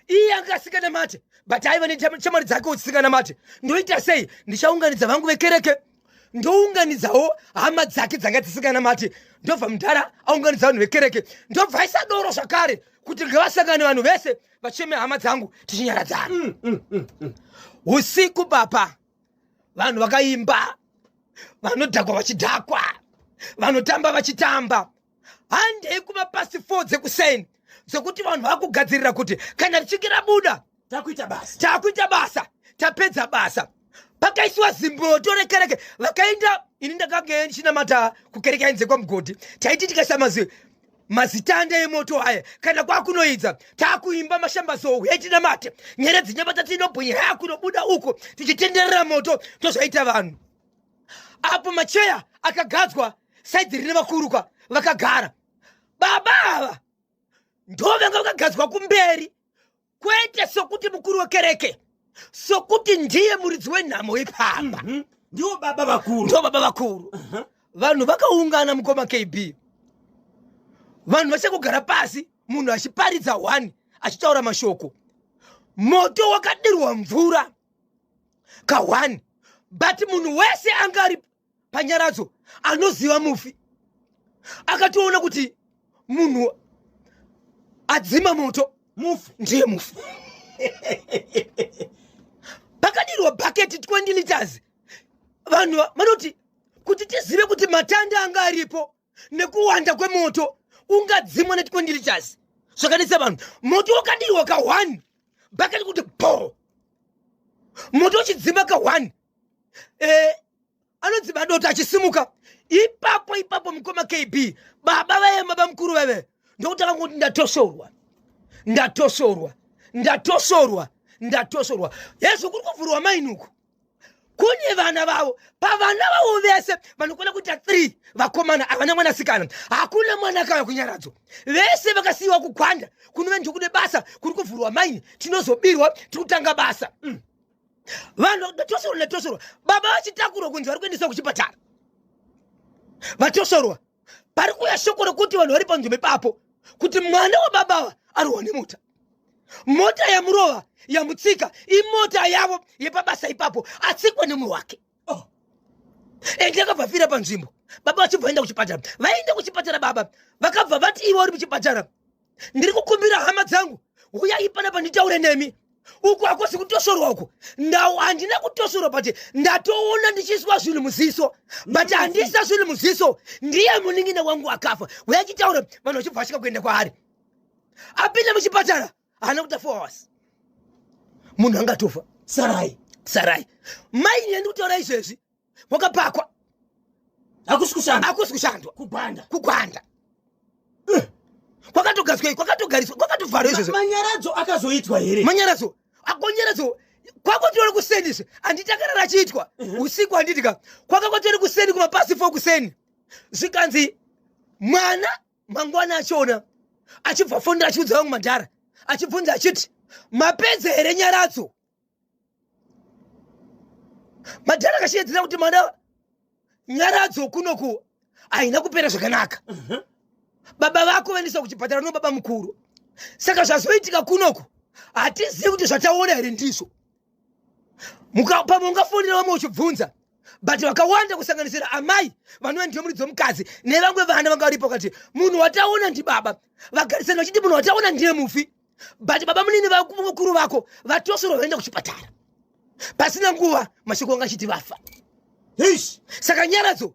iye anga asinganamate, but aiva neshamwari dzake uchisinganamate. Ndoita sei? Ndichaunganidza vangu vekereke, ndounganidzawo hama dzake dzanga dzisinganamate. Ndobva mudhara aunganidza vanhu vekereke, ndobva aisa doro zvakare kuti ngavasangane vanhu vese vacheme hama dzangu tichinyaradzana. Usiku papa vanhu vakaimba, vanodhakwa vachidhakwa, vanotamba vachitamba. Handei kumapasi 4 dzekuseni, dzekuti vanhu vakugadzirira kuti kana richinge rabuda takuita basa, takuita basa, tapedza basa. Pakaisiwa zimboto rekereke, vakaenda. Ini ndakange ndichinamata kukereke yainze kwaMugodhi. Taiti tikaisa mazitanda emoto aya, kana kwakunoidza, takuimba mashambazo yatinamate nyeredzi nyamata tinobwinya yakunobuda uko, tichitenderera moto. Tozvaita vanhu apo macheya akagadzwa side rine vakuruka vakagara. Baba ava ndo vanga vakagadzwa kumberi, kwete sokuti mukuru wekereke, sokuti ndiye muridzi wenhamo ipapa. Ndiwo baba vakuru. Ndo baba vakuru. Vanhu vakaungana, mukoma KB, vanhu vachakugara pasi, munhu achiparidza 1 achitaura mashoko. Moto wakadirwa mvura ka1, but munhu wese anga ari panyaradzo anoziva mufi akatoona kuti munhu adzima moto mufi. Ndiye mufi. Pakadirwa bhaketi 20 liters. Vanhu vanoti kuti tizive kuti matanda anga aripo nekuwanda kwemoto ungadzimwa ne20 liters, zvakanetsa vanhu. Moto wakadirwa ka1 bhaketi kuti bo, moto uchidzima ka1, anonzi madota achisimuka ipapo ipapo. Mukoma KB, baba vaye, baba mukuru vave ndokutanga kuti, ndatosorwa, ndatosorwa, ndatosorwa, ndatosorwa. Yesu, kuri kuvhurwa mainuku kune vana vavo. Pavana vavo vese vanokwana kuita 3 vakomana, havana mwanasikana. Hakuna mwana akauya kunyaradzo, vese vakasiyiwa kuGwanda kunove ndokune basa kuri kuvhurwa maini. Tinozobirwa, tiri kutanga basa. Vanhu ndatosorwa, ndatosorwa. Baba vachitakurwa kunzi vari kuendeswa kuchipatara, vatosorwa. Pari kuuya shoko rekuti vanhu vari panzvimbo ipapo kuti mwana wababa ava arohwa nemota, mota yamurova, yamutsika, imota yavo yepabasa ipapo, atsikwa nemumwe wake. Oh. Ende akabva fira panzvimbo. Baba vachibva vaenda kuchipatara. Vaenda kuchipatara, baba vakabva vati, iwe uri muchipatara, ndiri kukumbira hama dzangu, uyai panapa nditaure nemi. Uku hakusi kutosorwa uku, ndau handina kutosorwa, but ndatoona ndichiswa zvinhu muziso, but handisa zvinhu muziso, ndiye munin'ina wangu akafa. Uyachitaura, vanhu vachibva vasvika kuenda kwaari. Apinda muchipatara, haana kuita 4 hours, munhu angatofa. Sarai. Sarai. Maini yandikutaura izvezvi wakapakwa. Hakusi kushanda. Hakusi kushandwa. KuGwanda. KuGwanda kwakatogadzwa, kwakatogariswa, kwakatovharwa izvezvo. Manyaradzo akazoitwa here? Manyaradzo akonyaradzo kwakotori kuseni handiti akarara achiitwa usiku, handiti ka kwakakwatori kuseni kumapasi 4 kuseni. Zvikanzi mwana mangwana achiona Achibva fonera achiudza vamwe madhara, achibvunza achiti, mapedza here nyaradzo? Madhara akashevedzera kuti mwana, nyaradzo kunoku haina kupera zvakanaka. Baba vako vaendeswa kuchipatara no baba mukuru. Saka zvazoitika kunoku hatizivi kuti zvataona here ndizvo. Pamwe ungafonera vamwe uchibvunza, but vakawanda kusanganisira amai vanova ndiyo muridzi wemukadzi nevamwe vana vanga varipo vakati munhu wataona ndibaba. Vagarisana vachiti munhu wataona ndiye mufi, but baba munini vakuru vako vatosoro vaenda kuchipatara. Pasina nguva mashoko anga achiti vafa. Eish. Saka nyaradzo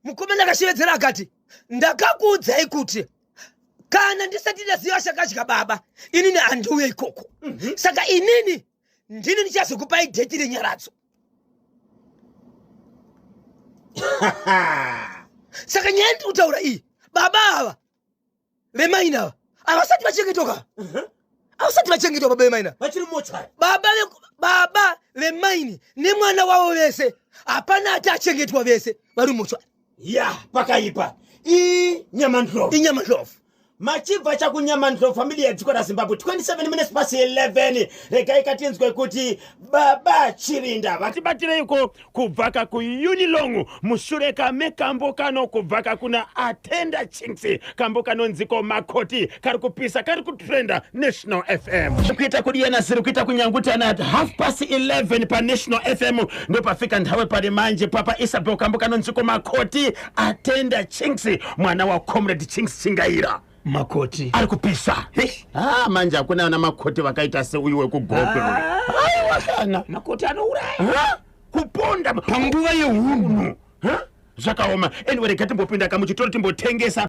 mukomana akashevedzera akati, ndakakuudzai kuti kana ndisati ndaziva chakadya baba, inini handiuye ikoko. Saka inini ndini ndichazokupai date renyaradzo. Saka nyaya ndiri kutaura iyi, baba ava vemaina ava havasati vachengetwa, havasati vachengetwa baba vemaina. Vachiri mochwari. Baba vemaini nemwana wavo vese hapana ati achengetwa, vese vari mumochwari. Ya, pakaipa. Inyamandlovu. Inyamandlovu. Machibva chakunyamandlovu family yedziko raZimbabwe, 27 minutes past 11. Regai katinzwe kuti baba Chirinda vatibatireiko kubva kuUnilong mushure kamekambo kano kubva kuna Atenda Chinks, kambo kanonziko Makoti, kari kupisa, kari kutrenda National FM. Kuita kudiyana ziri kuita kunyangutana at half past 11 paNational FM, ndopafika nthawe pali manje papa Isabel, kambo kanonziko Makoti, Atenda Chinks, mwana wa Comrade Chinks Chingaira. Makoti. Ari kupisa. Ah, manje hakuna vana makoti vakaita seuyu wekugokwe. Aiwa kana. Makoti anouraya. Ha? Kuponda panguva yehunhu. Ha? Zvakaoma. Anyway, rega timbopinda kamuchitoro timbotengesa.